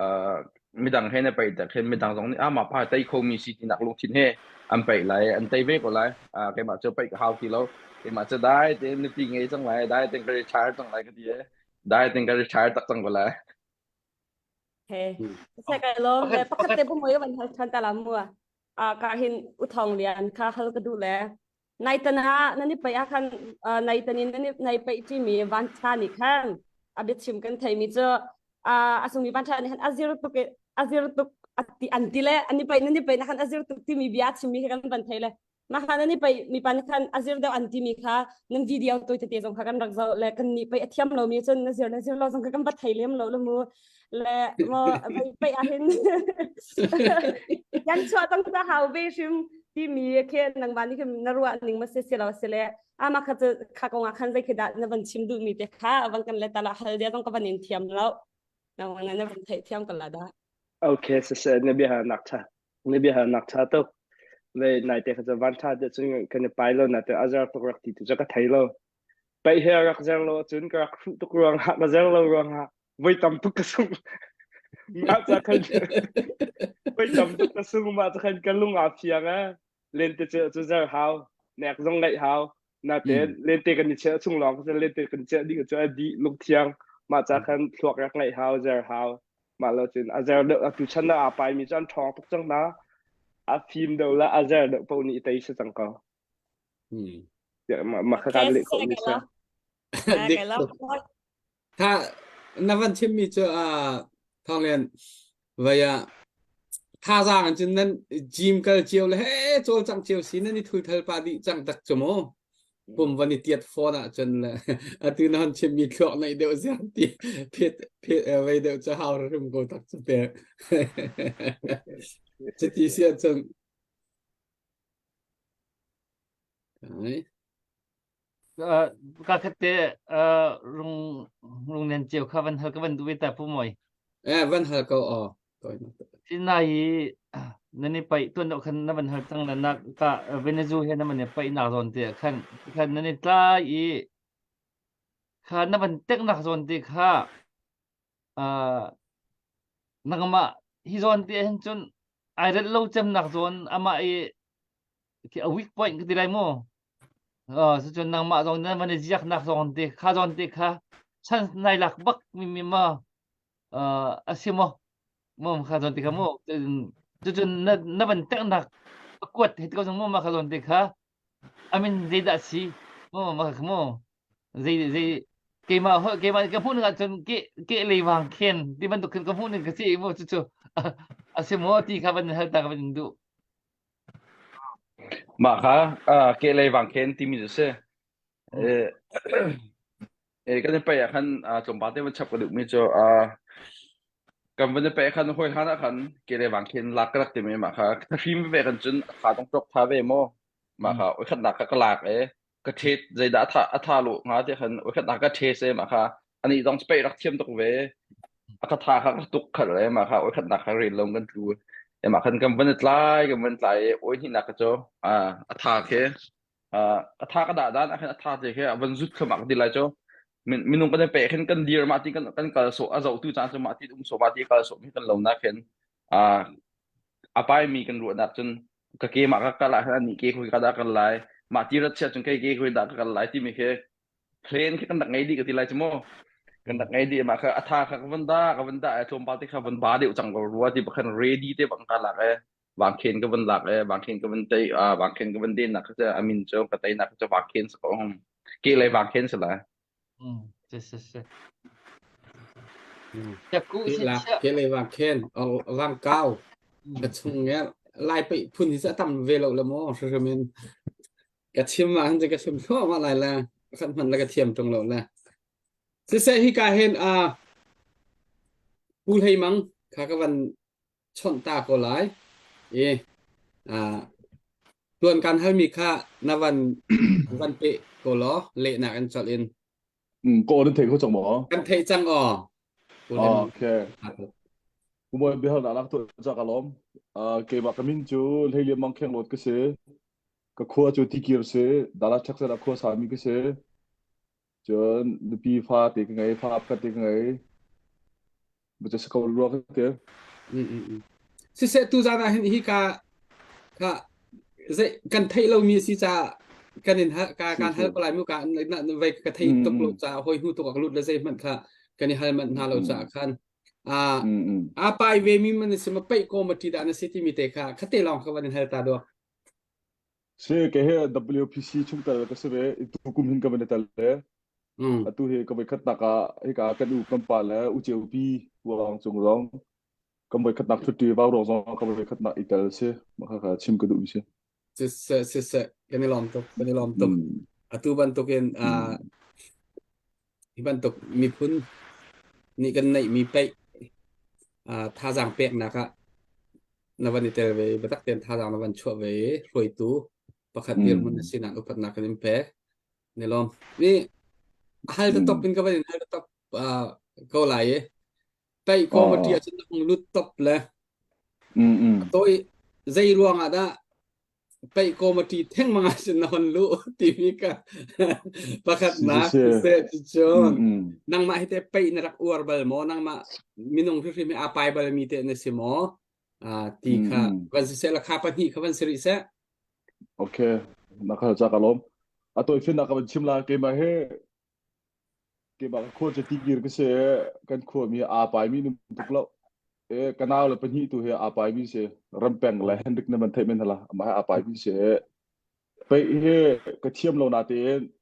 uh, midang he na paih tak khin midang zong nih amah pa tei kho mi si tinak lungthin he an paih lai an tei ve ko lai uh, keimah cu paih ka hau ti lo keimah cu dai tein nupi ngei cang lai dai tein ka retire cang lai ka ti e dai tein ka retire tak cang ko lai Okay. Sa kai lom le pakhat te pumoi van hal than ta la mua. A ka hin uthong lian kha hal ka du le. Nai tan ah nan i paih ah khan nai tan in nan nai paih ṭimi vanṭha nih khan a biachim kan theimi cu a sungmi vanṭha nih khan a zir tuk i a zir tuk ati an ti le an i paih nan i paih na khan a zir tuk timi bia a chimmi kha kan van thei le mah kha nan i paih mi pa nih khan a zir deuh an timi kha nan video toi tete zong kha kan rak zoh le kan nih paih a thiam lomi cun na zir na zir lo zong kha kan va thei lem lo le mu le mo vai paih ah hin yan chuah tang ta hau ve hrim timi khi nangmah nih khin na ruah ning ma si si lo si le ama kha cu kha kong ah khan zei khi dah na van chim duh mi te kha van kan le tala hal dia zong ka van in thiam lo nang na van theih thiam ka la da Okay siseh na bia nak tha na bia nak tha tuk ve nai te kha chu van tha te cun kan i pai lo na te azar tuk rak ti tu chu ka thei lo Paih he a rak zer lo ahcun ka rak hruh tuk ruangah ka zer lo ruangah voi tam tuk ka sung. Mah ca khan voi tam tuk ka sung mah ca khan ka lung aa fiang eh. Lente cu cu zer hau, nek zong ngaih hau. Natein lente kan i chiah chung lawng ka lente kan chiah dih cu a dih lungthiang. Mah ca khan thluak rak ngeih hau, zer hau. Mah lo cun a zer deuh atu chan ah aa paimi cu an ṭhawng tuk cang hna. A fim deuh le a zer deuh paoh nih i tei si cang ko. Hmm. Mah kha kan leh khawh mi si. Dik tuk. Tha na van chimmi cu uh, Thawng Lian vai ah thazaang in cun nan gym kal cio le he cawlcang cio si nan i thulthal pa dih cang tak cu mu pum van i tiat phone ah cun le atu na hon chimmi thluak neih deuh ziang ti phet phet vei deuh cu hau rim ko tak cu te cuti si ahcun ai Ka khat te rung rung nen ceu kha van hal ka van duh ve ta pu moi. Eh van hal ko aw. Sinai nan i paih tuan deuh khan na van hal cang na nak ka Venezuela he na van i paih nak zawn te khan khan nan i tlai i kha na van tek nak zawn te kha nangmah hi zawn te hin cun ai relh lo cem nak zawn amah i khi a weak point ka ti lai mu uh cun nangmah zong nan van i ziak nak zawn te kha zawn te kha chance nai lak bak mi mi ma uh a si mo mo kha zawn te kha mo cun na na van tek nak a kuat he ko zong mo ma kha zawn te kha amin zeidah si mo ma kha mo zei zei keimah ho keimah ka hmuh ning ahcun ke ke lei wang khen ti bantuk khin ka hmuh ning ka si mu cu cu a si maw ti kha van hal ta ka van duh Mah kha ke lei wang khen timi cu si. Eh, eh, kan i paih ah khan tlawmpal te van chap ka duhmi cu kan van i paih khan hawi hlan ah khan ke lei wang khen lak ka rak timi mah kha thahrim ve kan cun a tha dong ṭok tha ve maw mah kha oi khatnak kha ka lak e ka ṭhet zeidah a tha a tha lu hnga ti khan oi khatnak ka ṭhe se mah kha ani zong paih rak thiam tuk ve a ka tha kha ka tuk khat le mah kha oi khatnak kha rel lo kan tlu e mah khan kan van i tlai kan van tlai i oi hnihnak ka cu a a tha khi a tha ka dah dan ah khin a tha te khi a van zut thluahmah ka ti lai cu minung kan i pe khin kan dir mah ti kan kan kal so a zohtu caan cu mah ti um so mah ti kal so mi kan lo na khin a a pai mi kan ruahnak cun ka ke mah ka kal ah khan anih ke khoi ka dah kal lai mah ti rat chia cun kei ke khoi dah ka kal lai timi khi plan khi kan rak ngei dih ka ti lai cu mu kan rak ngei dih mah kha a tha kha ka van da ka van da e tlawmpal te kha van ba deuh cang ko rua ti bakhan ready te bang ka lak e vangkhen ka van lak e vangkhen ka van tei a vangkhen ka van den nak kha amin cu ka tei nak cu vangkhen sa ko ke lei vangkhen sa la Mm, si si si. Mm. Ke Ke la ke le wang khen wang kau ka chung nge lai pe phun hi sa tam ve lo le mo hrimin ka chim ma han ka chim thlo ma lai la khat man la ka thiam tung lo la siseh hi ka hen a pu hlei mang kha ka van chawnh ta ko lai i tuan kan halmi kha na van van pe ko law lehnak in colh in Ko nan thei kho cang maw? Kan theih cang aw. Okay. Kumoi bihal na lak tu cha ka lom. Keimah ka min cu Hleilian Mang Kheng Lawt ka si. Ka khua cu Tikir si. Dala Texas ah khua sami ka si. Cun nupi fa te ka ngei, fa pakhat te ka ngei. Baca si ko rua ka ti. Siseh tu zan ah hin hi ka ka zei kan theih lomi si ca kan in hal ka kan hal ko lai mu ka na vai ka thei tuk lo ca hoi hnu tuk ak lut le zei hmanh kha kan i hal manh hna lo ca khan a a pai ve mi man si ma pai ko ma ti da na si ti mi te kha khate long ka van in hal ta do Si ke he WPC chungtel ka si ve tu kum hin ka van i tel le atu hi ka voi khatnak ah hika kan u kan pa le u ceu pi ruang cung zong kan voi khatnak thutti vau rong zong ka voi khatnak i tel si mah kha kha chim ka duh mi si siseh siseh kan i lawm tuk kan i lawm tuk atu bantukin hi bantuk miphun nih kan neih mi peih thazaang peknak ah na van i tel ve i biatak tein thazaang na van chuah ve i hruaitu pakhat dirhmun na sinak upatnak kan in pek. Ni lawm. Ni hal ta top in ka van in hal ta top ko lai i tai committee ah cun na hung lut top le toi zei ruang ah dah paih committee thengmang ah cun na hon lu timi ka pakhatnak siseh cun nangmah hi te paih na rak uar bal maw nangmah minung hrimhrim hi aa pai bal mi te na si maw ti kha van siseh la kha pahnih kha van si rih seh Okay na kha cha ka lom a toi fin na ka van chim la keimah he. Keimah ka khua cu tikir ka si i kan khuami aa paimi an um tuk lo. E, ka nau le pahnih tu hi aa paimi si. Rampeng le Henrik na van theih men hala. Amah hi aa paimi si. Peih hi ka thiam lo natein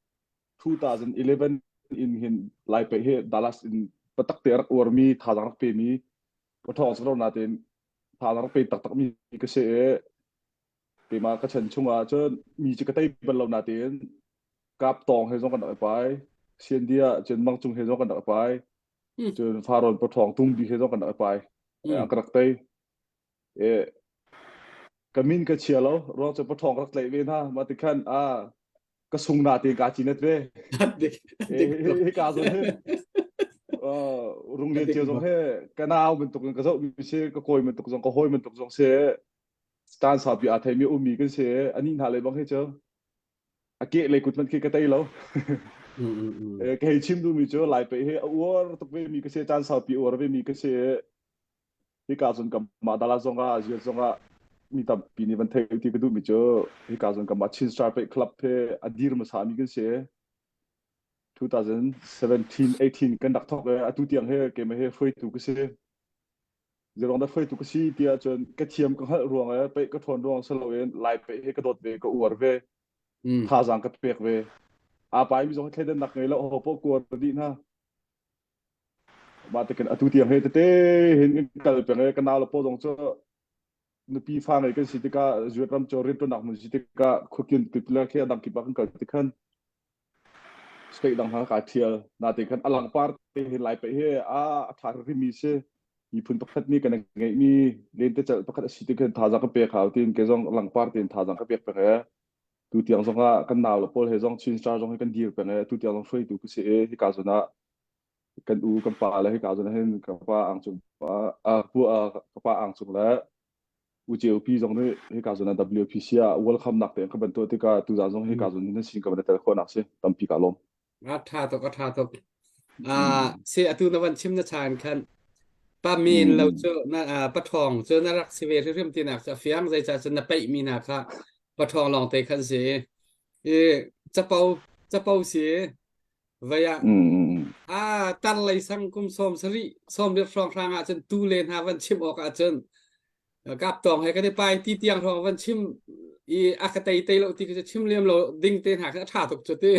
2011 in hin Lai peih hi Dallas in patak te rak uarmi thazaang rak pemi ka thawng si lo natein thazaang rak pe taktakmi ka si i keimah ka chan chungah cun mi cu ka tei bal lo natein kap tawng he zong kan rak i pai Siandia cun Mangcung he zong kan rak i pai cun Farawn paṭhawng Tungbi he zong kan rak i pai ka rak tei e ka min ka chia lo ruang cu paṭhawng ka rak tlaih ve hna mah ti khan a ka sung na te ka cinat ve hi ka zong hi rung lian cio zong hi ka nau bantuk in ka zoh mi si ka kawi bantuk zong ka hawi bantuk zong si stan saupi aa theimi ummi kan si ani hna le bang hi cu a ke le kut man khi ka tei lo ka hei chim duhmi cu lai pe hi a uar tuk ve mi ka si caan saupi uar ve mi ka si hika cun kanmah Dallas zongah Ziat zongah mi tampi nih van theih ti ka duhmi cu hika cun kanmah Chin Star Paih Club he a dir hmasa mi kan si. 2017 18 kan rak thawk i atu tiang he keimah he hruaitu ka si. Zeruang dah hruaitu ka si tiah cun ka thiam ka hngalh ruang e paih ka ṭhawn ruang si loin Lai paih he ka dawt ve ka uar ve. Thazaang ka pek ve. Aa paimi zong hi thleidannak ngei lo ho poh kuar dih hna. Mah tikin atu tiang he tete hin kan kal peng i ka nau le paw zong cu nupi fa ngei kan si tikah zuat ram cu rianṭuannak hmun si tikah khuakin kip le khi a dang kip ah kan kal tikhan state dang hna kaa ṭhial natein khan a langpar te hin lai paih hi a a ṭha hrimmi si miphun pakhat nih kan ngeihmi lentecelh pakhat a si tikhin thazaang ka pek hau tiin kei zong langpar tein thazaang ka pek peng i tu tiang zong ah kan nau le pawl he zong Chin Star zong hi kan dir peng i tu tiang zong hruaitu ka si i hika zawn ah kan u kan pa le hika zawn ah hin ka pa ang cung pa pu ka pa ang cung le u COP zong nih hika zawn ah WPC ah welcome nak te ka ban tuah tikah tu zan zong hika zawn hin sin ka van tel khawh nak si tampi ka lawm A ṭha tuk, a ṭha tuk. Ah, si atu na van chim na chan khan pa min lo cu na ah, paṭhawng cu na rak si ve hrimhrim tinak cu a fiang zeicah cun na peih mi hna kha paṭhawng lawng te khan si i capo capo si vei ah a tar lei sang kum sawm sarih sawm riat hrawng hrang ah cun tu le hna van chim awk ah cun kap tawng he kan i pai ti tiang hrawng van chim i a ka tei tei lo ti ka chim liam lo ding te hna kha a tha tuk cu ti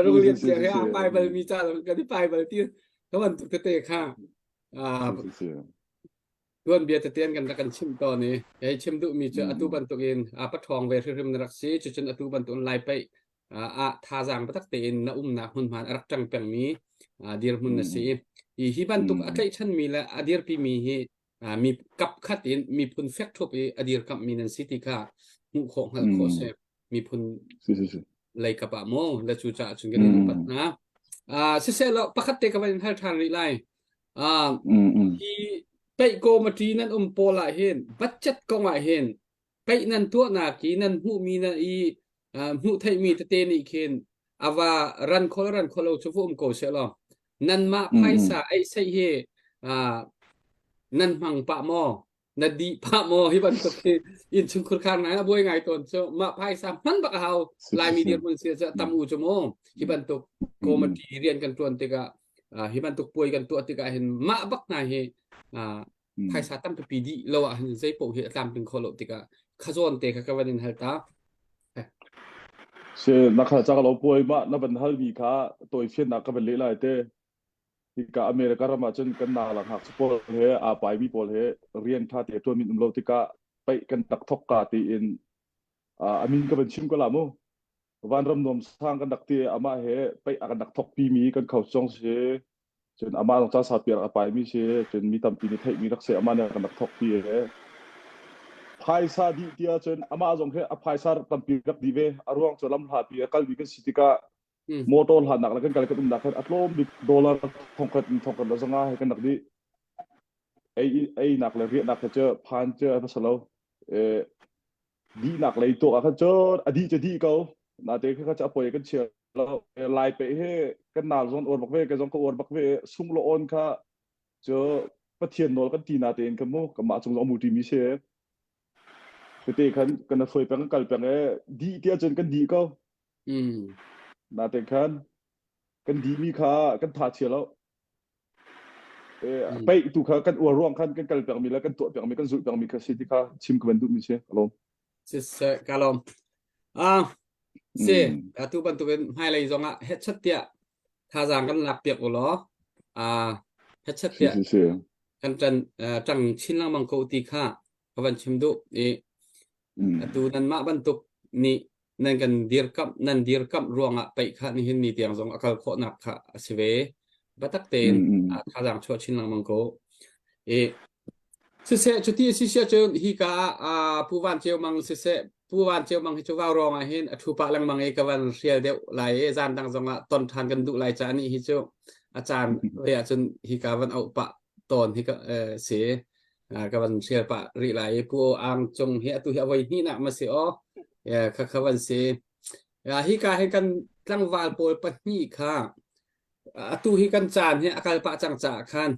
rung lian tiang he a pai bal mi cha kan i pai bal ti ka ban tuk tete kha tuan bia tete an kan rak kan chim tawn i hei chim duh mi cu atu bantukin a pathawng ve hrimhrim na rak si cucun atu bantukin lai paih ah thazaang biatak tein na umnak hmunhma a rak ṭang pengmi dirhmun na si. Hi hi bantuk a tlaihchanmi le a dirpimi hi mi kap khat in miphun fek ṭhup i a dirkamhmi nan si ti kha hmuh khawh hngalh khawh si. Miphun lei kap ah maw le cu caah cun kan in upat hna. Siseh law pakhat te ka van in hal ṭhan rih lai. Hi peih committee nan um pawl ah hin budget kong ah hin Paih nan tuahnak i nan hmuhmi na i hmuh theihmi tete nih khin a va ran kho le ran kho lo cu va um ko seh law nanmah phaisa ei seih hi nan hmang pah maw na dih pah maw hi bantuk hi innchungkhur khar ngai a buai ngai tawn cu mah phaisa hman bak a hau Laimi dirhmun si cu tam u cu mu hi bantuk committee rian kan tuan tikah hi bantuk puai kan tuah tikah hin mah bak hna hi phaisa tampipi dih lo ah hin zei paoh hi a tlamtling kho lo tikah khazawn te kha ka van in hal ta. Se na kha cha lo puai ma na van hal mi kha toi fian nak ka van le lai te hika America ram ah cun kan na lang hak pawl he a pai mi pawl he rian tha te tuan min um lo tikah pai kan tak thok ka ti in amin ka van chim ko la mu vanram nuam sang kan rak ti amah he pai a kan rak thok pi mi kan khau chong si cun amah zong ca saupi rak a paimi si cun mi tampi nih theihmi rak si amah nih kan rak thawk pi he phaisa dih ti ahcun amah zong hi a phaisa tampi rak dih ve a ruang cu lam hlapi a kalmi kan si tikah motor hlannak le kan kal kan umnak khan a tlawm bik dollar thongkhat in thongkhat le zanga he kan rak dih ei einak le riahnak he cu phan cu a hmasa lo dihnak lei tuak ah khan cun a dih cu dih ko nate kha kha cu a poi kan chia lo lai pe he kan nal zon uar bak ve ka zong ka uar bak ve sung lo on kha cu pathian nawl kan ti na tein kha mu ka mah cung zong mu ti mi si tete khan kan hruai peng kal peng e dih tia cun kan dih ko. Mm. Natein khan kan dihmi kha kan tha chia lo. Mm. Peih tu kha kan uar ruang khan kan kal pengmi le kan tuah pengmi kan zulh pengmi kha si ti kha chim ka van duhmi si. Ka lawm. Siseh ka lawm. Ah, si Mm. atu bantukin hmailei zongah hetchat tiah thazaang kan lak piak u law ah hetchat Si tiah si si. kan ṭan ṭang chin lengmang ko ti kha ka van chim duh i Mm. atu nanmah bantuk nih nan kan dirkamh nan dirkamh ruangah paih kha nihin ni tiang zong a kal khawhnak kha a si ve biatak tein Mm, mm. thazaang chuah chin lengmang ko i siseh cuti a si sia cun hi ka ah Pu Van Ceu Mang siseh Pu Van Ceu Mang hi cu vau ruangah hin a thu pah lengmang i ka van hrial deuh lai i zan dang zongah ton ṭhan kan duh lai caah nih hi cu a caan ve ahcun hi ka van auh pah tawn hi ka si ka van hrial pah rih lai i Pu Ang Cung hi atu hi a voi hnihnak ma si aw kha kha van si hi ka hin kan tlangval pawl pahnih kha atu hi kan caan hi a kal pah cang caah khan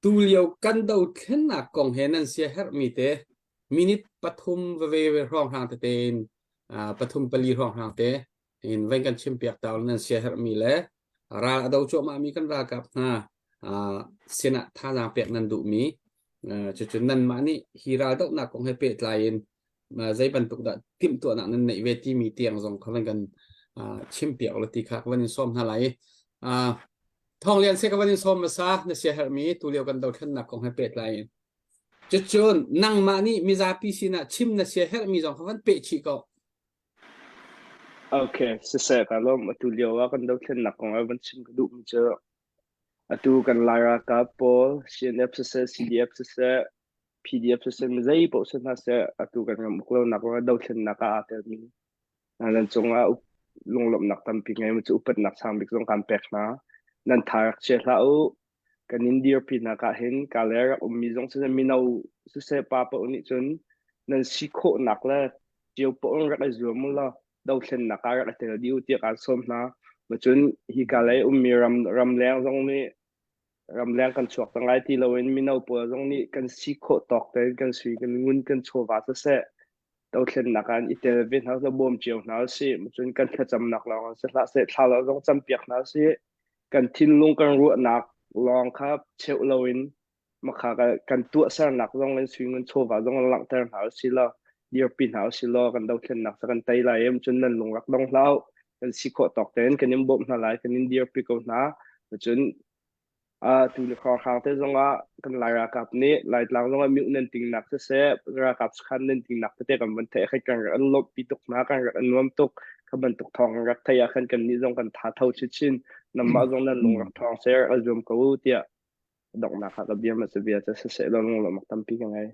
tulio kan dothlennak kong he nan sia herhmi te minute pathum veve ve hrawnghrang tete in pathum pali hrawnghrang te in ven kan chim piak ta nan sia herhmi le ral a do cuahmah mi kan ralkap hna sinah thazaang pek nan duhmi cucu nanmah nih hi ral dohnak kong he pehtlai in zei bantuk dah timhtuahnak nan neih ve timi tiang zong kha van kan chim piak la ti kha ka van in sawm hna lai Thawng Lian se ka van in sawm hmasa na sia herhmi tulio kan dothlennak kong he pehtlai in cucun nangmah nih mizapi sinah chim na sia herhmi zong kha van peh chih ko Okay, siseh ka lawm atu lio ah kan dothlennak kong ah van chim ka duhmi cu atu kan Lai ralkap pawl CNF siseh CDF siseh PDF siseh zei paoh si hna seh atu kan ram uk lonak ruangah dothlennak ah aa telmi hna nan cungah lunglawmhnak tampi ngei mu cu upatnak sang bik zong kan pek hna. Nan tha rak chia hlah u. Kan in dirpi nak ah hin ka le rak ummi zong siseh mino siseh pa paoh nih cun nan si khawhnak le cio paoh in rak i zuam u law dothlennak ah rak i tel dih u tiah kaan sawm hna. Cun hi ka lei ummi ram ramleng zong nih ramleng kan chuak cang lai ti loin mino pawl zong nih kan si khawh tawk tein kan sui kan ngun kan chawva siseh dothlennak ah i tel ve hna seh bawm cio hna usih cun kan thlacamnak lawng si hlah seh thla zong campiak hna usih kan thinlung kan ruahnak lawng kha cheuh loin makha kan tuahsernak zong in sui ngun chawva zong langhter hna usih law dirpi hna usih law kan dothlennak cu kan tei lai em cun nan lung rak dong hlah kan si khawh tawk tein kan in bawmh hna lai kan in dirpi ko hna cun tu le khuahrang te zongah kan Lai ralkap nih Laitlang zongah mioh nan tingnak siseh ralkap sakhan nan tingnak tete kan van theih khan kan rak an lawmhpi tuk hna kan rak an nuam tuk kha bantuk thawng kan rak theih ah khan kan nih zong kan tha tho chinchin nanmah zong nan lung rak thawng seh rak zuam ko u tiah donghnak ah ka bia ma bia cu siseh law lunglawmhnak tampi ka ngei.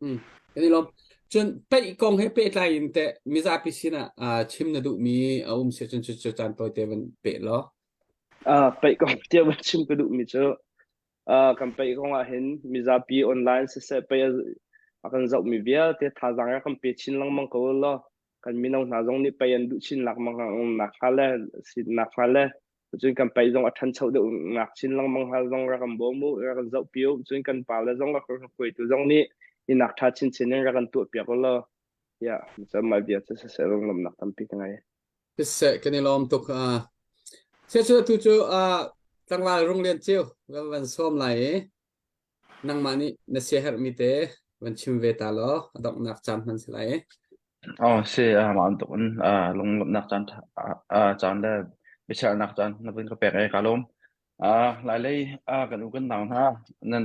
Mm. Kan i lawm. Cun peih kong he pehtlai in teh mizapi sinah uh, chim na duhmi a um si cun cu cu caan tawite van peh law. Uh, peih kong tiah van chim ka duhmi cu uh, kan peih kong ah hin mizapi online siseh peih a kan zohmi vialte thazaang rak kan pe chin lengmang ko law kan mino hna zong nih pei an duh chin lengmang nak hnga le nak hnga le cun kan pei zong a ṭhancho deuh nak chin lengmang hnga zong rak kan bawm u rak kan zohpi u cun kan pa le zong rak kan hruaitu zong nih inak ṭha chinchin in rak kan tuahpiak u law tiah cun mah bia cu siseh lunglawmhnak tampi ka ngei. Siseh kan i lawm tuk. Uh, Seh cu tu cu uh, tlangval rung lian ceu kan van sawm lai i Nangmah nih na siaherhmi te van chim ve ta law a donghnak caan hman si lai. Oh, si, ah, mah bantuk in ah, lunglawmhnak caan ah, ah, caan le biachernak caan na vun ka pek i kaa lawm. Ah, Lailei ah, kan u kan nau hna nan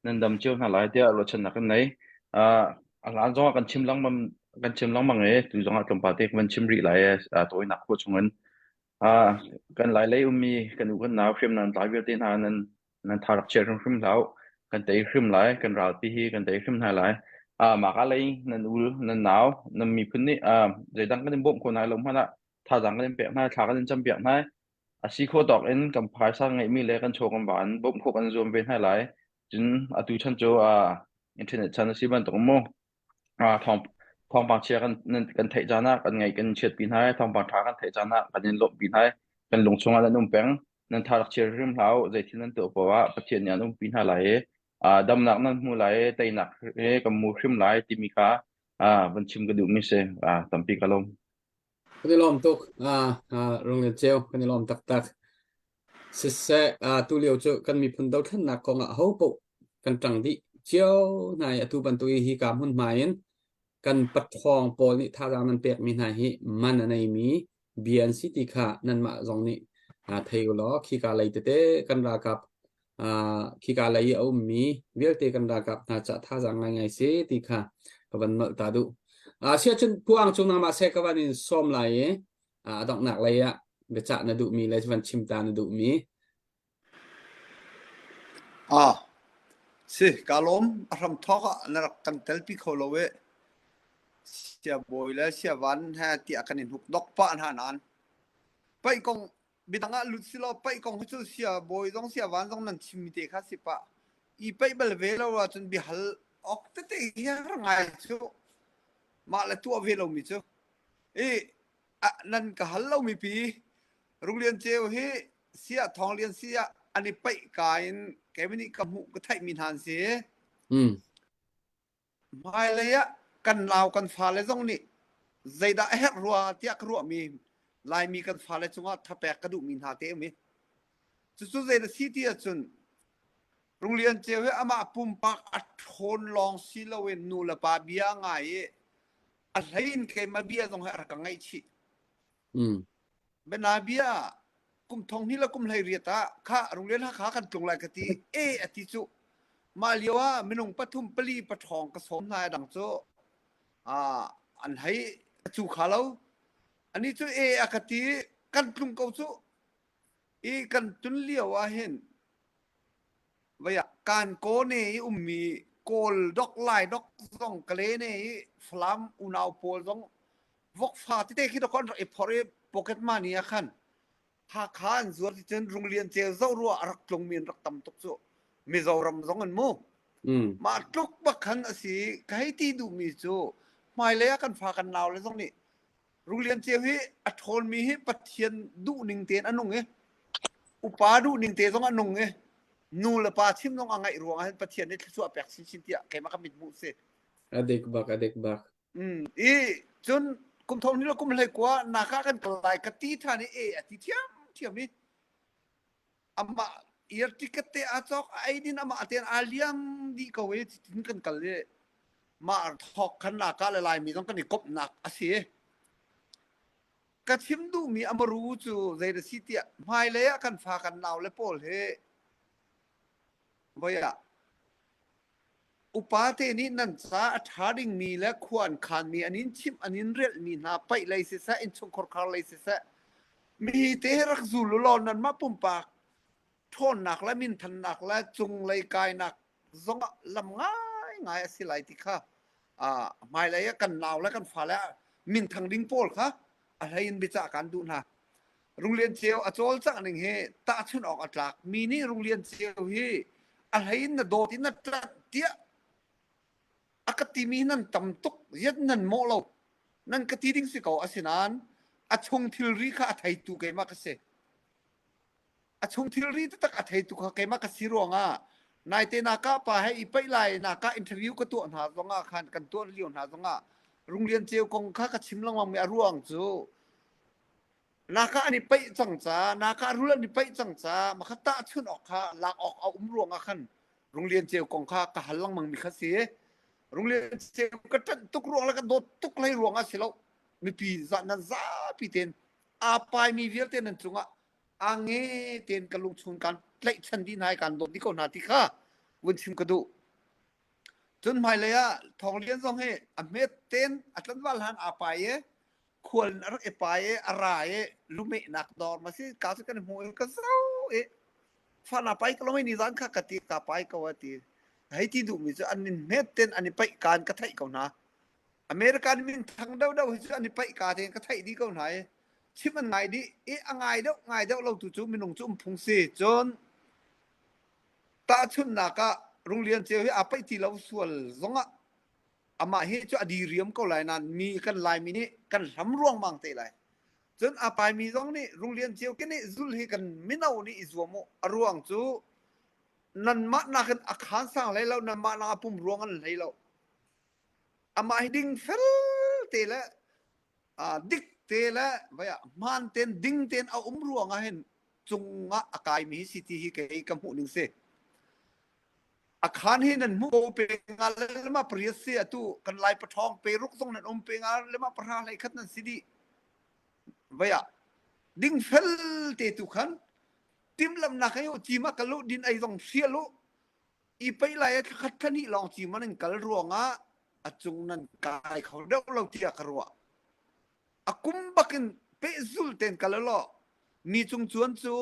nan dam cio hna lai tiah ruahchannak kan nei. Ah, a hlan zongah kan chim lengmang kan chim lengmang i tu zongah tlawmpal te kan van chim rih lai i ah, tawinak khua chungin Ah, kan Lailei ummi kan u kan nau hriamnam tlai vialte hna nan nan tha rak chia hrimhrim hlah u. Kan tei hrim lai, kan ralpi hi kan tei hrim hna lai. Ah, mah ka lei nan ul, nan nau, nan miphun nih ah, zeidang kan in bawmh ko hna lo hmanh ah thazaang kan in pek hna, thla kan in campiak hna. A si khawh tawk in kan phaisa ngeihmi le kan chaw kan va in bawmh khawh kan zuam ve hna lai. Cun atu chan cu ah, internet chan a si bantuk mu. Ah, thawng thawngpang chia kan nan kan theih caan ah kan ngaih kan chiatpi hna i thawngpang ṭha kan theih caan ah kan in lawmhpi hna i kan lung chungah nan um peng. Nan tha rak chia hrim hlah u. Zei thil nan tuah paoh ah Pathian nih an umpi hna lai i ah, damnak nan hmu lai i teinak he kan hmu hrim lai timi kha ah, van chim ka duhmi si. Ah, tampi ka lawm. Kan i lawm tuk. Ah, ah, Rung Lian Ceu, kan i lawm taktak. Siseh, ah, tu lio cu kan miphun dothlennak kong ah ho paoh kan ṭang dih cio hna i atu bantuk i hika hmunhma in kan paṭhawng pawl nih thazaang nan pekmi hna hi man a neimi bia an si ti kha nanmah zong nih thei u law khika lei tete kan ralkap khika lei i a ummi vialte kan ralkap hna ca thazaang ngaingai si ti kha ka van nolh ta duh. Siah cun puang cung nangmah seh ka van in sawm lai i a donghnak lei ah biacah na duhmi le van chim ta na duhmi. Ah, si, ka lawm. A hram thawk ah na rak kan telpi kho lo i siabawi le siavan he tiah kan i hnuk dok pah hna nain paih kong midang ah lut si law paih kong hi cu siabawi zong siavan zong nan chimmi te kha si pah. I paih bal ve lo ahcun biahal awk tete hi har ngai cu mah le tuah ve lomi cu. I nan ka hal lomi pi Runglian Ceu hi siah Thawng Lian siah an i paih ka in keimah nih ka hmuh ka theihmi hna an si. Mm. Hmailei ah kan nau kan fale zong nih zeidah a herh rua tiah ka ruahmi Laimi kan fale cungah thapek ka duhmi hna te um i cucu zei si ti ahcun Runglian Ceu hi amah pumpak a ṭhawn lawng si loin nu le pa bia ngai i a hlei in keimah bia zong hi a rak ka ngaihchih. Mm. Bianabia kum thong hnih le kum 18 ah kha Runglian Hakha kan tlung lai ka ti e a ti cu mah lio ah minung pathum pali paṭhawng ka sawm hna dang cu an hei cu kha lo ani cu e a ka ti kan tlung ko cu i kan tun lio ah hin Vei ah Kankaw ne i ummi Kawl dok Lai dok zong Kale ne i Falam unau pawl zong vokfa tete khi dok an rak i phorh i pocket money ah khan Hakha an zuar ti cun Runglian ceu zoh ruah a rak tlungmi an rak tam tuk cu. Mizoram zong an mu. Mm. Mah tluk bak khan a si. Ka hei ti duhmi cu hmailei ah kan fa kan nau le zong nih Runglian Ceu hi a ṭhawnmi hi Pathian duhning tein a nung i upa duhning te zong a nung i nu le pa chim zong a ngaih ruangah hin Pathian nih thluachuah pek chinchin tiah keimah ka mit hmuh si. A dik bak, a dik bak. Mm, i cun kum thong ni le kum hlei kua naka kan kal lai ka ti ṭhan i e a ti thiam thiam i amah ear ticket te a cawk a ei din amah tein aa liam dih ko i tin kan kal i mah thawk khan naka le Laimi zong kan i komhnak a si. Ka chim duhmi amaru cu zei da si tiah hmailei ah kan fa kan nau le pawl hi voi ah upa te nih nan ca a ṭha dingmi le khua an khanmi an in chimh an in relhmi hna paih lei siseh innchungkhar khar lei siseh mi te rak zul u law nanmah pumpak ṭhawnnak le minthannak le cunglei kainak zongah lam ngaingai a si lai ti kha hmailei ah kan nau le kan fale ah minthang ding pawl kha a hlei in biacah kan duh hna. Runglian Ceu a cawlcangh ning hi tahchunh awk a tlak. Mi nih Runglian Ceu hi a hlei in na dawt in na ṭanh tiah a ka timi nan tam tuk ziat nan mawh lo. Nan ka ti ding si ko asinain a chung thilri kha a theitu keimah ka si. A chung thilri taktak a theitu kha keimah ka si ruangah naite naka pa he i paih lai naka interview ka tuah hna zongah khan kan tuah lio hna zongah Runglian Ceu kong kha ka chim lengmang mi a ruang cu naka an i paih cang ca naka rul an i paih cang ca makha tahchunh awk kha lak awk a um ruangah khan Runglian Ceu kong kha ka hal lengmang mi kha si. Runglian Ceu ka ṭanh tuk ruang le ka dawt tuk hlei ruangah si lo mipi za nan zapi tein aa paimi vialte nan cungah a nge tein ka lungchung kan tlaihchan dih hna i kan dawt dih ko hna ti kha vun chim ka duh. Cun hmailei ah Thawng Lian zong hi a hmet tein a tlanval han aa pai i khual in a rak i pai i a ra i lumehnak dawr ma si ka cu kan hmu i ka zo i fa na pai ko lo ni zan kha ka ti ka pai ko a ti hei ti duhmi cu an in hmet ten an i paih kaan ka theih ko hna American min thang deuh deuh hi cu an i paih ka tein ka theih dih ko hna i chim an ngai dih i a ngai deuh ngai deuh lo tu cu minung cu um phung si cun tahchunhnak ah Runglian Ceu hi aa paih ti lo sual zongah amah hi cu a diriam ko lai nain mi kan Laimi nih kan hlam ruangmang te lai. Cun a paimi zong nih Runglian Ceu ke nih zul hi kan mino nih i zuam u. A ruang cu nanmah nakin a khaan sang hlei lo, nanmah nak a pum ruang an hlei lo. Amah hi ding fel te le dik. te le vai ah hmaan ten ding ten a um ruang ah hin cungah a kaimi hi si ti hi kei ka hmuh ning si. A khan hi nan hmuh ko pe nga le ma pariat si atu kan lai pathawng pe ruk zong nan um pe nga le ma pahra hlei khat nan si dih. Vai ah ding fel te tu khan timhlamhnak hei u cima kal u din ei zong hrial u i pei lai ah thlakhat thlahnih lawng cima nan kal ruangah a cung nan kai kho deuh lo tiah ka ruah. A kum bakin pehzul ten kal law mi cung cuan cu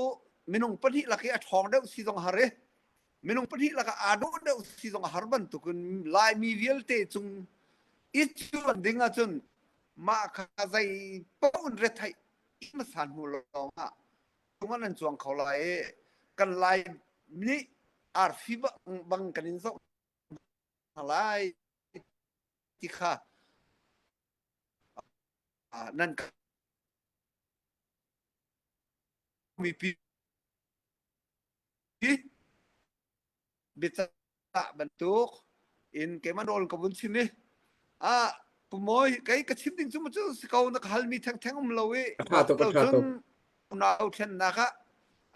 minung pahnih lak i a ṭhawng deuh si zong har i minung pahnih lakah aa dawh deuh si zong a har bantukin Laimi vialte cung i cuan ding ahcun mah kha zei paoh in retheih hmasa hnu lawng ah cungah nan cuang kho lai i kan Lai nih arfi bang kan in zoh hna lai ti kha nan mipi biacah bantuk in keimah nawl ka vun chim i ah pumawi kei ka chim ding cu mu cu si ko na ka halmi thengtheng um lo i A ṭha tuk, a lo ṭha cun tuk. unau thlennak ah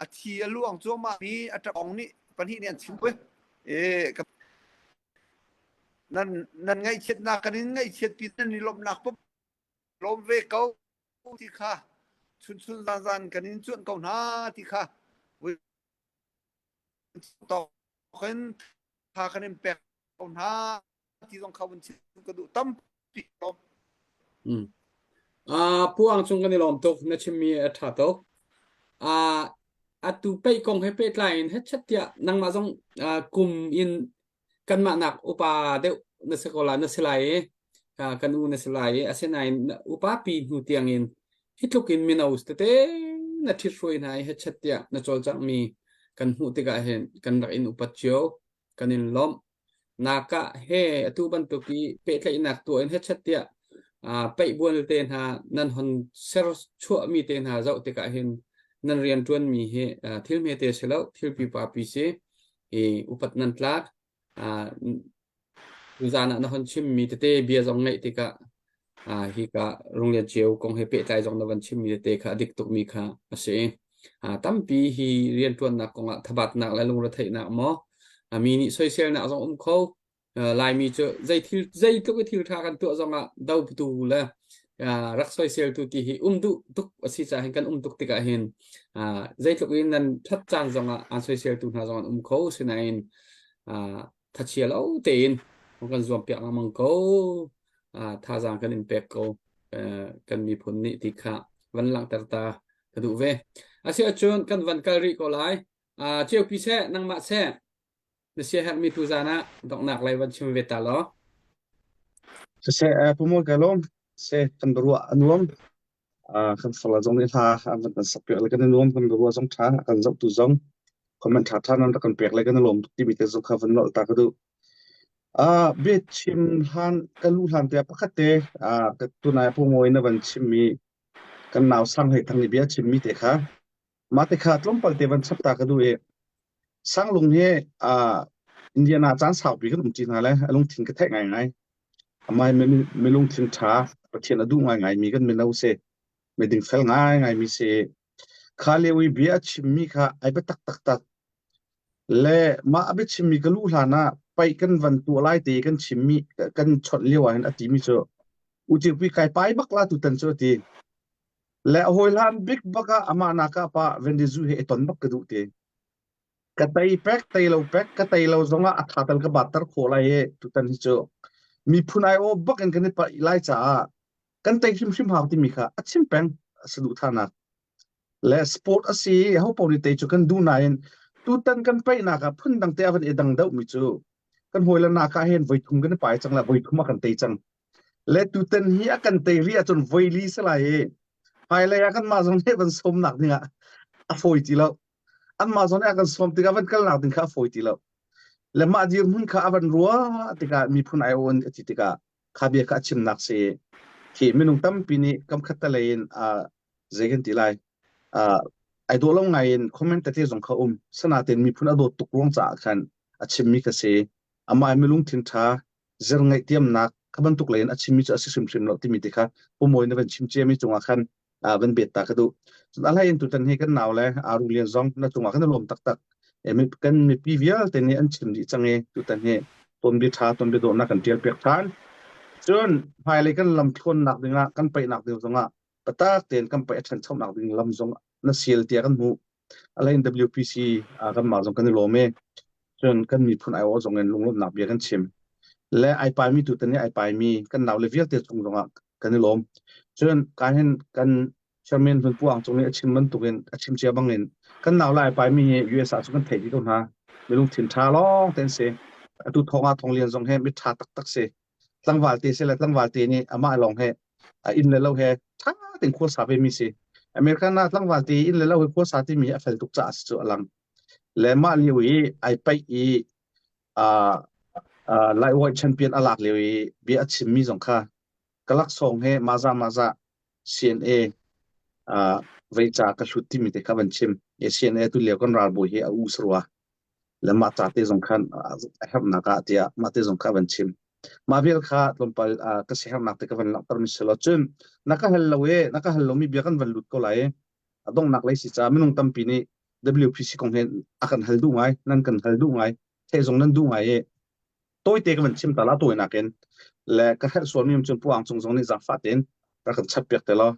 a thi a luang cuahmah mi a ṭapong nih pahnih nih an chim pui e ka nan nan ngaihchiatnak kan in ngaihchiat pi nan i lawmhnak pum lawm ve ko ti kha chun chun zan zan kan in cuanh ko hna ti kha tawk in tha kan in pek ko hna ti zong kha vun chim ka duh tampi lawm. Mm. Uh, Pu Ang Cung kan i lawm tuk na chimmi a ṭha tuk. Uh, atu peih kong he pehtlai in hetchat tiah nangmah zong uh, kum in kanmah nak upa deuh na si ko la na si lai i kan u na si lai i asinain upa pi hnu tiang in hi tluk in mino tete na ṭhit hruai hna i hetchat tiah na cawlcangh mi kan hmuh tikah hin kan rak in upat cio kan in lawmh naka he atu bantuk i pehtlaihnak tuah in hetchat tiah paih bual te hna nan hon ser chuah mi te hna zoh tikah hin nan rian ṭuan mi hi thil hmete si lo thil pipa pi si i upat nan tlak. Tuzaan ah na hon chimmi tete bia zong ngaih tikah hika Runglian Ceu kong he pehtlai zong na van chimmi tete kha a dik tukmi kha a si. Tampi hi rianṭuannak kongah thabatnak le lungretheihnak maw mi nih soiselnak zong um kho Laimi cu zei thil zeitluk i thil ṭha kan tuah zongah dotu le rak soiseltu ti hi um duh tuk a si caah hin kan um tuk tikah hin zeitluk in nan ṭhat caan zongah aan soiseltu hna zong an um kho sinain thachia lo tein kan zuam piak lengmang ko thazaang kan in pek ko kan miphun nih ti kha van langhter ta ka duh ve. Asiahcun kan van kal rih ko lai. Ceupi seh nangmah seh Na siaherhmi tuzaan ah donghnak lei van chim ve ta law. Siseh, eh, Pu Mawi ka lawm. Se kan biaruah a nuam. Ah, kan fala zong nih hla an van kan sak piak le kan i nuam kan biaruah zong ṭha a kan zohtu zong comment ṭha ṭha nan rak kan pek le kan i lawm tuk timi te zong kha van nolh ta ka duh. Ah, bia chim hlan ka lu hlan te ah pakhat te ah ka tunai Pu Mawi na van chimmi kan nau Sang Hlei Thang nih bia chimmi te kha Mah te kha tlawmpal te van chap ta ka duh i Sanglung hi uh, Indiana caan saupi kan um ṭi hna le a lungthin ka theih ngaingai. Amah hi mi lungthin ṭha, Pathian a duh ngaingai mi kan mino si, mi dingfel ngaingai mi si. Kha lio i bia a chimmi kha ai biatak taktak. Le mah a biachimmi ka luh hlan ah paih kan van tuah lai te kan chimmi kan chawnh lio ah hin a timi cu ucirpi kai pai bak la tutan cu a ti. Le a hawi hlan bik bak ah amah nak ah pa Vendizu he i ton bak ka duh ti. Ka tei pek, tei lo pek, ka tei lo zongah a tha tal ka batter khawh lai i tutan hi cu miphun ai aw bak in kan i paih lai caah kan tei hrimhrim hau timi kha a chim peng a saduhthahnak. Le sport a si i ho paoh nih tei cu kan duh nain tutan kan paihnak ah phundang te a van i dang deuhmi cu kan hawile nak ah hin voithum kan i pai cang la voithum a kan tei cang. Le tutan hi a kan tei rih ahcun voili si lai i hmailei ah kanmah zong nih van sawmnak ding ah a fawi ti lo. Anmah zong nih a kan sawm tikah van kalnak ding kha a fawi ti lo. Le mah dirhmun kha a van ruah tikah miphun aiawh in a ti tikah kha bia kha a chimnak si khi minung tampi nih kam khat te lei in uh, zei kan ti lai uh, ai dawh lo ngai in comment tete zong kha um sanaten miphun a dawt tuk ruang caah khan a chimmi kha si amah mi lungthin ṭha zir ngaihtiamnak. Kha bantuk lei in a chimmi cu a si hrimhrim lo timi te kha pumawi na van chim ciami cungah khan van bet ta ka duh. Cun a hlei in tutan hi kan nau le Aru Lian zong na cungah kan i lawm taktak. Kan mipi vialte nih an chim dih cang i tutan hi tonbia ṭha tonbia dawhnak kan ṭial piak ṭhan. Cun hmailei kan lam thluannak dingah kan paihnak ding zongah patak tein kan paih a ṭhanchonak ding lam zong na sial tiah kan hmuh. A hlei in WPC kanmah zong kan i lawm i cun kan miphun aiawh zong in lunglawmhnak bia kan chim. Le ai paimi tutan i ai paimi kan naule vialte cung zongah kan i lawm. Cun ka hin kan chairman Hlun Puang cung nih a chim bantukin a chim cia bangin kan naule ai paimi hi US ah cun kan theih dih ko hna. Milungthin ṭha lawng te an si. Atu thong ah Thong Lian zong hi mi ṭha taktak si. Tlangval te si le tlangval te nih amah lawng he a inn le lo he ṭha tein khua sa ve mi si. American ah tlangval te inn le lo he khua sa timi a fel tuk caah si cu a lang. Le mah lio i ai paih i uh, uh, lightweight champion a lak lio i bia a chimmi zong kha ka laksawng he maza maza CNA uh, veica ka hlut timi te kha van chim. E CNA tu lio kan ralbawi hi a u sarua. Le mah ca te zong khan a herhnak ah tiah mah te zong kha van chim. Mah vial kha tlawmpal uh, ka sihernak te ka van langhter mi si lo cun na ka hal lo e na ka hal lomi bia kan van lut ko lai a donghnak lei si ca minung tampi nih WPC kong he a kan hal duh ngai nan kan hal duh ngai theih zong nan duh ngai i tawite ka van chim ta la tawinak in le ka herh sualmi um cun puang cung zong nih zaangfah tein rak kan chap piak te law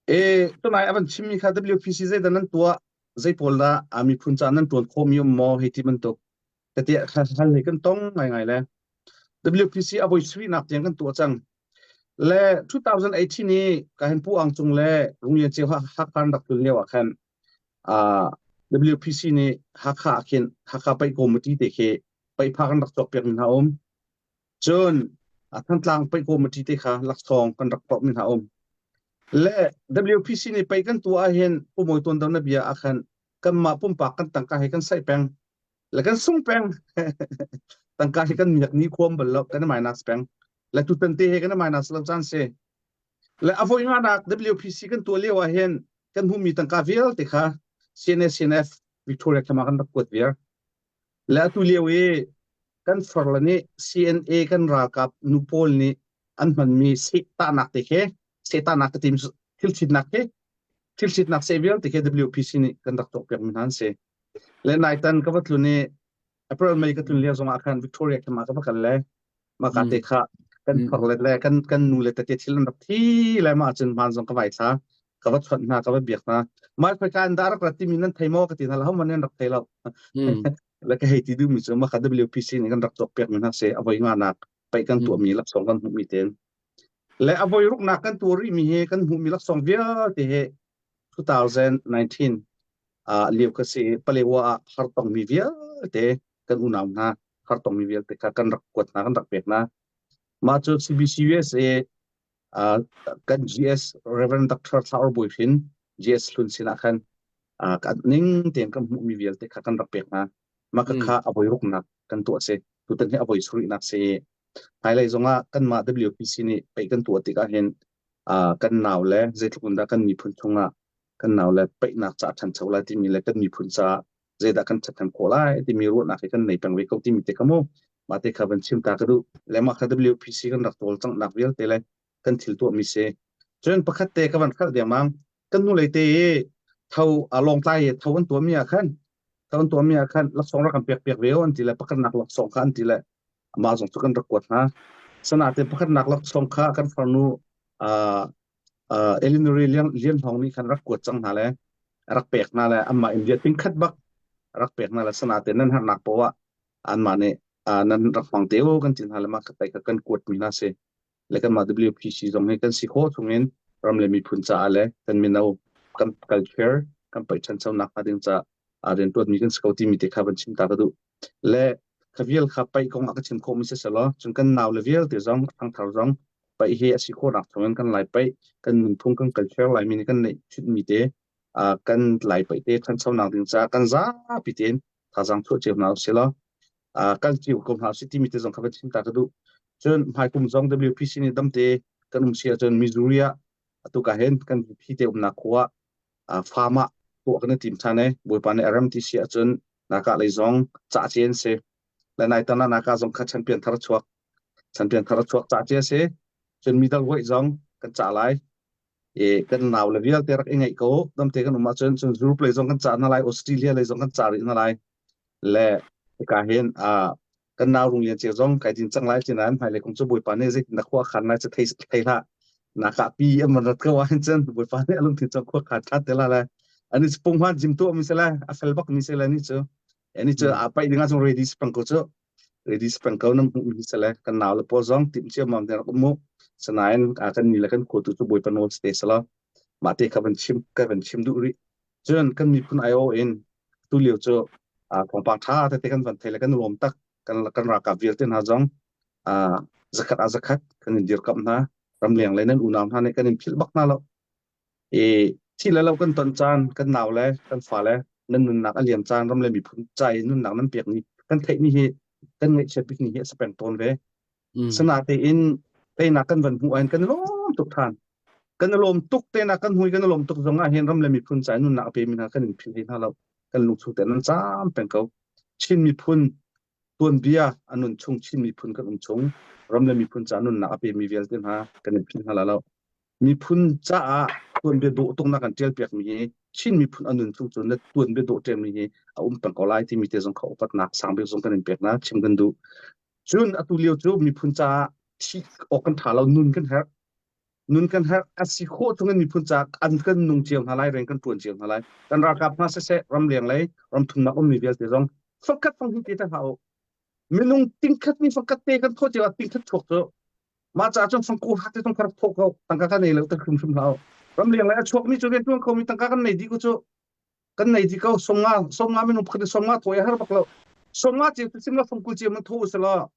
e tunai a van chimmi kha WPC zeidah nan tuah zei pawl dah a miphun ca nan tuan khawhmi um maw hei ti bantuk ka ti hal he kan tong ngai ngai le WPC a voi nak tiang kan tuah cang le 2018 i ka hin pu ang cung le Runglian Ceu Hakha rak tlun lio ah khan WPC nih Hakha ah khin Hakha Paih Committee te khi paihpha kan rak cawk piak mi hna um. Cun Thantlang Paih Committee te kha laksawng kan rak pawh mi hna um. Le WPC nih paih kan tuah ah hin Pu Mawi Tuan Do na bia ah khan kanmah pumpak kan tangka he kan saih peng le kan sung peng tangka hi kan miak ni khuam bal lo kan minus peng le tutan te he kan minus lo caan si Le a voi nganak WPC kan tuah lio ah hin kan hmuhmi tangka vialte kha CNA CNF Victoria Khama kan rak kuat viar. Le atu lio i kan farle nih CNA kan ralkap nu pawl nih an hmanmi sehtanak te khi sehtanak ka tim thil thitnak khi thil thitnak seh vialte khi WPC nih kan rak tuah piak mi hna an si. Le naitan ka va tlun i April May ka tlun lio zongah khan Victoria Khama ka va kal le maka te kha kan phar le le kan kan nu le tate thil an rak thi le ma cun hmaan zong ka vai thla ka va chawnh hna ka va biak hna mai khoi ka an da rak rat timi nan thei maw ka ti hna la ho man nan rak thei lo le ka hei ti du mi cu ma kha WPC nih kan rak cawk piak mi hna se avoi nga nak pai kan tuah mi laksawng kan hmuh mi ten le avoi ruk nak kan tuah rih mi he kan hmuh mi laksawng vialte he 2019 lio ka si Palewa ah hartong mi vialte kan unau hna hartong mi vialte kha kan rak kuat hna kan rak pek hna mah cu CBC USA kan GS Reverend Dr. Thla Bawi Hrin GS Hlun sinah khan kan ning tein kan hmuh mi vialte kha kan rak pek hna mah ka kha a voi ruknak kan tuah si tutan hi a voi sarihnak si hmailei zongah kanmah WPC nih pei kan tuah tikah hin kan nau le zeitluk in dah kan miphun chungah kan nau le peihnak ca ṭhancho lai timi le kan miphun caah zeidah kan ṭhathnem khawh lai timi ruahnak hi kan nei peng ve ko timi te kha mu mah te kha van chim ta ka duh le mah kha WPC kan rak cawlcanghnak vialte le kan thil tuahmi si cun pakhat te ka van hrelh dengmang kan nu lei te i tho a lawngtlai i tho an tuahmi ah khan tho an tuahmi ah khan laksawng rak kan pek piak ve an ti le pakhatnak laksawng kha an ti le amah zong cu kan rak kuat hna sanate pakhatnak laksawng kha kan farnu uh, uh, Eleanor Lian Lian Hong nih khan rak kuat cang hna le rak pek hna le amah India tingkhat bak rak pek hna le sanate nan harnak poah anmah nih uh, nan rak hmang te u kan ti hna le mah kha tai kha kan kuat mi hna si le kanmah WPC zong hi kan si khawh chungin ram le miphun caah le kan mino kan culture kan paihchanchonak hnga ding caah riantuan mi kan si ko timi te kha van chim ta ka duh le kha vial kha paih kong ah ka chim khawh mi si selaw cun kan nau le vialte zong thangthar zong paih hi a si khawhnak chungin kan lai paih kan nunphung kan culture laimi nih kan neih chutmi te kan lai paih te thanchonak ding caah kan zapi tein thazaang chuah cio hna usih law kal cio ko hna usih timi te zong kha van chim ta ka duh cun hmaikum zong WPC nih damte kan um si ahcun Missouri ah atu ka hin kan VP te umnak khua ah farm ah tuah kan i tim ṭhan i Bawipa nih a rem ti si ahcun naka lei zong cah ci an si le nai tan ah naka zong kha champion thar chuak. Champion thar a chuak ca cia si. Cun middleweight zong kan cah lai. I kan nau le vialte rak i ngaih ko. Damte kan um ahcun cun Europe lei zong kan cah hna lai, Australia lei zong kan cah rih hna lai. Le hika hin ah kan nau Rung Lian Ceu zong kai din cang lai ti nain hmailei kum cu Bawipa nih zeitin dah khua a khan lai cu thei thei hlah. Na kah pi an van rat ko ahhin cun Bawipa nih a lungthin cang khua khan ṭhan te la le ani cu punghman jim tuah mi si le a fel bak mi si le ni cu ani cu a paih ding ah cun ready si peng ko cu ready si peng ko nan hmuh mi si le kan nau le pawl zong tim cio mam te rak um mu sanain a kan ni le kan khua tu cu Bawipa nawl si te sala mah te kha van chim ka van chim duh rih cun kan miphun IO in tu lio cu thawngpang ṭha tete kan van thei le kan lawm tak kan kan ralkap vialte hna zong zakhat ah zakhat kan in dirkamh hna ramleng le nan unau hna nih kan in philh bak hna lo i thi le lo kan ton caan kan nau le kan fa le nan nunnak a liam caan ram le miphun ca i nunnak nan pek ni kan theih ni hi kan ngaihchiat bik ni hi a si peng tawn ve Sinain teinak kan van hmuh ahhin kan i lawm tuk ṭhan. Kan i lawm tuk teinak kan hmu i kan i lawm tuk zong ahhin ram le miphun ca i nunnak a pemi hna kan in philh hlei hna lo. Kan lungchung tein an caam peng ko. Chin miphun tuanbia a nun chung Chin miphun kan um chung ram le miphun ca nunnak a pemi vialte hna kan in philh hna la lo. Miphun caah tuanbia dawh tuk na kan ṭial piakmi hi Chin miphun a nun chung cu na tuanbia dawh ṭialmi hi a um peng ko lai timi te zong kha upatnak sang bik zong kan in pek na chim kan duh. Cun atu lio cu miphun caah thih awk kan ṭha lo, nun kan herh. Nun kan herh. A si khawh chung in miphun caah an kan nung cio hna lai, rian kan ṭuan cio hna lai. Kan ralkap hna siseh, ramleng lei, ramthumnak ummi vialte zong fangkhat fanghnih te te hlah u. Minung tingkhat nih fangkhat te kan thawh cio ah tingkhat chuak cu mah caah cun fangku hat te zong kha rak thawh ko. Tangka kan nei lo te hrimhrim hlah u. Ramleng lei a chuakmi cu rian ṭuan khomi tangka kan nei dih ko cu. Kan nei dih ko. Somnga somnga minung pakhat in somnga thaw i a har bak lo. Somnga cio tu sim la fangkul cio man thaw usila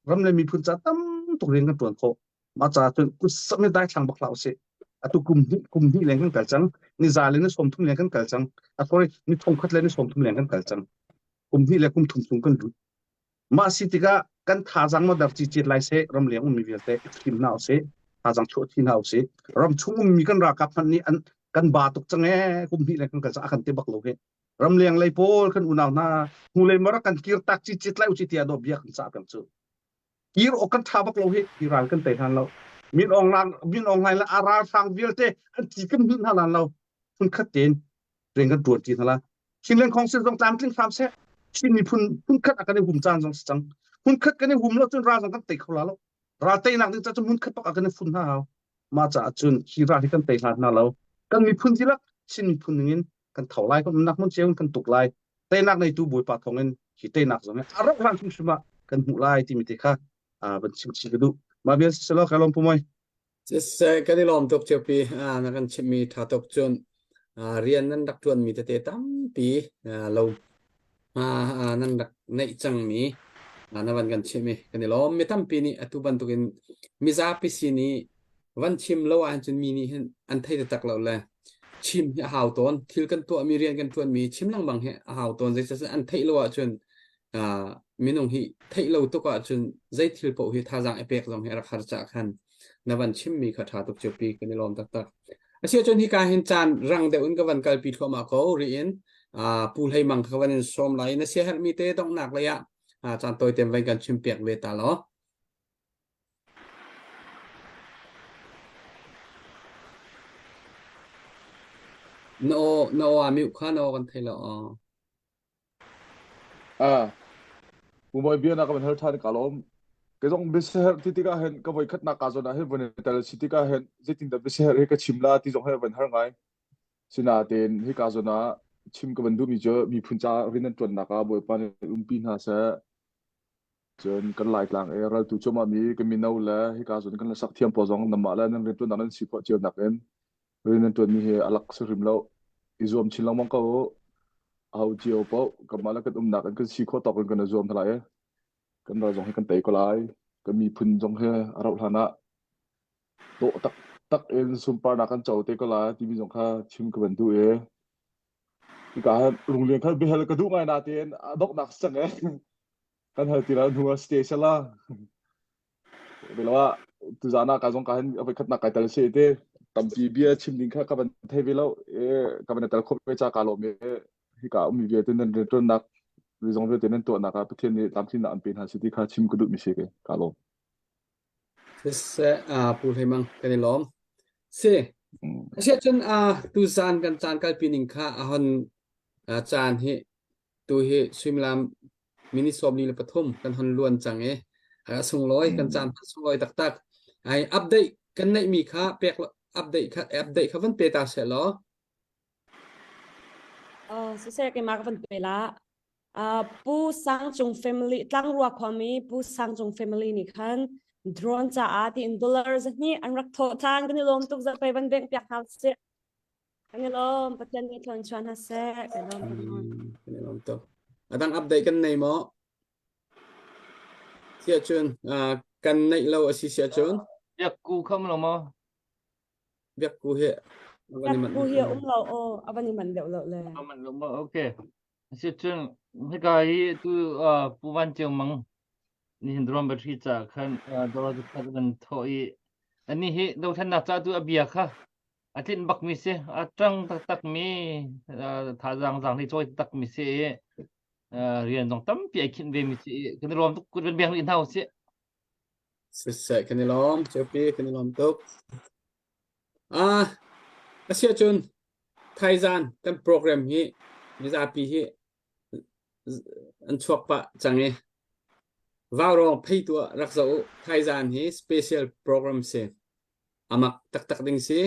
ram le miphun ca tam tuk rian kan ṭuan khawh. Mah caah cun kut samh in daithlang bak hlah usih. Atu kum hnih kum hnih leng kan kal cang. Ni za le ni 30 leng kan kal cang. A sorry, ni thongkhat le ni 30 leng kan kal cang. Kum hnih le kum thum chung kan lut. Mah si tikah kan thazaang ma dar cicet lai seh ramleng ummi vialte i thim hna usih. Thazaang chuah thi hna usih. Ram chung ummi kan ralkap hmanh nih an kan ba tuk cang ee kum hnih leng kan kal cang a kan ti bak lo hi. Ramleng lei pawl kan unau hna hnulei mara kan kir tak cicet lai uci tiah dawh bia kan cah peng cu. Kir awk kan ṭha bak lo hi hi ral kan tei hlan lo. Min Aung Hlaing Min Aung Hlaing le a ralhrang vialte an thi kan hmuh hna lan lo. Phunkhat tein rian kan ṭuan ṭi hna la. Chinland Council zong tlamtling hram seh. Chin miphun phunkhat a kan i hum caan zong si cang. Hmunkhat kan i hum lo cun ral zong kan tei kho la lo. Ral teinak ding caah cun hmunkhat bak ah kan i fun hna hau. Mah caah cun hi ral hi kan tei hlan hna lo. Kan miphun dihlak Chin miphun ningin kan tho lai, kan umnak hmun cio in kan tuk lai. Teinak neitu Bawipa thawngin hi teinak zong hi a rauh hlan hrimhrim ah kan hmuh lai timi te kha van chim chih ka duh. Mah vial si selaw ka lawm pu moi. Siseh, kan i lawm tuk Ceupi. Na kan chimhmi ṭha tuk cun rian nan rak ṭuanmi tete tampi lo nan rak neih cangmi na van kan chimh i kan i lawm. Mi tampi nih atu bantukin mizapi sin i van chim lo ahcun mi nih hin an thei taktak lo le chim hi a hau tawn. Thil kan tuahmi rian kan ṭuanmi chim lengmang hi a hau tawn. Zeicahtiah an theih lo ahcun minung hi theih lo tuk ahcun zei thil paoh hi thazaang i pek zong hi a rak har caah khan na van chimmi kha ṭha tuk cio-pi kan i lawm taktak. Asiahcun hika hin caan rang deuh in ka van kalpi thluahmah ko rih in Pu Hlei Mang kha van in sawm lai. Na siaherhmi te donghnak lei ah caan tawi tein van kan chimpiak ve ta law. Na aw na aw aa mute kha na aw kan thei lo. Aw. Ah, Pu Mawi bia na ka van hal ṭhan ka lawm. Kei zong biasia ti tikah hin ka voi khatnak ka zawn ah hin van i tel si tikah hin zeitindah biasia hi ka chim la ti zong hi van har ngai. Sinain hika zawn ah chim ka van duhmi cu miphun ca rian an ṭuannak ah Bawipa nih umpi hna seh. Cun kan Laitlang i raltu cuahmah mi kan mino le hika zawn kan hlasak thiam pawl zong nanmah le nan rianṭuannak nan si khawh cio nakin rian nan ṭuanmi hi a lak si hrim lo. I zuam chin lengmang ko u. Aho cio paoh kanmah le kan umnak in kan si khawh tawk in kan i zuam hna lai i kan ral zong hi kan tei ko lai. Kan miphun zong hi a rauh hlan ah dawh taktak in sunparnak kan co te ko lai timi zong kha chim ka van duh i hika hin Runglian kha biahal ka duh ngai natein a donghnak si cang e. Kan hal ti lo hnu ah stay sela. Velo ah tuzaan ah ka zong ka hin a voi khatnak kai tel si te tampi bia chim ding kha ka van thei ve lo e ka van tel khop ve cha ka lawm e hika ummi vialte nan rianṭuannak zong vialte nan tuahnak ah Pathian nih tlamtlinnak an pe hna si ti kha chim ka duh mi si ke ka lawm. Siseh, uh, Pu Hlei Mang kan i lawm. Si, asiah cun uh, tuzan kan caan kalpi ning kha a hon uh, caan hi tu hi suimilam mini 43 kan hon luan cang i a sunglawi kan caan hman sunglawi taktak. Ai update kan neih mi kha pek update kha update kha van pe ta seh law. Uh, siseh keimah ka van pe la. Uh, Pu Sang Cung family Tlangrua khuami Pu Sang Cung family nih khan drone caah tiin dollar zahnih an rak thawh ṭhan kan i lawm tuk zapei van bengh piak hna usih kan i lawm Pathian nih thlawn chuan hna seh kan lawm kan lawm kan i lawm tuk a dang update kan nei maw siah cun uh, kan neih lo a si siah cun Biak ku kham lo maw biak ku hi biak ku hi um lo aw a van i man deuh lo le a man lo maw okay Asicun hika hi tu uh, Pu Van Ceu Mang nihin drone battery ca khan uh, dollar zakhat kan thawh i ani hi dothlennak ca tu a bia kha a tlinh bak mi si a ṭang taktak mi uh, thazaang zaang hlei cawi taktak mi si i uh, rian zong tampi ai khinh ve mi si i kan i lawm tuk kut van beng rih hna usih. Siseh kan i lawm Ceupi kan i lawm tuk. Ah, asiahcun thaizan kan program hi mizapi hi an chuak pah cang i Vaurawng phei tuah rak zoh u. Thaizan hi special program si. Amak taktak ding si.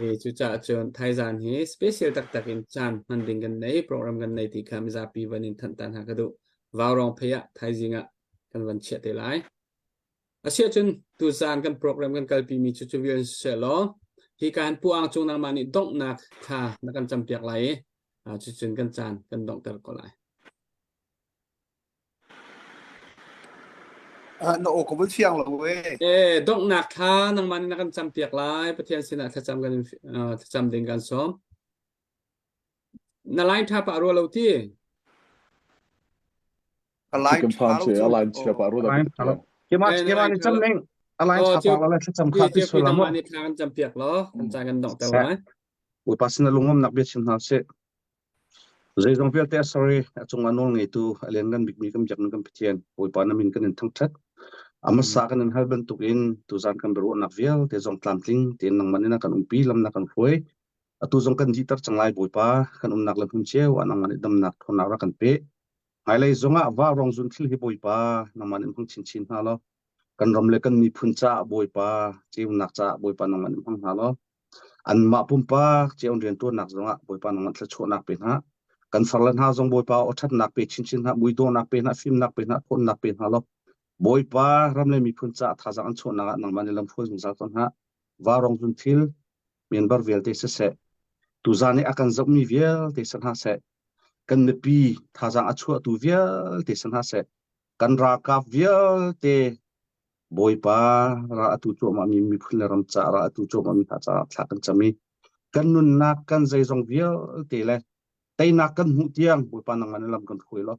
E, cucaah cun thaizan hi special taktak in caan hman ding kan nei, program kan nei ti kha mizapi van in thanh tan ha ka duh. Vaurawng phei ah thaizing ah kan van chiah te lai. Asiahcun tuzaan kan program kan kalpimi cu cu vial siseh law hi kan Pu Ang Cung nangmah nih donghnak thla na kan campiak lai i cucun kan caan kan donghter ko lai. Na aw ka vun fiang lo e. Eh, donghnak thla nangmah nih na kan campiak lai. Pathian sinah thlacam kan thlacam ding kan sawm. Na line tha pah rua lo ti. Align Chicken farm tha se lo align chia pa ru da Align tha lo. Kema Eh, kema ni tha cham lo. ning align Oh, tha pa la thlacam Ti kha ti ti sual nangmah mo. nih thla kan campiak law kan caan kan donghter Seh. lai. Bawipa sin a lungawmnak bia chim hna sih. Zeizong vialte a sorry a cungah nawl ngeitu a lianngan bikmi kan biakmi kan Pathian Bawipa na min kan in thangṭhat. A hmasa kan in hal bantukin tuzan kan biaruahnak vialte zong tlamtling tein nangmah nih na kan umpi lam na kan hruai. Atu zong kan dihter cang lai Bawipa kan umnak le hmun cio ah nangmah nih damnak ṭhawnnak rak kan pe. Hmailei zongah vaurawng zunthil hi Bawipa nangmah nih hmang chinchin hna law kan ram le kan miphun caah Bawipa ceunak caah Bawipa nangmah nih hmang hna law anmah pumpak cio rianṭuannak zongah Bawipa nangmah thluachuahnak pe hna. Kan farle hna zong Bawipa aw ṭhatnak pe chinchin hna, muidawhnak pe hna, fimnak pe hna, ṭhawnnak pe hna law Bawipa ram le miphun caah thazaang an chuahnak ah nangmah nih lamhruai zungzal ko hna. Vaurawng zunthil member vialte siseh, tuzaan i a kan zohmi vialte si hna seh, kan mipi thazaang a chuahtu vialte si hna seh, kan ralkap vialte Bawipa ral atu cuahmahmi miphun le ram caah ral atu cuahmahmi hna caah thla kan cam i kan nunnak kan zeizong vialte le teinak kan hmuh tiang Bawipa nangmah na lam kan hruai law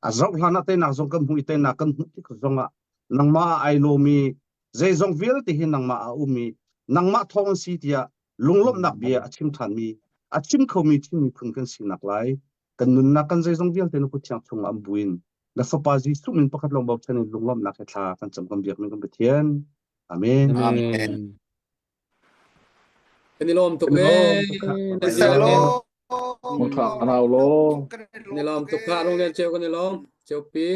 a zoh hlan ah teinak zong kan hmuh i teinak kan hmuh tik zong ah nangmah ah ai lawmi zeizong vialte hi nangmah ah a um i nangmah thawng an si tiah lunglawmhnak bia a chim ṭhanmi a chim khomi Chin miphun kan sinak lai kan nunnak kan zeizong vialte na kut thiang chungah an buin na fapa Jesuh min pakhat lawng bochan in lunglawmhnak he thla kan cam kan biakmi kan Pathian amen Amen. Kan i lawm tuk Kan i lawm ee. tuk khah. Na ziak in. Mangtha anau law. Kan i lawm tuk khah. Rung Lian Ceu kan i lawm. Ceupi.